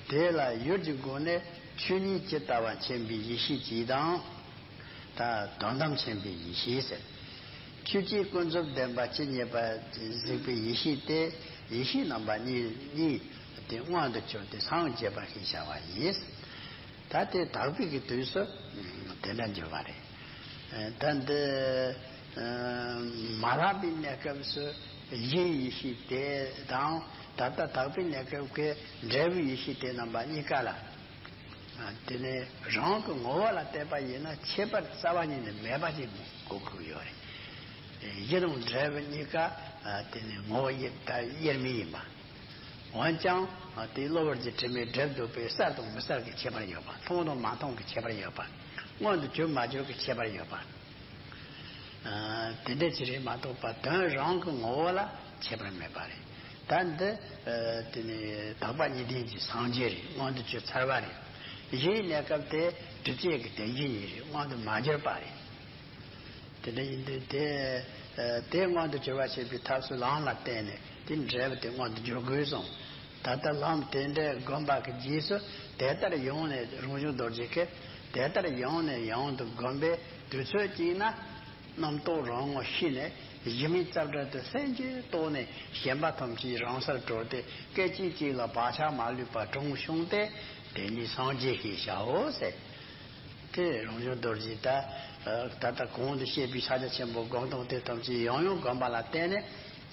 དེ་ལ་ཡུལ་གྱི་སྒོ་ནས་ཆོས་ཉིད་ཇི་ལྟ་བ་མཁྱེན་པའི་ཡེ་ཤེས་ཀྱིས་དང་། ད་དོན་དམ་མཁྱེན་པའི་ཡེ་ཤེས་ཟེར། ཆོས་ཅན་ཀུན་རྫོབ་བདེན་པ་ཇི་སྙེད་པ་གཟིགས་པའི་ཡེ་ཤེས་དེ། ཡེ་ཤེས་རྣམ་པ་གཉིས་གཉིས་དེ་མངོན་དུ་གྱུར་ཏེ་སངས་རྒྱས་པ་ཞེས་བྱ་བ་ཡིན། ད་དེ་དག་པའི་གི་དུས་སུ་དེ་འདྲ་འགྱུར་བ་རེད། ད་འདི་མ་དག་པའི་གནས་སྐབས་སུ་གཞན་ཡེ་ཤེས་དེ་དང་། ད་ལྟ་དག་པའི་གནས་སྐབས་ཀྱི་འབྲས་བུའི་ཡེ་ཤེས་དེ་རྣམ་པ་གཉིས་ཀ་ལ། དེ་ནས་རང་གི་ངོ་བོ་ལ་བལྟས་པ་ཡིན་ན་ཁྱད་པར་རྩ་བ་ཉིད་ནས་མེད་པ་ཅིག་གོ་དགོས་ཡོད་རེད། གཞི་དང་འབྲས་བུ་གཉིས་ཀ་དེ་ནས་ངོ་བོ་དབྱེར་མེད་ཡིན་པ། འོན་ཀྱང་དེ་གློ་བུར་གྱི་དྲི་མས་སྒྲིབ་འདུག་པས་གསལ་དང་མི་གསལ་གྱི་ཁྱད་པར་ཡོད་པ། མཐོང་དང་མ་མཐོང་གི་ཁྱད་པར་ཡོད་པ། མངོན་དུ་གྱུར་མ་གྱུར་གྱི་ཁྱད་པར་ཡོད་པ། དེ་འདྲ་ཅིག་རེད་མ་གཏོགས་པ་དོན་རང་གི་ངོ་བོ་ལ་ཁྱད་པར་མེད་པ་རེད། ད་འདི་དེ་ནི་དག་པ་གཉིས་ལྡན་གྱི་སངས་རྒྱས་རེད། མངོན་དུ་གྱུར་ཚར་བ་རེད། གཞན་གནས་སྐབས་དེ་སྒྲིབ་བྱེད་ཀྱི་དེ་གཞི་ཉིད་རེད། མངོན་དུ་མ་གྱུར་པ་རེད། དེ་འདྲ་ཡིན་དུས་དེ། དེ་མངོན་དུ་གྱུར་པར་བྱེད་པའི་ཐབས་སུ་ལམ་ལ་བརྟེན་ནས་དེ་འབྲས་བུ་དེ་མངོན་དུ་འགྱུར་དགོས་གསུངས། ད་ལྟ་ལམ་དེ་འདྲ་བསྒོམ་པ་གི་རྗེས་སུ་དེ་ལྟར་ཡོང་ནས། རང་བྱུང་རྡོ་རྗེ་གིས་དེ་ལྟར་ཡང་ནས་ཡང་དུ་བསྒོམ་པའི་དུས་ཚོད་ཅིག་ན། རྣམ་རྟོག་རང་ངོ་ཤེས་ནས་གཞི་མེད་རྩ་བྲལ་དུ་སེམས་ཀྱིས་རྟོགས་ནས། ཞེན་པ་ཐམས་ཅད་རང་སར་གྲོལ་ཏེ། སྐད་ཅིག་གཅིག་ལ་བག་ཆགས་མ་ལུས་པ་གྲོངས་བྱུང་སྟེ། དེ་ཉིད་སངས་རྒྱས་ཞེས་བྱའོ་ཟེར། དེ་རང་བྱུང་རྡོ་རྗེ་ད། ད་ལྟ་གོང་དུ་བཤད་པའི་ཕྱག་རྒྱ་ཆེན་པོ་སྒོམ་སྟངས་དེ་ཐམས་ཅད་ཡང་ཡང་བསྒོམ་པ་ལ་བརྟེན་ནས།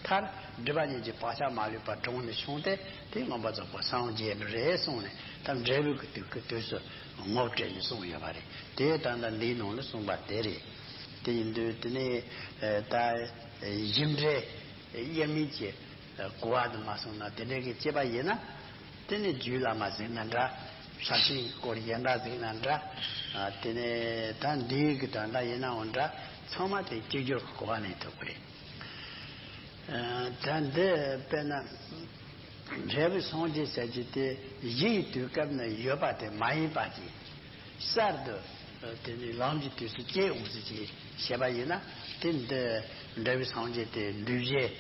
མཐར་སྒྲིབ་པ་གཉིས་ཀྱི་བག་ཆགས་མ་ལུས་པ་གྲོངས་ནས་བྱུང་སྟེ། དེ་མངོན་པར་རྫོགས་པར་སངས་རྒྱས་པ་རེད་གསུངས་ནས། ད་འབྲས་བུ་གི་དུས་ཀྱི་དུས་སུ་ངོ་སྤྲད་ནས་གསུངས་ཡོད་པ་རེད། དེ་ད་ལྟ་འདིའི་ནང་ལ་གསུངས་པ་དེ་རེད། དེ་ཡིན་དུས་དེ་ནས་ད་གཞི་འབྲས་དབྱེར་མེད་ཀྱི་གོ་བ་དུ་མ་སོང་ན། དེ་འདྲ་གི་སྐྱེས་པ་ཡིན་ན། དེ་ནི་རྒྱུད་བླ་མ་གཟིགས་ན་འདྲ། ཕྱག་ཆེན་སྐོར་གཞན་དག་གཟིགས་ན་འདྲ། དེ་ནས་ད་འདིའི་གི་དོན་དག་ཡིན་ནའང་འདྲ། ཚང་མ་དེ་གཅིག་གྱུར་གྱི་གོ་བ་ལེན་ཐུབ་ཀྱི་རེད། ད་འདི་དཔེར་ན་འབྲས་བུ་སངས་རྒྱས་ཟེར་རྒྱུ་དེ་གཞི་ཡི་དུས་སྐབས་ན་ཡོད་པ་དེ་མ་ཡིན་པ་ཅིག་གསར་དུ་དེ་ནི་ལམ་གྱི་དུས་སུ་སྐྱེ་འོང་ཟེར་ཅིག་བྱས་པ་ཡིན་ན། དེ་འདི་འབྲས་བུ་སངས་རྒྱས་དེ་འདུས་བྱས་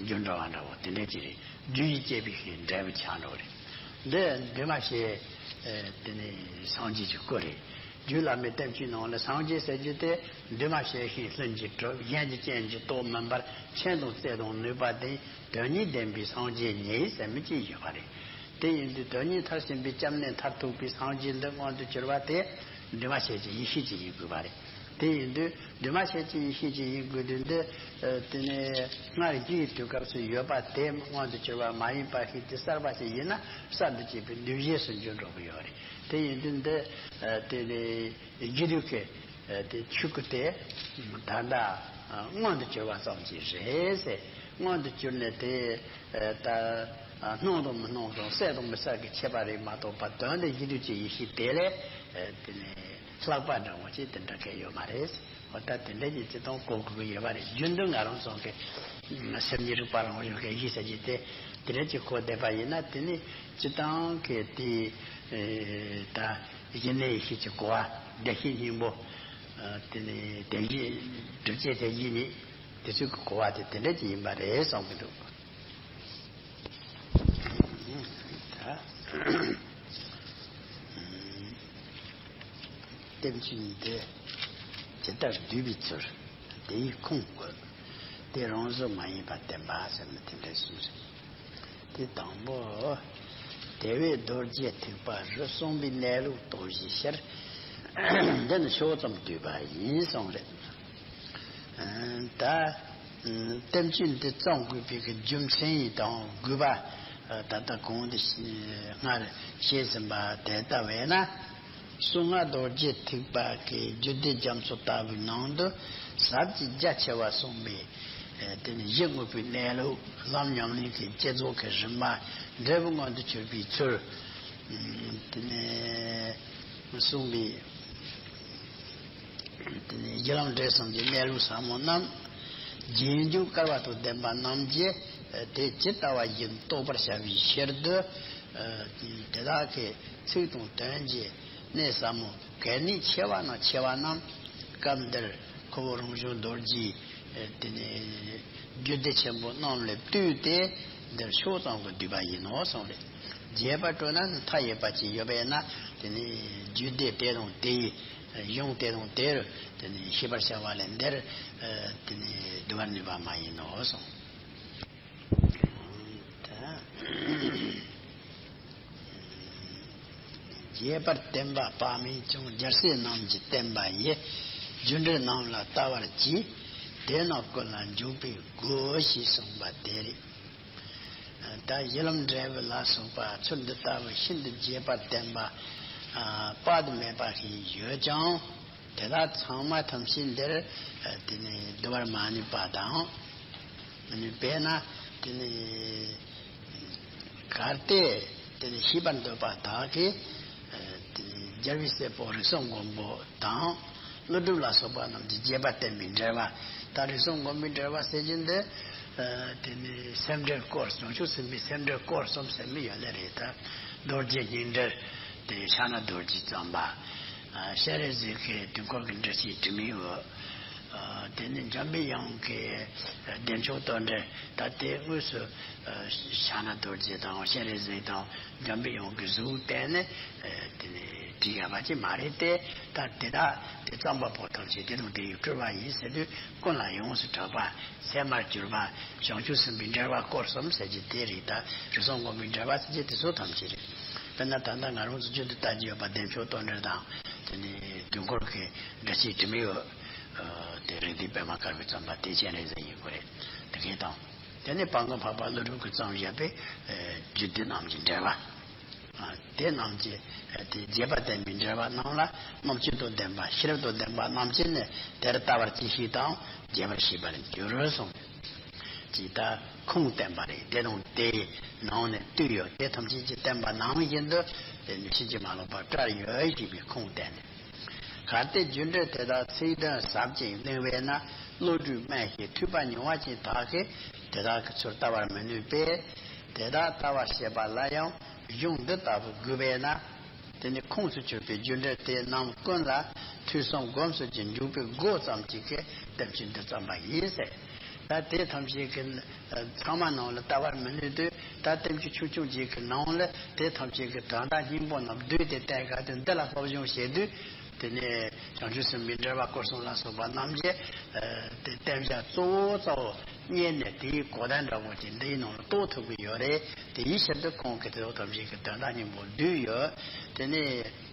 འགྱུར་འགྲོ་བ་འདྲ་བོ་དེ་འདྲ་ཅིག་རེད། རྒྱུ་ཡིས་བསྐྱེད་པའི་ཤིང་འབྲས་བུ་ཆགས་འགྲོ་རེད། འདི་འདུས་མ་བྱས་དེ་ནི་སངས་རྒྱས་ཀྱི་སྐུ་རེད། རྒྱུད་བླ་མའི་བསྟན་བཅོས་ནང་ལ་སངས་རྒྱས་ཟེར་རྒྱུ་དེ། འདུས་མ་བྱས་ཤིང་ལྷུན་གྱིས་གྲུབ། གཞན་གྱི་སྤྱན་གྱིས་རྟོགས་མིན་པར། མཁྱེན་དང་བརྩེ་དང་ནུས་པ་ལྡན། དོན་གཉིས་ལྡན་པའི་སངས་རྒྱས་ཉིད་ཟེར་མི་གཅིག་ཡོད་པ་རེད། དེ་ཡིན་དུས་དོན་གཉིས་མཐར་ཕྱིན་པའི་སྐྱབས་གནས་མཐར་ཐུག་པའི་སངས་རྒྱས་འདི་མངོན་དུ་གྱུར་པ་དེ་འདུས་མ་བྱས་ཀྱི་ཡེ་ཤེས་ཅིག་ཡིན་དགོས་པ་རེད། དེ་ཡིན་དུས་འདུས་མ་བྱས་ཀྱི་ཡེ་ཤེས་ཅིག་ཡིན་དགོས་དུས། འདི་དེ་ནས་སྔར་གཞི་ཡི་དུས་སྐབས་སུ་ཡོད་པ་དེ་མངོན་དུ་གྱུར་པ་མ་ཡིན་པ་ཞིག་དེ་གསར་པ་ཞིག་ཡིན་ན། གསར་དུ་སྐྱེས་པའི་འདུས་བྱས་སུ་འགྱུར་འགྲོ་གི་ཡོད་རེད། དེ་ཡིན་དུས་འདི་དེ་ནས་རྒྱུད་ཀྱི་དེ་ཆོས་སྐུ་དེ་ད་ལྟ་མངོན་དུ་གྱུར་པ་ཙམ་གྱིས་རེད་ཟེར། མངོན་དུ་གྱུར་ནས་དེ་ད་སྣང་དང་མི་སྣང་དང་གསལ་དང་མི་གསལ་གྱི་ཁྱད་པར་རེད་མ་གཏོགས་པ། དོན་དེ་གཞི་དུས་ཀྱི་ཡེ་ཤེས་དེ་ལས་དེ་ནས་ལྷག་པ་འདྲ་བོ་ཅིག་དེ་འདྲ་གས་ཡོད་མ་རེད། འོ་ད་དེ་འདྲ་ཅིག་སྤྱིར་བཏང་གོ་དགོས་ཀྱི་ཡོད་པ་རེད། རྒྱུན་དུ་ང་རང་ཚོ་གི་སེམས་ཉིད་རིག་པ་རང་བྱུང་གི་གཞི་ཟེར་གྱི་དེ་དེ་འདྲ་ཅིག་གོ་བསྡད་པ་ཡིན་ན། དེ་ནི་སྤྱིར་བཏང་གི་དེ་ད་གཞི་གནས་ཡེ་ཤེས་ཀྱི་གོ་བ། བདེ་གཤེགས་སྙིང་པོ། དེ་ནི་དེ་བཞིན་སྒྲུབ་བྱེད་དེ་བཞིན་ཉིད། དེ་ཚོའི་གོ་བ་དེ་དེ་འདྲ་ཅིག་ཡིན་པ་རེད་བསམ་གྱི་འདུག། ད་བསྟན་བཅོས་འདི་ཇི་ལྟར་བསྡུས་པའི་ཚུལ། དེ་ཡི་ཁུངས་དགོད། དེ་རང་བཟོ་མ་ཡིན་པ་བསྟན་པ་ཟེར་ན་དེ་འདྲ་གསུངས་རེད། དེ་དང་པོ། དེ་བས་རྡོ་རྗེ་ཐེག་པ་རུ། གསུངས་པའི་གནས་ལུགས་རྟོགས་བྱའི་ཕྱིར། འདི་ནི་ཕྱོགས་ཙམ་བསྡུས་པ་ཡིན་གསུངས་རེད། ད་བསྟན་བཅོས་འདི་བརྩམས་དགོས་པའི་གི་རྒྱུ་མཚན་ཡིན་དང་དགོས་པ། ད་ལྟ་གོང་དུ་སྔར་བཤད་ཟིན་པ་དེ་ལྟ་བས་ན། གསུང་ངག་རྡོ་རྗེ་ཐེག་པ་གི་རྒྱུད་སྡེ་རྒྱ་མཚོ་ལྟ་བུའི་ནང་དུ་ཟབ་ཅིང་རྒྱ་ཆེ་བ་གསུངས་པའི། དེ་ནི་གཞི་དངོས་པོའི་གནས་ལུགས། ལམ་ཉམས་ལེན་གྱི་བསྐྱེད་རྫོགས་ཀྱི་རིམ་པ། འབྲས་བུ་མངོན་དུ་གྱུར་པའི་ཚུལ། དེ་ནས་གསུངས་པའི། དེ་ནས་རྒྱུ་ལམ་འབྲས་གསུམ་གྱི་གནས་ལུགས་ཟབ་མོ་རྣམས། རྗེས་འཇུག་སྐལ་བ་དང་ལྡན་པ་རྣམས་ཀྱིས་དེ་ཇི་ལྟ་བ་བཞིན་རྟོགས་པར་བྱ་བའི་ཕྱིར་དུ། དེ་དག་གི་ཚིག་དང་དོན་གྱི་གནད་ཟབ་མོ་གལ་གནད་ཆེ་བ་ན་ཆེ་བ་རྣམས་སྐབས་འདིར་ཁོ་བོ་རང་བྱུང་རྡོ་རྗེའི་དེ་ནས་རྒྱུད་སྡེ་ཆེན་པོ་རྣམས་ལས་བཏུས་ཏེ་འདིར་ཕྱོགས་ཙམ་གྱིས་བསྡུས་པ་ཡིན་ནོ་གསུངས་རེད། རྒྱས་པར་སྤྲོས་ན་མཐའ་ཡས་པ་ཅིག་ཡོད་པས་ན་དེ་ནས་རྒྱུད་སྡེ་དེ་དང་དེའི་གཞུང་དེ་དང་དེར་དེ་ནས་ཤེས་པར་བྱ་བ་ལས་འདིར་དེ་ནས་བསྡུ་བར་ནུས་པ་མ་ཡིན་ནོ་གསུངས། རྒྱས་པར་བསྟན་པ་དཔག་མེད་ཀྱང་རྒྱལ་སྲས་རྣམས་ཀྱིས་བསྟན་པ་ཡི། རྒྱུ་འབྲས་རྣམས་ལ་ལྟ་བར་གྱིས། དེ་རྣམས་ཀུན་ལ་འཇུག་པའི་སྒོ་ཞེས་གསུངས་པ་དེ་རེད། ད་གཞི་ལམ་འབྲས་བུ་ལ་སོགས་པ་ཚུལ་འདི་ལྟ་བུ་ཤིན་ཏུ་རྒྱས་པར་བསྟན་པ་དཔག་ཏུ་མེད་པ་ཞིག་ཡོད་ཀྱང་། དེ་དག་ཚང་མ་ཐམས་ཅད་འདིར་དེ་ནས་བསྡུ་བར་མ་ནུས་པ་དང་། དཔེར་ན་དེ་ནས་གལ་ཏེ་དེ་ནས་ཤེས་པར་འདོད་པ་དག་གིས་དེ་ནས་རྒྱལ་བའི་སྲས་པོ་རིགས་གསུམ་མགོན་པོ་དང་། ཀླུ་སྒྲུབ་ལ་སོགས་པ་རྣམས་ཀྱིས་རྒྱས་པར་བསྟན་པའི་འགྲེལ་པ། ད་རིགས་གསུམ་མགོན་པོའི་འགྲེལ་པ་ཟེར་གྱི་འདི། དེ་ནས་སེམས་འགྲེལ་སྐོར་བྱང་ཆུབ་སེམས་དཔའི་སེམས་འགྲེལ་སྐོར་གསུམ་ཟེར་མི་ཡོད་ལེ་རེད་ད། རྡོ་རྗེ་སྙིང་འགྲེལ་དེ་ཕྱག་ན་རྡོ་རྗེས་བརྩམས་པ། ཨ། སྤྱན་རས་གཟིགས་ཀྱི་དུས་འཁོར་གྱི་འགྲེལ་བྱེད་དྲི་མེད་འོད། ཨ། དེ་ནས་འཇམ་པའི་དབྱངས་ཀྱི་བདེ་མཆོག་དོན་འགྲེལ་ད་ལྟའི་དངོས་སུ་ཨ་ཕྱག་ན་རྡོ་རྗེ་དང་སྤྱན་རས་གཟིགས་དང་འཇམ་པའི་དབྱངས་ཀྱི་གཟུགས་བསྟན་ནས་ཨ་དེ་ནས་བྲིས་ཡོད་པ་ཅིག་མ་རེད་དེ། ད་དེ་དག་དེ་བརྩམས་པ་པོ་ཐམས་ཅད་དེ་དང་དེ་ཡི་སྤྲུལ་པ་ཡིན་ཟེར་དུས་ཀུན་ལ་ཡོངས་སུ་གྲགས་པ་ཚད་མར་གྱུར་པ་བྱང་ཆུབ་སེམས་དཔའི་འགྲེལ་པ་སྐོར་གསུམ་ཟེར་གྱི་དེ་རེད། ད་རིགས་གསུམ་མགོན་པོའི་འགྲེལ་པ་ཟེར་གྱི་དེ་ཚོ་ཐམས་ཅད་རེད། དཔེར་ན་ད་ལྟ་ང་རང་ཚོ་རྒྱུན་དུ་ལྟ་རྒྱུ་ཡོད་པ་བདེ་མཆོག་དོན་འགྲེལ་དང་། དེ་ནས་དུས་འཁོར་གྱི་འགྲེལ་བྱེད་དྲི་མེད་འོད། ཨ་དེ་རིགས་འདི་པདྨ་དཀར་པོས་བརྩམས་པ་དེ་སྤྱན་རས་གཟིགས་ཡིན་དགོས་རེད། དེ་གས་དང་། དེ་ནས་པདྨ་འཕགས་པ་ཀླུ་སྒྲུབ་ཀྱིས་བརྩམས་བཞག་པའི་ཨ་རྒྱུད་སྡེ་རྣམས་ཀྱི་འགྲེལ་པ། ཨ་དེ་རྣམས་ཀྱི་ཨ་དེ་རྒྱས་པར་བསྟན་པའི་འགྲེལ་པ་རྣམས་ལ་རྣམ་དཔྱོད་དང་ལྡན་པ་ཤེས་རབ་དང་ལྡན་པ་རྣམས་ཀྱིས་ནི་དེར་ལྟ་བར་གྱིས་ཤིག་དང་རྒྱས་པར་ཤེས་པར་འགྱུར་གསུངས། ཅེས་ད་ཁུངས་བསྟན་པ་རེད། དེ་དང་དེའི་ནང་ནས་བཏུས་ཡོད་དེ་ཐམས་ཅད་ཀྱིས་བསྟན་པ་ནང་བཞིན་དུ་དེ་ནི་ཕྱིན་ཅི་མ་ལོག་པར་བཀྲལ་ཡོད་ཅེས་པའི་ཁུངས་བསྟན་ནས། གལ་ཏེ་རྒྱུ་འབྲས་དེ་དག་ཚིག་དོན་ཟབ་ཅིང་བརླིང་བས་ན་བློ་གྲོས་དམན་ཞིང་ཐོས་པ་ཉུང་བ་ཅན་དག་གིས་དེ་དག་གི་ཚུལ་བལྟ་བར་མི་ནུས་པས། དེ་དག་བལྟ་བར་བྱེད་པ་ལ་ཡང་གཞུང་འདི་ལྟ་བུ་དགོས་པས་ན། དེ་ནི་ཁོངས་སུ་ཆུད་པའི་རྒྱུ་འབྲས་དེ་རྣམས་ཀུན་ལ་ཐོས་བསམ་སྒོམ་གསུམ་གྱི་འཇུག་པའི་སྒོ་ཙམ་གཅིག་གིས་བསྟན་བཅོས་འདི་བརྩམས་པ་ཡིན་ཟེར། ད་དེ་ཐམས་ཅད་ཀྱི་ཚང་མ་ནང་ལ་ལྟ་བར་མི་ནུས་དུས་ད་བསྟན་བཅོས་ཆུང་ཆུང་གཅིག་གི་ནང་ལ་དེ་ཐམས་ཅད་ཀྱི་དོན་དག་སྙིང་པོ་རྣམས་བསྡུས་ཏེ་བསྟན་ག་དེ་འདི་ལ་སློབ་སྦྱོང་བྱེད་དུས། དེ་ནས་བྱང་ཆུབ་སེམས་དཔའི་འགྲེལ་པ་སྐོར་གསུམ་ལ་སོགས་པ་རྣམས་ཀྱི་དེ་བསྟན་བྱ་གཙོ་བོ་གཙོ་བོ་རྙེད་ནས་དེའི་གོ་བརྡ་འདྲ་བོ་ཅིག་འདིའི་ནང་ལ་རྟོགས་ཐུབ་ཀྱི་ཡོད་རེད། དེ་ཡི་ཕྱིར་དུ་ཁོང་གིས་དེ་ཚོ་ཐམས་ཅད་ཀྱི་དོན་དག་སྙིང་པོ་བསྡུས་ཡོད། དེ་ནས་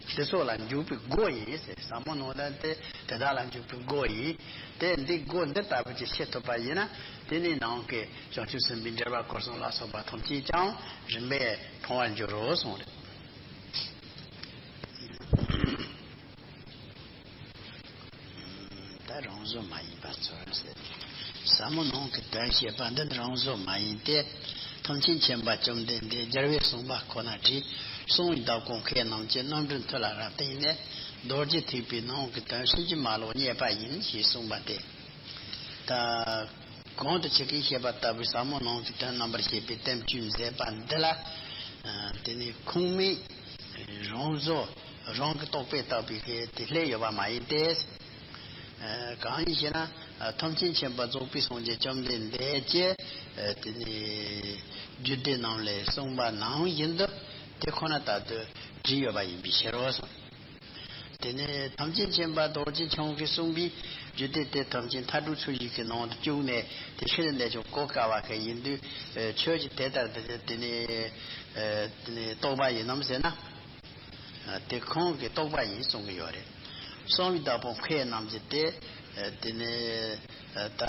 འདི་ཚོ་ལ་འཇུག་པའི་སྒོ་ཡིན་ཟེར། ཟབ་མོ་ནང་ལ་དེ་དེ་དག་ལ་འཇུག་པའི་སྒོ་ཡིན། དེ་འདི་སྒོ་འདི་ལྟ་བུ་ཅིག་ཕྱེ་ཐུབ་པ་ཡིན་ན་དེ་ནི་ནང་གི་བྱང་ཆུབ་སེམས་དཔའི་འགྲེལ་པ་སྐོར་གསུམ་ལ་སོགས་པ་ཐམས་ཅད་ཀྱང་རིམ་པས་མཐོང་བར་འགྱུར་རོ་གསུངས་རེད། ད་རང་བཟོ་མ་ཡིན་པ་ཚོར་ཟེར། ཟབ་མོ་ནང་གི་དོན་བཤད་པ་འདི་ནི་རང་བཟོ་མ་ཡིན་ཏེ། ཐམས་ཅད་མཁྱེན་པ་བཅོམ་ལྡན་འདས་རྒྱལ་བས་གསུངས་པ་ཁོ་ན་བྲིས། གསུང་བའི་བདག་པོ་མཁས་རྣམས་ཀྱིས་རྣམ་འགྲེལ་མཐུ་ལ་རབ་བརྟེན་ནས། རྡོ་རྗེ་ཐེག་པའི་ནང་གི་དོན་ཕྱིན་ཅི་མ་ལོག་རྙེད་པ་ཡིན་ཞེས་གསུངས་པ་སྟེ། ད་གོང་དུ་ཁྱེད་ཀྱིས་བཤད་པ་ལྟ་བུའི་ཟབ་མོ་ནང་གི་དོན་རྣམ་པར་བཤད་པའི་བསྟན་བཅོས་མཛད་པ་འདི་ལ། ཨ་དེ་ནི་ཁུངས་མེད་རང་བཟོ་རང་གི་རྟོག་པས་བཏགས་པའི་གི་དེ་སླེབས་ཡོད་པ་མ་ཡིན་ཏེ། ཨ་གང་ཡིན་ཞེ་ན། ཨ་ཐམས་ཅད་མཁྱེན་པ་རྫོགས་པའི་སངས་རྒྱས་བཅོམ་ལྡན་འདས་ཀྱིས་ཨ་དེ་ནི་རྒྱུད་སྡེ་རྣམས་ལས་གསུངས་པ་ནང་བཞིན་དུ་དེ་ཁོ་ན་ལྟར་དུ་བྲིས་ཡོད་པ་ཡིན་པའི་ཕྱིར་རོ་གསུངས། དེ་ནས་ཐམས་ཅད་མཁྱེན་པ་རྡོ་རྗེ་འཆང་གིས་གསུངས་པའི་རྒྱུད་སྡེ་དེ་ཐམས་ཅད་མཐའ་དྲུག་ཚུལ་བཞི་གི་ནང་དུ་བཅུག་ནས་དེ་ཕྱིར་འདི་ལས་ཀྱང་གོ་དཀའ་བ་གལ་ཡིན་དུས། ཨ་ཁྱོད་ཀྱིས་དེ་ལྟར་དེ་དེ་ནས་ཨ་དེ་ནས་རྟོགས་པ་ཡིན་ནམ་ཟེར་ན། ཨ་དེ་ཁོང་གིས་རྟོགས་པ་ཡིན་གསུང་གི་ཡོད་རེད། གསུང་བའི་བདག་པོ་མཁས་རྣམས་ཀྱིས་དེ་ཨ་དེ་ནས་ཨ་ད།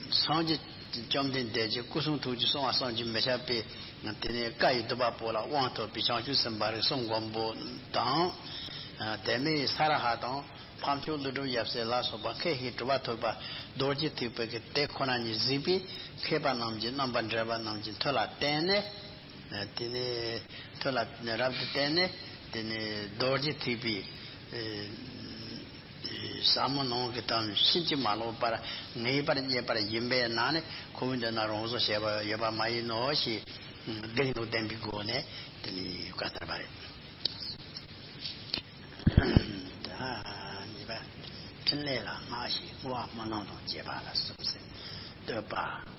སངས་རྒྱས་བཅོམ་ལྡན་འདས་ཀྱི་སྐུ་གསུང་ཐུགས་ཀྱི་གསུང་བ་བསམ་གྱིས་མི་ཁྱབ་པའི་དེ་ནས་བཀའ་ཡི་བསྡུ་བ་པོ་ལ་དབང་ཐོབ་པའི་བྱང་ཆུབ་སེམས་དཔའ་རིགས་གསུམ་མགོན་པོ་དང་། དེ་མིན་ས་ར་ཧ་དང་འཕགས་མཆོག་ཀླུ་སྒྲུབ་ཡབ་སྲས་ལ་སོགས་པ་མཁས་ཤིང་གྲུབ་པ་ཐོབ་པ་རྡོ་རྗེ་ཐེག་པའི་གི་དེ་ཁོ་ན་ཉིད་གཟིགས་པས་མཁས་པ་རྣམས་ཀྱིས་རྣམ་པར་འགྲེལ་པ་རྣམས་ཀྱི་མཐུ་ལ་བརྟེན་ནས། དེ་ནས་མཐུ་ལ་རབ་ཏུ་བརྟེན་ནས་དེ་ནས་རྡོ་རྗེ་ཐེག་པའི། ཟབ་མོ་ནང་གི་གཏམ་ཕྱིན་ཅི་མ་ལོག་པར་ངེས་པར་རྙེད་པར་ཡིན་པས་ན་ནི། ཁོ་བོའི་འདི་ན་རང་བཟོ་བྱས་པ་ཡོད་པ་མ་ཡིན་ནོ་ཞེས་སྡིགས་མདོག་བསྟན་པའི་སྒོ་ནས་དེ་ནས་བཀའ་སྩལ་པ་རེད། ད་གཉིས་པ། ཕྲིན་ལས་ལ་སྔགས་ཤིང་བསྔོ་བ་སྨོན་ལམ་དང་བཅས་པ་ལ་གསུམ་ཟེར། བསྟོད་པ།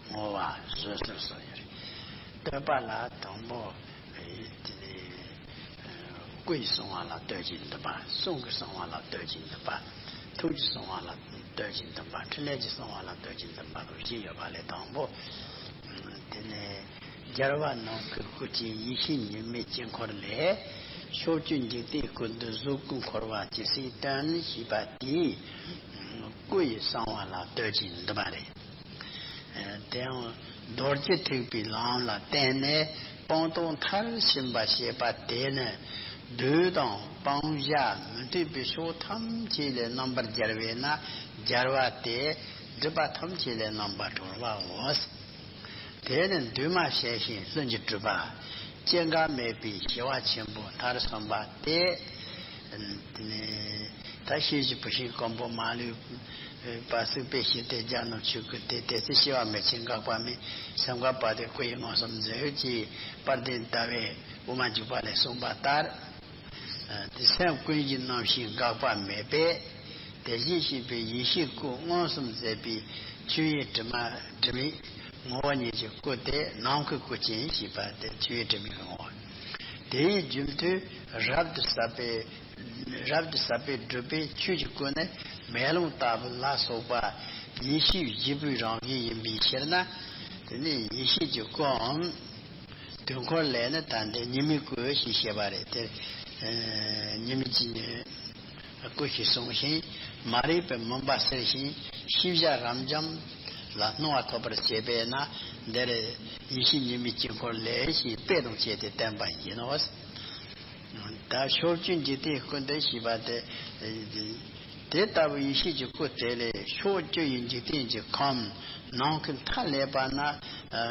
བསྔོ་བ། བཟོད་གསོལ་སོགས་ཡོད་རེད། བསྟོད་པ་ལ་དང་པོ། དེ་ནས་སྐུ་ཡི་གསང་བ་ལ་བསྟོད་ཅིང་འདུད་པ། གསུང་གི་གསང་བ་ལ་བསྟོད་ཅིང་འདུད་པ། ཐུགས་ཀྱི་གསང་བ་ལ་བསྟོད་ཅིང་འདུད་པ། ཕྲིན་ལས་ཀྱི་གསང་བ་ལ་བསྟོད་ཅིང་འདུད་པ་སོགས་བཞི་ཡོད་པ་ལས། དང་པོ། དེ་ནས་རྒྱལ་བ་ནམ་མཁའི་སྐུ་ཅན་ཡེ་ཤེས་ཉི་མའི་དཀྱིལ་འཁོར་ལས། ཕྱོགས་བཅུའི་འཇིག་རྟེན་ཀུན་ཏུ་གཟུགས་སྐུ་འཁོར་བ་ཇི་སྲིད་སྟོན་ཞེས་པ་དེའི་སྐུ་ཡི་གསང་བ་ལ་བསྟོད་ཅིང་འདུད་པ་རེད། དེའང་རྡོ་རྗེ་ཐེག་པའི་ལམ་ལ་བརྟེན་ནས་སྤངས་རྟོགས་མཐར་ཕྱིན་པ་ཞེས་པ་དེ་ནི། བདུད་དང་སྤང་བྱ་མི་མཐུན་པའི་ཕྱོགས་ཐམས་ཅད་ལས་རྣམ་པར་རྒྱལ་བས་ན། རྒྱལ་བ་སྟེ་སྒྲིབ་པ་ཐམས་ཅད་ལས་རྣམ་པར་གྲོལ་བའོ། དེ་ནི་འདུས་མ་བྱས་ཤིང་ལྷུན་གྱིས་གྲུབ་པ། སྐྱེ་འགག་མེད་པའི་ཞི་བ་ཆེན་པོ་མཐར་སོན་པ་སྟེ། ད་ཤེས་བཞིན་བུ་ཤིང་སྐམ་པོ་མ་ལུས་པ་སྲིད་པའི་ཞི་བདེ་རྒྱ་ནོར་ཆོས་སྐུ་སྟེ། དེ་ཚེ་སྐྱེ་བ་མེད་ཅིང་འགག་པ་མེད། སེམས་འགག་པ་སྟེ་སྐུ་ཡི་མངོན་སུམ་མཛད་ཅེས་དཔལ་ལྡན་ཟླ་བའི་དབུ་མ་འཇུག་པ་ལས་གསུངས་པ་ལྟར། དེ་སེམས་ཀུན་གཞི་རྣམ་ཤེས་འགག་པ་མེད་པས། དེ་བཞིན་གཤེགས་པའི་ཡེ་ཤེས་སྐུ་མངོན་སུམ་མཛད་པའི་ཆོས་དབྱིངས་དྲི་མ་དྲི་མེད་ངོ་བོ་ཉིད་ཀྱི་སྐུ་སྟེ། ནམ་མཁའི་སྐུ་ཅན་ཞེས་པ་སྟེ་ཆོས་དབྱིངས་དྲི་མེད་ཀྱི་ངོ་བོ། དེའི་རྒྱུ་མཐུན་རབ་ཏུ་ཟབ་པའི་རབ་ཏུ་ཟབ་པའི་སྒྲུབ་པའི་ཆོས་ཀྱི་སྐུ་ནི་མེ་ལོང་ལྟ་བུ་ལ་སོགས་པ་ཡེ་ཤེས་བཞི་པོའི་རང་བཞིན་ཡིན་པའི་ཕྱིར་ན། དེ་ནི་ཡེ་ཤེས་ཀྱི་སྐུའམ་དུས་འཁོར་ལས་ནི། ད་འདི་ཉི་མའི་སྐུ་ཞེས་བཤད་པ་རེད་དེ། ཉི་མའི་སྐུ་ཞེས་གསུངས་ཤིང་། མ་རིག་པའི་མུན་པ་སེལ་ཞིང་ཤེས་བྱ་རབ་འབྱམས་ལ་སྣང་བ་ཐོབ་པར་བྱེད་པས་ན། འདིར་ཡེ་ཤེས་ཉི་མའི་དཀྱིལ་འཁོར་ལས་ཞེས་དཔེ་དང་བཅས་ཏེ་བསྟན་པ་ཡིན་ནོ། ད་ཕྱོགས་བཅུའི་འཇིག་རྟེན་ཀུན་ཏུ་ཞེས་པ་དེ། དེ་ལྟ་བུའི་ཡེ་ཤེས་ཀྱི་སྐུ་དེ་ལས་ཕྱོགས་བཅུ་ཡི་འཇིག་རྟེན་གྱི་ཁམས་ནམ་མཁའི་མཐའ་ཀླས་པ་ན།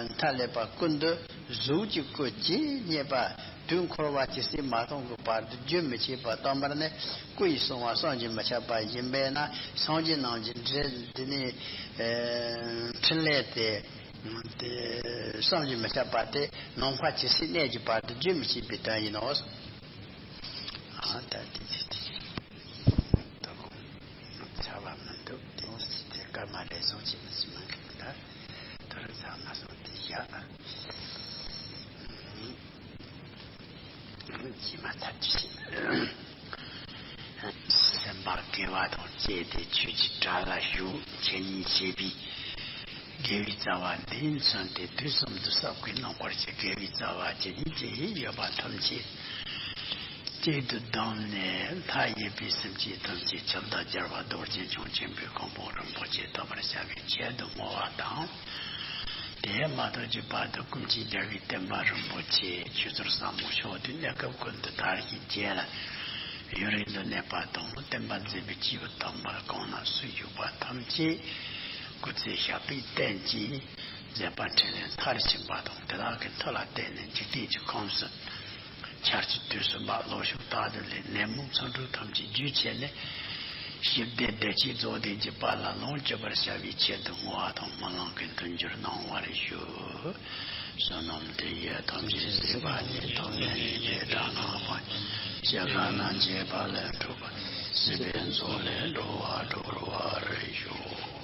མཐའ་ཀླས་པ་ཀུན་ཏུ་གཟུགས་ཀྱི་སྐུ་ཇི་སྙེད་པ་དུས་འཁོར་བ་ཇི་སྲིད་མ་སྟོངས་ཀྱི་བར་དུ་རྒྱུན་མི་འཆད་པར་སྟོན་པར་ནི། སྐུ་ཡི་གསང་བ་བསམ་གྱིས་མི་ཁྱབ་པ་ཡིན་པས་ན། སངས་རྒྱས་རྣམས་ཀྱི་འདི་ནི་ཕྲིན་ལས་དེ། དེ་བསམ་གྱིས་མི་ཁྱབ་པ་དེ་ནམ་མཁའ་ཇི་སྲིད་གནས་ཀྱི་བར་དུ་རྒྱུན་མི་འཆད་པའི་དོན་ཡིན་ནོ། ཨ་ད་དེ་དེ་དེ་ད་གོ་ཚ་བ་མི་འདུག་དེ་དེ་སྐར་མ་རེ་ཟུང་ཅིག་མི་སྲིད་མ་གི་མི་ད་དུ་རུ་ཚ་མ་སོང་དེ་བཞག་ཨ། ཇི་མ་ཐབས་ཀྱི་ཤིང་། སེམས་པ་དགེ་བ་དང་བཅས་ཏེ་ཆོས་ཀྱི་གྲྭ་ལ་ཞུགས། འཆད་ཉན་བྱས་པའི་དགེ་བའི་རྩ་བ་འདི་མཚོན་ཏེ་དུས་གསུམ་དུ་ཟབ་ཁུལ་གནང་བར་བྱེད། དགེ་བའི་རྩ་བ་ཇི་སྙེད་ཅིག་ཡོད་པ་ཐམས་ཅད་གཅིག་ཏུ་བསྡོམས་ནས་མཐའ་ཡས་པའི་སེམས་ཅན་ཐམས་ཅད་ཁྱབ་བདག་རྒྱལ་བ་རྡོ་རྗེ་འཆང་ཆེན་པོའི་གོ་འཕང་རིན་པོ་ཆེ་ཐོབ་པར་བྱ་བའི་ཆེད་དུ་བསྔོ་བ་དང་། དེ་མ་ཐག་གི་བར་དུ་ཀུན་མཁྱེན་རྒྱལ་བའི་བསྟན་པ་རིན་པོ་ཆེ་ཆོས་ཚུལ་ཟབ་མོ་ཕྱོགས་དུས་གནས་སྐབས་ཀུན་ཏུ་དར་ཞིང་རྒྱས་ལ་ཡུན་རིང་དུ་གནས་པ་དང་། བསྟན་པ་འཛིན་པའི་སྐྱེས་བུ་དམ་པ་གང་ན་སུ་བཞུགས་པ་ཐམས་ཅད་སྐུ་ཚེ་ཞབས་པད་བརྟན་ཅིང་མཛད་པ་འཕྲིན་ལས་མཐར་ཕྱིན་པ་དང་། དེ་དག་གི་མཐུ་ལ་བརྟེན་ནས་འཇིག་རྟེན་གྱི་ཁམས་སུ་འཆར་གཞི་དུས་གསུམ་པ་ལོ་ཕྱུགས་རྟག་ཏུ་ལེགས། ནད་མུག་ཚ་གྲང་ཐམས་ཅད་རྒྱུད་ཆད་ནས། ཞི་བདེ་བདེ་སྐྱིད་རྫོགས་ལྡན་གྱི་དཔལ་ལ་ལོངས་སྤྱོད་པར་བྱ་བའི་ཆེད་དུ་བསྔོ་བ་དང་སྨོན་ལམ་གྱི་མཐུན་འགྱུར་གནང་བར་ཞུ། བསོད་ནམས་འདི་ཡིས་ཐམས་ཅད་གཟིགས་པ་ཉིད། ཐོབ་ནས་ཉེས་པའི་དགྲ་རྣམས་ཕམ། སྐྱེ་རྒ་ན་འཆིའི་རྦ་རླབས་འཁྲུགས་པ། སྲིད་པའི་མཚོ་ལས་འགྲོ་བ་སྒྲོལ་བར་ཤོག།